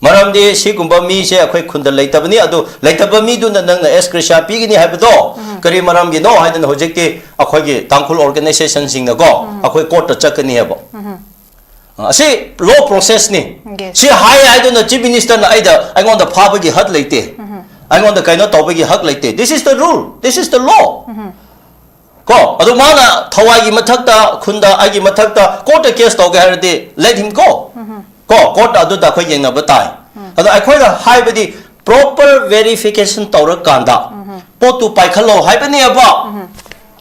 ꯃꯔꯝꯗꯤ ꯁꯤꯒꯨꯝꯕ ꯃꯤꯁꯦ ꯑꯩꯈꯣꯏ ꯈꯨꯟꯗ ꯂꯩꯇꯕꯅꯤ, ꯑꯗꯨ ꯂꯩꯇꯕ ꯃꯤꯗꯨꯅ ꯅꯪꯅ ꯑꯦꯛꯁ ꯒ꯭ꯔꯦꯁꯤꯌꯥ ꯄꯤꯒꯅꯤ ꯍꯥꯏꯕꯗꯣ ꯀꯔꯤ ꯃꯔꯝꯒꯤꯅꯣ ꯍꯥꯏꯗꯅ ꯍꯧꯖꯤꯛꯇꯤ ꯑꯩꯈꯣꯏꯒꯤ ꯇꯥꯡꯈꯨꯜ ꯑꯣꯔꯒꯅꯥꯏꯖꯦꯁꯟꯁꯤꯡꯅꯀꯣ ꯑꯩꯈꯣꯏ ꯀꯣꯔꯠꯇ ꯆꯠꯀꯅꯤ ꯍꯥꯏꯕ꯫ ꯑꯁꯤ ꯂꯣ ꯄ꯭ꯔꯣꯁꯦꯁꯅꯤ꯫ Yes. ꯁꯤ ꯍꯥꯏ ꯍꯥꯏꯗꯨꯅ ꯆꯤꯐ ꯃꯤꯅꯤꯁꯇꯔꯅ ꯑꯩꯗ, ꯑꯩꯉꯣꯟꯗ ꯐꯥꯕꯒꯤ ꯍꯛ ꯂꯩꯇꯦ, ꯑꯩꯉꯣꯟꯗ ꯀꯩꯅꯣ ꯇꯧꯕꯒꯤ ꯍꯛ ꯂꯩꯇꯦ꯫ This is the rule, this is the law. ꯀꯣ, ꯑꯗꯨ ꯃꯥꯅ ꯊꯋꯥꯏꯒꯤ ꯃꯊꯛꯇ, ꯈꯨꯟꯗ ꯑꯩꯒꯤ ꯃꯊꯛꯇ ꯀꯣꯔꯠꯇ ꯀꯦꯁ ꯇꯧꯒꯦ ꯍꯥꯏꯔꯗꯤ let him go. ꯀꯣ, ꯀꯣꯔꯠ ꯑꯗꯨꯗ ꯑꯩꯈꯣꯏ ꯌꯦꯡꯅꯕ ꯇꯥꯏ꯫ ꯑꯗꯣ ꯑꯩꯈꯣꯏꯅ ꯍꯥꯏꯕꯗꯤ proper verification ꯇꯧꯔꯀꯥꯟꯗ ꯄꯣꯠꯇꯨ ꯄꯥꯏꯈꯠꯂꯣ ꯍꯥꯏꯕꯅꯦꯕ꯫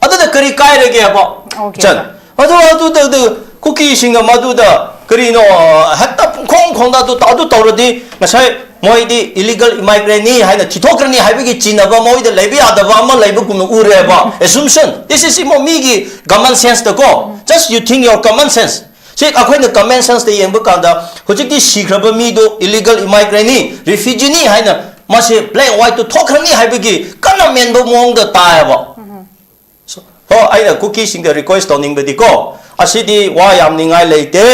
ꯑꯗꯨꯗ ꯀꯔꯤ ꯀꯥꯏꯔꯒꯦꯕ? Okay, ꯆꯟ sir. ꯑꯗꯨ ꯑꯗꯨꯗ ꯀꯨꯀꯤꯁꯤꯡꯅ ꯃꯗꯨꯗ ꯀꯔꯤꯅꯣ, ꯍꯦꯛꯇ ꯈꯣꯡ ꯈꯣꯡꯗ ꯑꯗꯨ ꯑꯗꯨ ꯇꯧꯔꯗꯤ ꯉꯁꯥꯏ ꯃꯣꯏꯗꯤ illegal immigrantꯅꯤ ꯍꯥꯏꯅ ꯊꯤꯊꯣꯛꯈ꯭ꯔꯅꯤ ꯍꯥꯏꯕꯒꯤ ꯆꯤꯡꯅꯕ ꯃꯣꯏꯗ ꯂꯩꯕ ꯌꯥꯗꯕ ꯑꯃ ꯂꯩꯕꯒꯨꯝꯅ ꯎꯔꯦꯕ꯫ Assumption, this is ꯏꯃꯣ ꯃꯤꯒꯤ common senseꯇ ꯀꯣ, just you think your common sense꯫ ꯁꯤ ꯑꯩꯈꯣꯏꯅ common senseꯇ ꯌꯦꯡꯕ ꯀꯥꯟꯗ ꯍꯧꯖꯤꯛꯇꯤ ꯁꯤꯈ꯭ꯔꯕ ꯃꯤꯗꯣ illegal immigrantꯅꯤ, refugeeꯅꯤ ꯍꯥꯏꯅ ꯃꯁꯦ black whiteꯇ ꯊꯣꯛꯈ꯭ꯔꯅꯤ ꯍꯥꯏꯕꯒꯤ ꯀꯟꯅ ꯃꯦꯟꯕ ꯃꯑꯣꯡꯗ ꯇꯥꯏꯌꯦꯕ꯫ So, ꯍꯣ, ꯑꯩꯅ ꯀꯨꯀꯤꯁꯤꯡꯗ request ꯇꯧꯅꯤꯡꯕꯗꯤꯀꯣ, ꯑꯁꯤꯗꯤ ꯋꯥ ꯌꯥꯝꯅꯤꯡꯉꯥꯏ ꯂꯩꯇꯦ꯫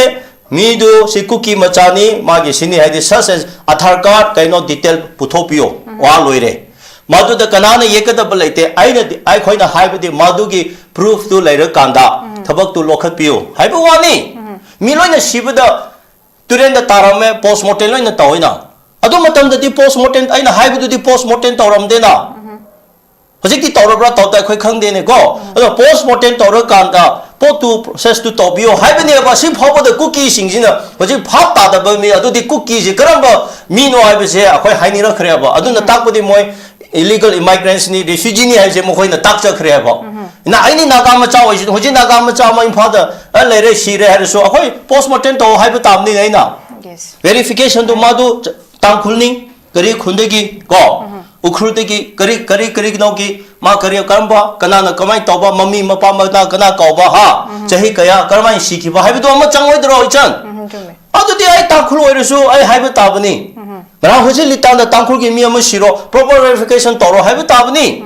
ꯃꯤꯗꯨ ꯁꯤ ꯀꯨꯀꯤ ꯃꯆꯥꯅꯤ, ꯃꯥꯒꯤ ꯁꯤꯅꯤ ꯍꯥꯏꯗꯤ such as Aadhaar card, ꯀꯩꯅꯣ, detail ꯄꯨꯊꯣꯛꯄꯤꯌꯣ꯫ ꯋꯥ ꯂꯣꯏꯔꯦ꯫ ꯃꯗꯨꯗ ꯀꯅꯥꯅ ꯌꯦꯛꯀꯗꯕ ꯂꯩꯇꯦ꯫ ꯑꯩꯅꯗꯤ, ꯑꯩꯈꯣꯏꯅ ꯍꯥꯏꯕꯗꯤ ꯃꯗꯨꯒꯤ proofꯇꯨ ꯂꯩꯔꯀꯥꯟꯗ ꯊꯕꯛꯇꯨ ꯂꯧꯈꯠꯄꯤꯌꯨ ꯍꯥꯏꯕ ꯋꯥꯅꯤ꯫ ꯃꯤ ꯂꯣꯏꯅ ꯁꯤꯕꯗ ꯇꯨꯔꯦꯟꯗ ꯇꯥꯔꯝꯃꯦ, post mortem ꯂꯣꯏꯅ ꯇꯧꯋꯤꯅ꯫ ꯑꯗꯨ ꯃꯇꯝꯗꯗꯤ post mortem, ꯑꯩꯅ ꯍꯥꯏꯕꯗꯨꯗꯤ post mortem ꯇꯧꯔꯝꯗꯦꯅ꯫ ꯍꯧꯖꯤꯛꯇꯤ ꯇꯧꯔꯕ꯭ꯔꯥ ꯇꯧꯗꯦ ꯑꯩꯈꯣꯏ ꯈꯪꯗꯦꯅꯦꯀꯣ꯫ ꯑꯗꯣ post mortem ꯇꯧꯔꯀꯥꯟꯗ ꯄꯣꯠꯇꯨ processꯇꯨ ꯇꯧꯕꯤꯌꯣ ꯍꯥꯏꯕꯅꯦꯕ꯫ ꯑꯁꯤ ꯐꯥꯎꯕꯗ ꯀꯨꯀꯤꯁꯤꯡꯁꯤꯅ ꯍꯧꯖꯤꯛ ꯚꯥꯞ ꯇꯥꯗꯕ ꯃꯤ, ꯑꯗꯨꯗꯤ ꯀꯨꯀꯤꯁꯤ ꯀꯔꯝꯕ ꯃꯤꯅꯣ ꯍꯥꯏꯕꯁꯦ ꯑꯩꯈꯣꯏ ꯍꯥꯏꯅꯤꯡꯔꯛꯈ꯭ꯔꯦꯕ꯫ ꯑꯗꯨꯅ ꯇꯥꯛꯄꯗꯤ ꯃꯣꯏ illegal immigrantꯅꯤ, refugeeꯅꯤ ꯍꯥꯏꯕꯁꯦ ꯃꯈꯣꯏꯅ ꯇꯥꯛꯆꯈ꯭ꯔꯦꯕ꯫ ꯅ ꯑꯩꯅꯤ ꯅꯥꯒꯥ ꯃꯆꯥ ꯑꯣꯏꯁꯤꯅ ꯍꯧꯖꯤꯛ ꯅꯥꯒꯥ ꯃꯆꯥ ꯑꯃ ꯏꯝꯐꯥꯜꯗ ꯑ, ꯂꯩꯔꯦ, ꯁꯤꯔꯦ ꯍꯥꯏꯔꯁꯨ ꯑꯩꯈꯣꯏ post mortem ꯇꯧ ꯍꯥꯏꯕ ꯇꯥꯕꯅꯤꯅꯦ ꯑꯩꯅ꯫ Yes. Verificationꯗꯨ ꯃꯥꯗꯨ ꯆ-, ꯇꯥꯡꯈꯨꯜꯅꯤ, ꯀꯔꯤ ꯈꯨꯟꯗꯒꯤ ꯀꯣ, ꯎꯈ꯭ꯔꯨꯜꯗꯒꯤ ꯀꯔꯤ ꯀꯔꯤ ꯀꯔꯤꯅꯣꯒꯤ ꯃꯥ ꯀꯔꯤ ꯀꯔꯝꯕ ꯀꯅꯥꯅ ꯀꯃꯥꯏꯅ ꯇꯧꯕ, ꯃꯃꯤ ꯃꯄꯥ ꯃꯅꯥ ꯀꯅꯥ ꯀꯧꯕ, ꯍꯥ, ꯆꯍꯤ ꯀꯌꯥ ꯀꯔꯝꯍꯥꯏꯅ ꯁꯤꯈꯤꯕ ꯍꯥꯏꯕꯗꯣ ꯑꯃ ꯆꯪꯉꯣꯏꯗ꯭ꯔꯣ ꯏꯆꯟ? ꯎꯝ, ꯆꯨꯝꯃꯦ. ꯑꯗꯨꯗꯤ ꯑꯩ ꯇꯥꯡꯈꯨꯜ ꯑꯣꯏꯔꯁꯨ ꯑꯩ ꯍꯥꯏꯕ ꯇꯥꯕꯅꯤ꯫ ꯉꯔꯥꯡ ꯍꯧꯖꯤꯛ ꯂꯤꯇꯥꯟꯗ ꯇꯥꯡꯈꯨꯜꯒꯤ ꯃꯤ ꯑꯃ ꯁꯤꯔꯣ, proper verification ꯇꯧꯔꯣ ꯍꯥꯏꯕ ꯇꯥꯕꯅꯤ꯫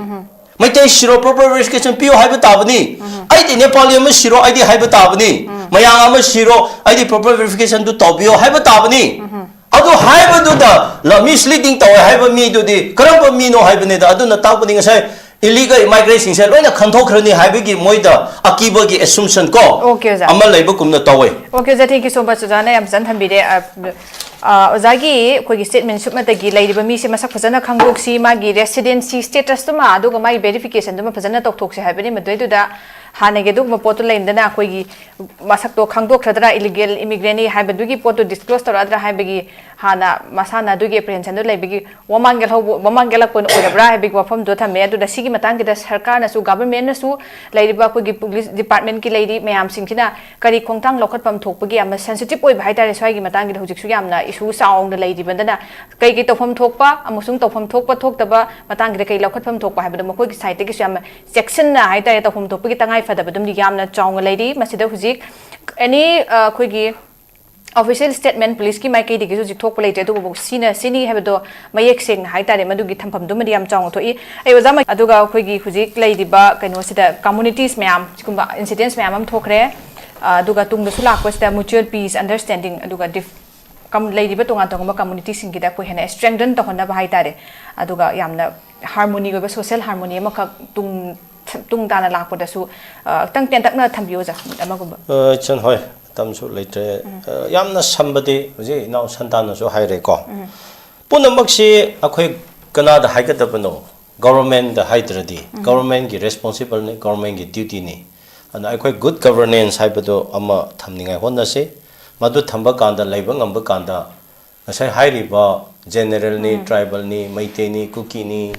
ꯃꯩꯇꯩ ꯁꯤꯔꯣ, proper verification ꯄꯤꯌꯣ ꯍꯥꯏꯕ ꯇꯥꯕꯅꯤ꯫ ꯑꯩꯗꯤ ꯅꯦꯄꯥꯂꯤ ꯑꯃ ꯁꯤꯔꯣ, ꯑꯩꯗꯤ ꯍꯥꯏꯕ ꯇꯥꯕꯅꯤ꯫ ꯃꯌꯥꯡ ꯑꯃ ꯁꯤꯔꯣ, ꯑꯩꯗꯤ proper verificationꯗꯨ ꯇꯧꯕꯤꯌꯣ ꯍꯥꯏꯕ ꯇꯥꯕꯅꯤ꯫ ꯑꯗꯨ ꯍꯥꯏꯕꯗꯨꯗ ꯂ-, misleading ꯇꯧꯋꯦ ꯍꯥꯏꯕ ꯃꯤꯗꯨꯗꯤ ꯀꯔꯝꯕ ꯃꯤꯅꯣ ꯍꯥꯏꯕꯅꯤꯗ꯫ ꯑꯗꯨꯅ ꯇꯥꯛꯄꯗꯤ ꯉꯁꯥꯏ illegal immigrantꯁꯤꯡꯁꯦ ꯂꯣꯏꯅ ꯈꯟꯊꯣꯛꯈ꯭ꯔꯅꯤ ꯍꯥꯏꯕꯒꯤ ꯃꯣꯏꯗ ꯑꯀꯤꯕꯒꯤ assumption ꯀꯣ Okay, ꯑꯣꯖꯥ. ꯑꯃ ꯂꯩꯕꯒꯨꯝꯅ ꯇꯧꯋꯦ꯫ Okay, ꯑꯣꯖꯥ, thank you so much. ꯑꯣꯖꯥꯅ ꯌꯥꯝ ꯐꯖꯅ ꯊꯝꯕꯤꯔꯦ꯫ ꯑ, ꯑ, ꯑꯣꯖꯥꯒꯤ ꯑꯩꯈꯣꯏꯒꯤ statement ꯁꯨꯞꯅꯇꯒꯤ ꯂꯩꯔꯤꯕ ꯃꯤꯁꯦ ꯃꯁꯛ ꯐꯖꯅ ꯈꯪꯗꯣꯛꯁꯤ, ꯃꯥꯒꯤ residency statusꯇꯨꯃ, ꯑꯗꯨꯒ ꯃꯥꯒꯤ verificationꯗꯨꯃ ꯐꯖꯅ ꯇꯧꯊꯣꯛꯁꯤ ꯍꯥꯏꯕꯅꯤ꯫ ꯃꯗꯨꯏꯗꯨꯗ ꯍꯥꯟꯅꯒꯤ ꯑꯗꯨꯒꯨꯝꯕ ꯄꯣꯠꯇꯨ ꯂꯩꯔꯝꯗꯅ ꯑꯩꯈꯣꯏꯒꯤ ꯃꯁꯛꯇꯣ ꯈꯪꯗꯣꯛꯈ꯭ꯔꯗ꯭ꯔꯥ, ꯏꯂꯤꯒꯦꯜ ꯏꯃꯤꯒ꯭ꯔꯦꯟꯅꯤ ꯍꯥꯏꯕꯗꯨꯒꯤ ꯄꯣꯠꯇꯨ ꯗꯤꯁꯀ꯭ꯂꯣꯁ ꯇꯧꯔꯛꯑꯗ꯭ꯔꯥ ꯍꯥꯏꯕꯒꯤ ꯍꯥꯟꯅ ꯃꯁꯥꯅ ꯑꯗꯨꯒꯤ ꯑꯦꯄ꯭ꯔꯤꯍꯦꯟꯁꯟꯗꯨ ꯂꯩꯕꯒꯤ ꯋꯥꯃꯥꯡ ꯌꯦꯜꯍꯧꯕ, ꯋꯥꯃꯥꯡ ꯌꯦꯜꯂꯛꯄ ꯑꯣꯏꯔꯕ꯭ꯔꯥ ꯍꯥꯏꯕꯒꯤ ꯋꯥꯐꯝꯗꯣ ꯊꯝꯃꯦ꯫ ꯑꯗꯨꯗ ꯁꯤꯒꯤ ꯃꯇꯥꯡꯁꯤꯗ ꯁꯔꯀꯥꯔꯅꯁꯨ, ꯒꯚꯔꯟꯃꯦꯟꯠꯅꯁꯨ, ꯂꯩꯔꯤꯕ ꯑꯩꯈꯣꯏꯒꯤ ꯄꯨꯂꯤꯁ ꯗꯤꯄꯥꯔꯠꯃꯦꯟꯠꯀꯤ ꯂꯩꯔꯤ ꯃꯌꯥꯝꯁꯤꯡꯁꯤꯅ ꯀꯔꯤ ꯈꯣꯡꯊꯥꯡ ꯂꯧꯈꯠꯐꯝ ꯊꯣꯛꯄꯒꯤ ꯌꯥꯝꯅ ꯁꯦꯟꯁꯤꯇꯤꯚ ꯑꯣꯏꯕ ꯍꯥꯏꯇꯥꯔꯦ꯫ ꯁ꯭ꯋꯥꯏꯒꯤ ꯃꯇꯥꯡꯒꯤꯗ ꯍꯧꯖꯤꯛꯁꯨ ꯌꯥꯝꯅ ꯏꯁꯨ ꯆꯥꯎꯅ ꯂꯩꯔꯤꯕꯗꯅ ꯀꯩ ꯀꯩ ꯇꯧꯐꯝ ꯊꯣꯛꯄ ꯑꯃꯁꯨꯡ ꯇꯧꯐꯝ ꯊꯣꯛꯄ ꯊꯣꯛꯇꯕ ꯃꯇꯥꯡꯁꯤꯗ ꯀꯩ ꯂꯧꯈꯠꯐꯝ ꯊꯣꯛꯄ ꯍꯥꯏꯕꯗꯣ ꯃꯈꯣꯏꯒꯤ ꯁꯥꯏꯠꯇꯒꯤꯁꯨ ꯌꯥꯝꯅ ꯆꯦꯛꯁꯤꯟꯅ ꯍꯥꯏꯇꯥꯔꯦ, ꯇꯧꯐꯝ ꯊꯣꯛꯄꯒꯤ ꯇꯉꯥꯏ ꯐꯗꯕꯗꯨꯝꯗꯤ ꯌꯥꯝꯅ ꯆꯥꯎꯅ ꯂꯩꯔꯤ꯫ ꯃꯁꯤꯗ ꯍꯧꯖꯤꯛ ꯑꯦꯅꯤ ꯑꯩꯈꯣꯏꯒꯤ ꯑꯣꯐꯤꯁꯤꯌꯦꯜ ꯁ꯭ꯇꯦꯠꯃꯦꯟꯠ ꯄꯨꯂꯤꯁꯀꯤ ꯃꯥꯏꯀꯩꯗꯒꯤꯁꯨ ꯍꯧꯖꯤꯛ ꯊꯣꯛꯄ ꯂꯩꯇ꯭ꯔꯦ, ꯑꯗꯨꯕꯨ ꯁꯤꯅ ꯁꯤꯅꯤ ꯍꯥꯏꯕꯗꯣ ꯃꯌꯦꯛ ꯁꯦꯡꯅ ꯍꯥꯏꯇꯥꯔꯦ, ꯃꯗꯨꯒꯤ ꯊꯝꯐꯝꯗꯨꯃꯗꯤ ꯌꯥꯝ ꯆꯥꯎꯅ ꯊꯣꯛꯏ꯫ ꯑꯩ ꯑꯣꯖꯥ ꯃ-, ꯑꯗꯨꯒ ꯑꯩꯈꯣꯏꯒꯤ ꯍꯧꯖꯤꯛ ꯂꯩꯔꯤꯕ ꯀꯩꯅꯣꯁꯤꯗ ꯀꯝꯃꯨꯅꯤꯇꯤꯁ ꯃꯌꯥꯝ, ꯁꯤꯒꯨꯝꯕ ꯏꯟꯁꯤꯗꯦꯟꯠꯁ ꯃꯌꯥꯝ ꯑꯃ ꯊꯣꯛꯈ꯭ꯔꯦ꯫ ꯑ, ꯑꯗꯨꯒ ꯇꯨꯡꯗꯁꯨ ꯂꯥꯛꯄꯁꯤꯗ mutual peace understanding ꯑꯗꯨꯒ ꯗꯤꯐ-, ꯀꯝ-, ꯂꯩꯔꯤꯕ ꯇꯣꯉꯥꯟ ꯇꯣꯉꯥꯟꯕ ꯀꯝꯃꯨꯅꯤꯇꯤꯁꯤꯡꯒꯤꯗ ꯑꯩꯈꯣꯏ ꯍꯦꯟꯅ ꯁ꯭ꯇꯔꯦꯡꯊꯟ ꯇꯧꯍꯟꯅꯕ ꯍꯥꯏꯇꯥꯔꯦ, ꯑꯗꯨꯒ ꯌꯥꯝꯅ ꯍꯥꯔꯃꯣꯅꯤ ꯑꯣꯏꯕ ꯁꯣꯁꯤꯌꯦꯜ ꯍꯥꯔꯃꯣꯅꯤ ꯑꯃꯈꯛ ꯇꯨꯡ, ꯇꯨꯡ ꯇꯥꯅ ꯂꯥꯛꯄꯗꯁꯨ, ꯑ, ꯈꯤꯇꯪ ꯇꯦꯟꯇꯛꯅ ꯊꯝꯕꯤꯌꯨ ꯑꯣꯖꯥ, ꯃꯤꯅꯤꯠ ꯑꯃꯒꯨꯝꯕ꯫ ꯑ, ꯏꯆꯟ, ꯍꯣꯏ, ꯃꯇꯝꯁꯨ ꯂꯩꯇ꯭ꯔꯦ꯫ ꯑ, ꯌꯥꯝꯅ ꯁꯝꯕꯗꯤ ꯍꯧꯖꯤꯛ ꯏꯅꯥꯎ ꯁꯟꯇꯥꯅꯁꯨ ꯍꯥꯏꯔꯦꯀꯣ꯫ ꯄꯨꯝꯅꯃꯛꯁꯤ ꯑꯩꯈꯣꯏ ꯀꯅꯥꯗ ꯍꯥꯏꯒꯗꯕꯅꯣ? ꯒꯣꯚꯔꯟꯃꯦꯟꯠꯗ ꯍꯥꯏꯗ꯭ꯔꯗꯤ? ꯒꯣꯚꯔꯟꯃꯦꯟꯠꯀꯤ ꯔꯦꯁꯄꯣꯟꯁꯤꯕꯜꯅꯤ, ꯒꯣꯚꯔꯟꯃꯦꯟꯠꯀꯤ ꯗ꯭ꯌꯨꯇꯤꯅꯤ꯫ ꯑꯗꯨꯅ ꯑꯩꯈꯣꯏ ꯒꯨꯗ ꯒꯕꯔꯅꯦꯟꯁ ꯍꯥꯏꯕꯗꯣ ꯑꯃ ꯊꯝꯅꯤꯡꯉꯥꯏ ꯍꯣꯠꯅꯁꯤ꯫ ꯃꯗꯨ ꯊꯝꯕ ꯀꯥꯟꯗ, ꯂꯩꯕ ꯉꯝꯕ ꯀꯥꯟꯗ, ꯉꯁꯥꯏ ꯍꯥꯏꯔꯤꯕ ꯖꯦꯅꯔꯦꯜꯅꯤ, ꯇ꯭ꯔꯥꯏꯕꯦꯜꯅꯤ, ꯃꯩꯇꯩꯅꯤ, ꯀꯨꯀꯤꯅꯤ,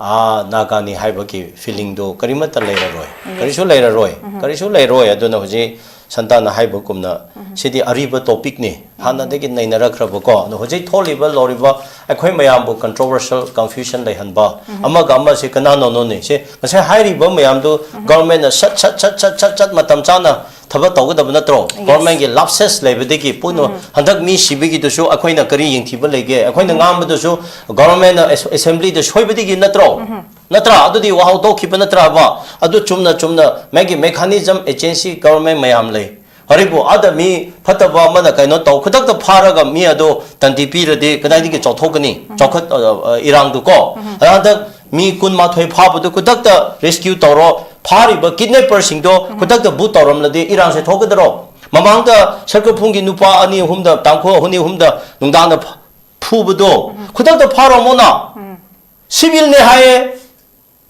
ꯑꯥ, ꯅꯥꯒꯥꯅꯤ ꯍꯥꯏꯕꯒꯤ ꯐꯤꯂꯤꯡꯗꯣ ꯀꯔꯤꯃꯠꯇ ꯂꯩꯔꯔꯣꯏ, ꯀꯔꯤꯁꯨ ꯂꯩꯔꯔꯣꯏ, ꯀꯔꯤꯁꯨ ꯂꯩꯔꯣꯏ꯫ ꯑꯗꯨꯅ ꯍꯧꯖꯤꯛ ꯁꯟꯇꯥꯅ ꯍꯥꯏꯕꯒꯨꯝꯅ, ꯁꯤꯗꯤ ꯑꯔꯤꯕ ꯇꯣꯄꯤꯛꯅꯤ, ꯍꯥꯟꯅꯗꯒꯤ ꯅꯩꯅꯔꯛꯈ꯭ꯔꯕꯀꯣ꯫ ꯑꯗꯣ ꯍꯧꯖꯤꯛ ꯊꯣꯛꯂꯤꯕ, ꯂꯧꯔꯤꯕ, ꯑꯩꯈꯣꯏ ꯃꯌꯥꯝꯕꯨ ꯀꯟꯇ꯭ꯔꯣꯚꯔꯁꯤꯌꯦꯜ, ꯀꯟꯐ꯭ꯌꯨꯖꯟ ꯂꯩꯍꯟꯕ, ꯑꯃꯒ ꯑꯃꯁꯦ ꯀꯅꯥꯅꯣꯅꯣꯅꯦ? ꯁꯦ ꯉꯁꯥꯏ ꯍꯥꯏꯔꯤꯕ ꯃꯌꯥꯝꯗꯨ ꯒꯣꯚꯔꯟꯃꯦꯟꯠꯅ ꯁꯠ ꯁꯠ ꯁꯠ ꯁꯠ ꯁꯠ ꯁꯠ ꯃꯇꯝ ꯆꯥꯅ ꯊꯕꯛ ꯇꯧꯒꯗꯕ ꯅꯠꯇ꯭ꯔꯣ? ꯒꯣꯚꯔꯟꯃꯦꯟꯠꯀꯤ ꯂꯥꯞꯁꯦꯁ ꯂꯩꯕꯗꯒꯤ ꯄꯨꯟꯅ ꯍꯟꯗꯛ ꯃꯤ ꯁꯤꯕꯒꯤꯗꯨꯁꯨ ꯑꯩꯈꯣꯏꯅ ꯀꯔꯤ ꯌꯦꯡꯊꯤꯕ ꯂꯩꯒꯦ? ꯑꯩꯈꯣꯏꯅ ꯉꯥꯡꯕꯗꯨꯁꯨ ꯒꯣꯚꯔꯟꯃꯦꯟꯠꯅ ꯑꯦꯁ-, ꯑꯦꯁꯦꯝꯕ꯭ꯂꯤꯗ ꯁꯣꯏꯕꯗꯒꯤ ꯅꯠꯇ꯭ꯔꯣ? ꯅꯠꯇ꯭ꯔꯥ? ꯑꯗꯨꯗꯤ ꯋꯥꯍꯧ ꯇꯣꯛꯈꯤꯕ ꯅꯠꯇ꯭ꯔꯕ? ꯑꯗꯨ ꯆꯨꯝꯅ ꯆꯨꯝꯅ ꯃꯥꯒꯤ ꯃꯦꯀꯥꯅꯤꯖꯝ, ꯑꯦꯖꯦꯟꯁꯤ, ꯒꯣꯚꯔꯟꯃꯦꯟꯠ ꯃꯌꯥꯝ ꯂꯩ꯫ ꯍꯥꯏꯔꯤꯕꯨ ꯑꯥꯗ ꯃꯤ ꯐꯠꯇꯕ ꯑꯃꯅ ꯀꯩꯅꯣ ꯇꯧ, ꯈꯨꯗꯛꯇ ꯐꯥꯔꯒ ꯃꯤ ꯑꯗꯨ ꯇꯟꯇꯤ ꯄꯤꯔꯗꯤ ꯀꯗꯥꯏꯗꯒꯤ ꯆꯥꯎꯊꯣꯛꯀꯅꯤ? ꯆꯥꯎꯈꯠ-, ꯑ, ꯑ, ꯏꯔꯥꯡꯗꯨꯀꯣ꯫ ꯑꯗ ꯍꯟꯗꯛ ꯃꯤ ꯀꯨꯟꯃꯥꯊꯣꯏ ꯐꯥꯕꯗꯨ ꯈꯨꯗꯛꯇ ꯔꯦꯁꯀ꯭ꯌꯨ ꯇꯧꯔꯣ, ꯐꯥꯔꯤꯕ ꯀꯤꯗꯅꯦꯄꯔꯁꯤꯡꯗꯣ ꯈꯨꯗꯛꯇ ꯕꯨꯠ ꯇꯧꯔꯝꯂꯗꯤ ꯏꯔꯥꯡꯁꯦ ꯊꯣꯛꯀꯗꯔꯣ? ꯃꯃꯥꯡꯗ ꯁꯔꯀꯐꯨꯡꯒꯤ ꯅꯨꯄꯥ ꯑꯅꯤ ꯑꯍꯨꯝꯗ, ꯇꯥꯡꯈꯨꯜ ꯑꯅꯤ ꯑꯍꯨꯝꯗ ꯅꯨꯡꯗꯥꯡꯗ ꯐ-, ꯐꯨꯕꯗꯣ ꯈꯨꯗꯛꯇ ꯐꯥꯔꯝꯃꯣꯅ꯫ ꯁꯤꯚꯤꯜꯅꯦ ꯍꯥꯏꯌꯦ,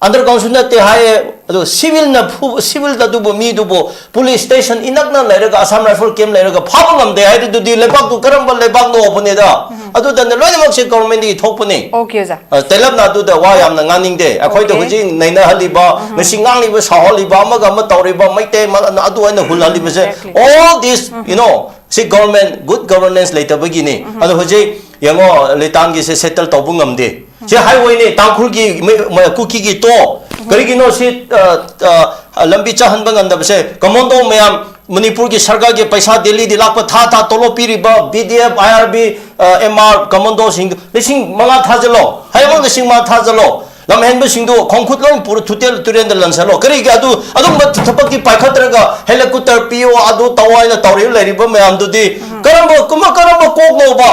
ꯑꯟꯗꯔꯒ꯭ꯔꯥꯎꯟꯁꯨ ꯅꯠꯇꯦ ꯍꯥꯏꯌꯦ, ꯑꯗꯣ ꯁꯤꯚꯤꯜꯅ ꯐꯨ ꯁꯤꯚꯤꯜꯗ ꯑꯗꯨꯕꯨ ꯃꯤꯗꯨꯕꯨ ꯄꯨꯂꯤꯁ ꯁ꯭ꯇꯦꯁꯟ ꯏꯅꯛꯅ ꯂꯩꯔꯒ ꯑꯁꯥꯝ ꯔꯥꯏꯐꯜ ꯀꯦꯝ ꯂꯩꯔꯒ ꯐꯥꯕ ꯉꯝꯗꯦ ꯍꯥꯏꯔꯤꯗꯨꯗꯤ ꯂꯩꯕꯥꯛꯇꯨ ꯀꯔꯝꯕ ꯂꯩꯕꯥꯛꯅꯣ ꯍꯥꯏꯕꯅꯤꯗ? ꯑꯗꯨꯗꯅ ꯂꯣꯏꯅꯃꯛꯁꯦ ꯒꯣꯚꯔꯟꯃꯦꯟꯠꯇꯒꯤ ꯊꯣꯛꯄꯅꯤ꯫ Okay ꯑꯣꯖꯥ꯫ ꯑ, ꯇꯦꯂꯞꯅ ꯑꯗꯨꯗ ꯋꯥ ꯌꯥꯝꯅ ꯉꯥꯡꯅꯤꯡꯗꯦ꯫ ꯑꯩꯈꯣꯏꯗ Okay. ꯍꯧꯖꯤꯛ ꯅꯩꯅꯍꯜꯂꯤꯕ, ꯉꯁꯤ ꯉꯥꯡꯂꯤꯕ, ꯁꯥꯎꯍꯜꯂꯤꯕ, ꯑꯃꯒ ꯑꯃ ꯇꯧꯔꯤꯕ, ꯃꯩꯇꯩ ꯑꯃ ꯑꯗꯨ ꯑꯣꯏꯅ ꯍꯨꯜꯍꯜꯂꯤꯕꯁꯦ, Exactly. all this, you know, ꯁꯤ ꯒꯣꯚꯔꯟꯃꯦꯟꯠ, ꯒꯨꯗ ꯒꯣꯚꯔꯅꯦꯟꯁ ꯂꯩꯇꯕꯒꯤꯅꯤ꯫ ꯑꯗꯣ ꯍꯧꯖꯤꯛ ꯌꯦꯡꯉꯣ, ꯂꯩꯇꯥꯡꯒꯤꯁꯦ ꯁꯦꯇꯜ ꯇꯧꯕ ꯉꯝꯗꯦ꯫ ꯁꯤ ꯍꯥꯏꯋꯦꯅꯤ, ꯇꯥꯡꯈꯨꯜꯒꯤ, ꯃꯩ-, ꯃ-, ꯀꯨꯀꯤꯒꯤ ꯇꯣ꯫ ꯀꯔꯤꯒꯤꯅꯣ ꯁꯤ, ꯑ, ꯑ, ꯂꯝꯕꯤ ꯆꯠꯍꯟꯕ ꯉꯝꯗꯕꯁꯦ? ꯀꯃꯥꯟꯗꯣ ꯃꯌꯥꯝ, ꯃꯅꯤꯄꯨꯔꯒꯤ ꯁꯔꯀꯥꯔꯒꯤ ꯄꯩꯁꯥ ꯗꯦꯜꯂꯤꯗꯤ ꯂꯥꯛꯄ, ꯊꯥ ꯊꯥ ꯇꯣꯂꯣꯞ ꯄꯤꯔꯤꯕ ꯕꯤ ꯗꯤ ꯑꯦꯐ, ꯑꯥꯏ ꯑꯥꯔ ꯕꯤ, ꯑ, ꯑꯦꯝ ꯑꯥꯔ ꯀꯃꯥꯟꯗꯣꯁꯤꯡ ꯂꯤꯁꯤꯡ ꯃꯉꯥ ꯊꯥꯖꯤꯜꯂꯣ, ꯍꯌꯦꯡꯃꯛ ꯂꯤꯁꯤꯡ ꯃꯉꯥ ꯊꯥꯖꯤꯜꯂꯣ꯫ ꯂꯝꯍꯦꯟꯕꯁꯤꯡꯗꯨ ꯈꯣꯡꯈꯨꯠ ꯂꯣꯏ ꯄꯨꯔ ꯇꯨꯔꯦꯜ-, ꯇꯨꯔꯦꯜꯗ ꯂꯟꯁꯜꯂꯣ꯫ ꯀꯔꯤꯒꯤ ꯑꯗꯨ, ꯑꯗꯨꯝꯕ ꯊꯕꯛꯇꯤ ꯄꯥꯏꯈꯠꯇ꯭ꯔꯒ ꯍꯦꯂꯤꯀꯣꯞꯇꯔ ꯄꯤꯌꯣ, ꯑꯗꯨ ꯇꯧꯑꯣ ꯍꯥꯏꯅ ꯇꯧꯔꯤꯕ ꯂꯩꯔꯤꯕ ꯃꯌꯥꯝꯗꯨꯗꯤ ꯀꯔꯝꯕ, ꯀꯔꯝꯕ ꯀꯣꯛꯅꯣꯕ?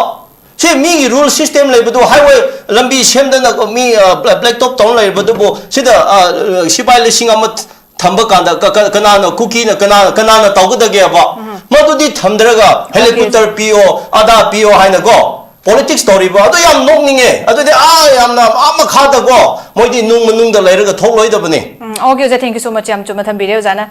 ꯁꯤ ꯃꯤꯒꯤ ꯔꯨꯜ ꯁꯤꯁꯇꯦꯝ ꯂꯩꯕꯗꯨ, ꯍꯥꯏꯋꯦ ꯂꯝꯕꯤ ꯁꯦꯝꯗꯅ ꯃꯤ, ꯑ, ꯕ꯭ꯂꯦꯛ ꯇꯣꯞ ꯇꯧꯔ ꯂꯩꯔꯤꯕꯗꯨꯕꯨ, ꯁꯤꯗ, ꯑ, ꯁꯤꯐꯥꯏ ꯂꯤꯁꯤꯡ ꯑꯃ ꯊꯝꯕ ꯀꯥꯟꯗ ꯀ-, ꯀ-, ꯀꯅꯥꯅ, ꯀꯨꯀꯤꯅ ꯀꯅꯥ-, ꯀꯅꯥꯅ ꯇꯧꯒꯗꯒꯦꯕ? ꯃꯗꯨꯗꯤ ꯊꯝꯗ꯭ꯔꯒ ꯍꯦꯂꯤꯀꯣꯞꯇꯔ ꯄꯤꯌꯣ, ꯑꯗꯥ ꯄꯤꯌꯣ ꯍꯥꯏꯅꯀꯣ ꯄꯣꯂꯤꯇꯤꯛꯁ ꯇꯧꯔꯤꯕ ꯑꯗꯨ ꯌꯥꯝ ꯅꯣꯛꯅꯤꯡꯉꯦ꯫ ꯑꯗꯨꯗꯤ ꯑꯥ ꯌꯥꯝꯅ ꯑꯥ ꯃꯈꯥꯗꯀꯣ ꯃꯣꯏꯗꯤ ꯅꯨꯡ ꯃꯅꯨꯡꯗ ꯂꯩꯔꯒ ꯊꯣꯛꯂꯣꯏꯗꯕꯅꯤ꯫ ꯎꯝ, okay ꯑꯣꯖꯥ, thank you so much, ꯌꯥꯝ ꯆꯨꯝꯅ ꯊꯝꯕꯤꯔꯦ ꯑꯣꯖꯥꯅ꯫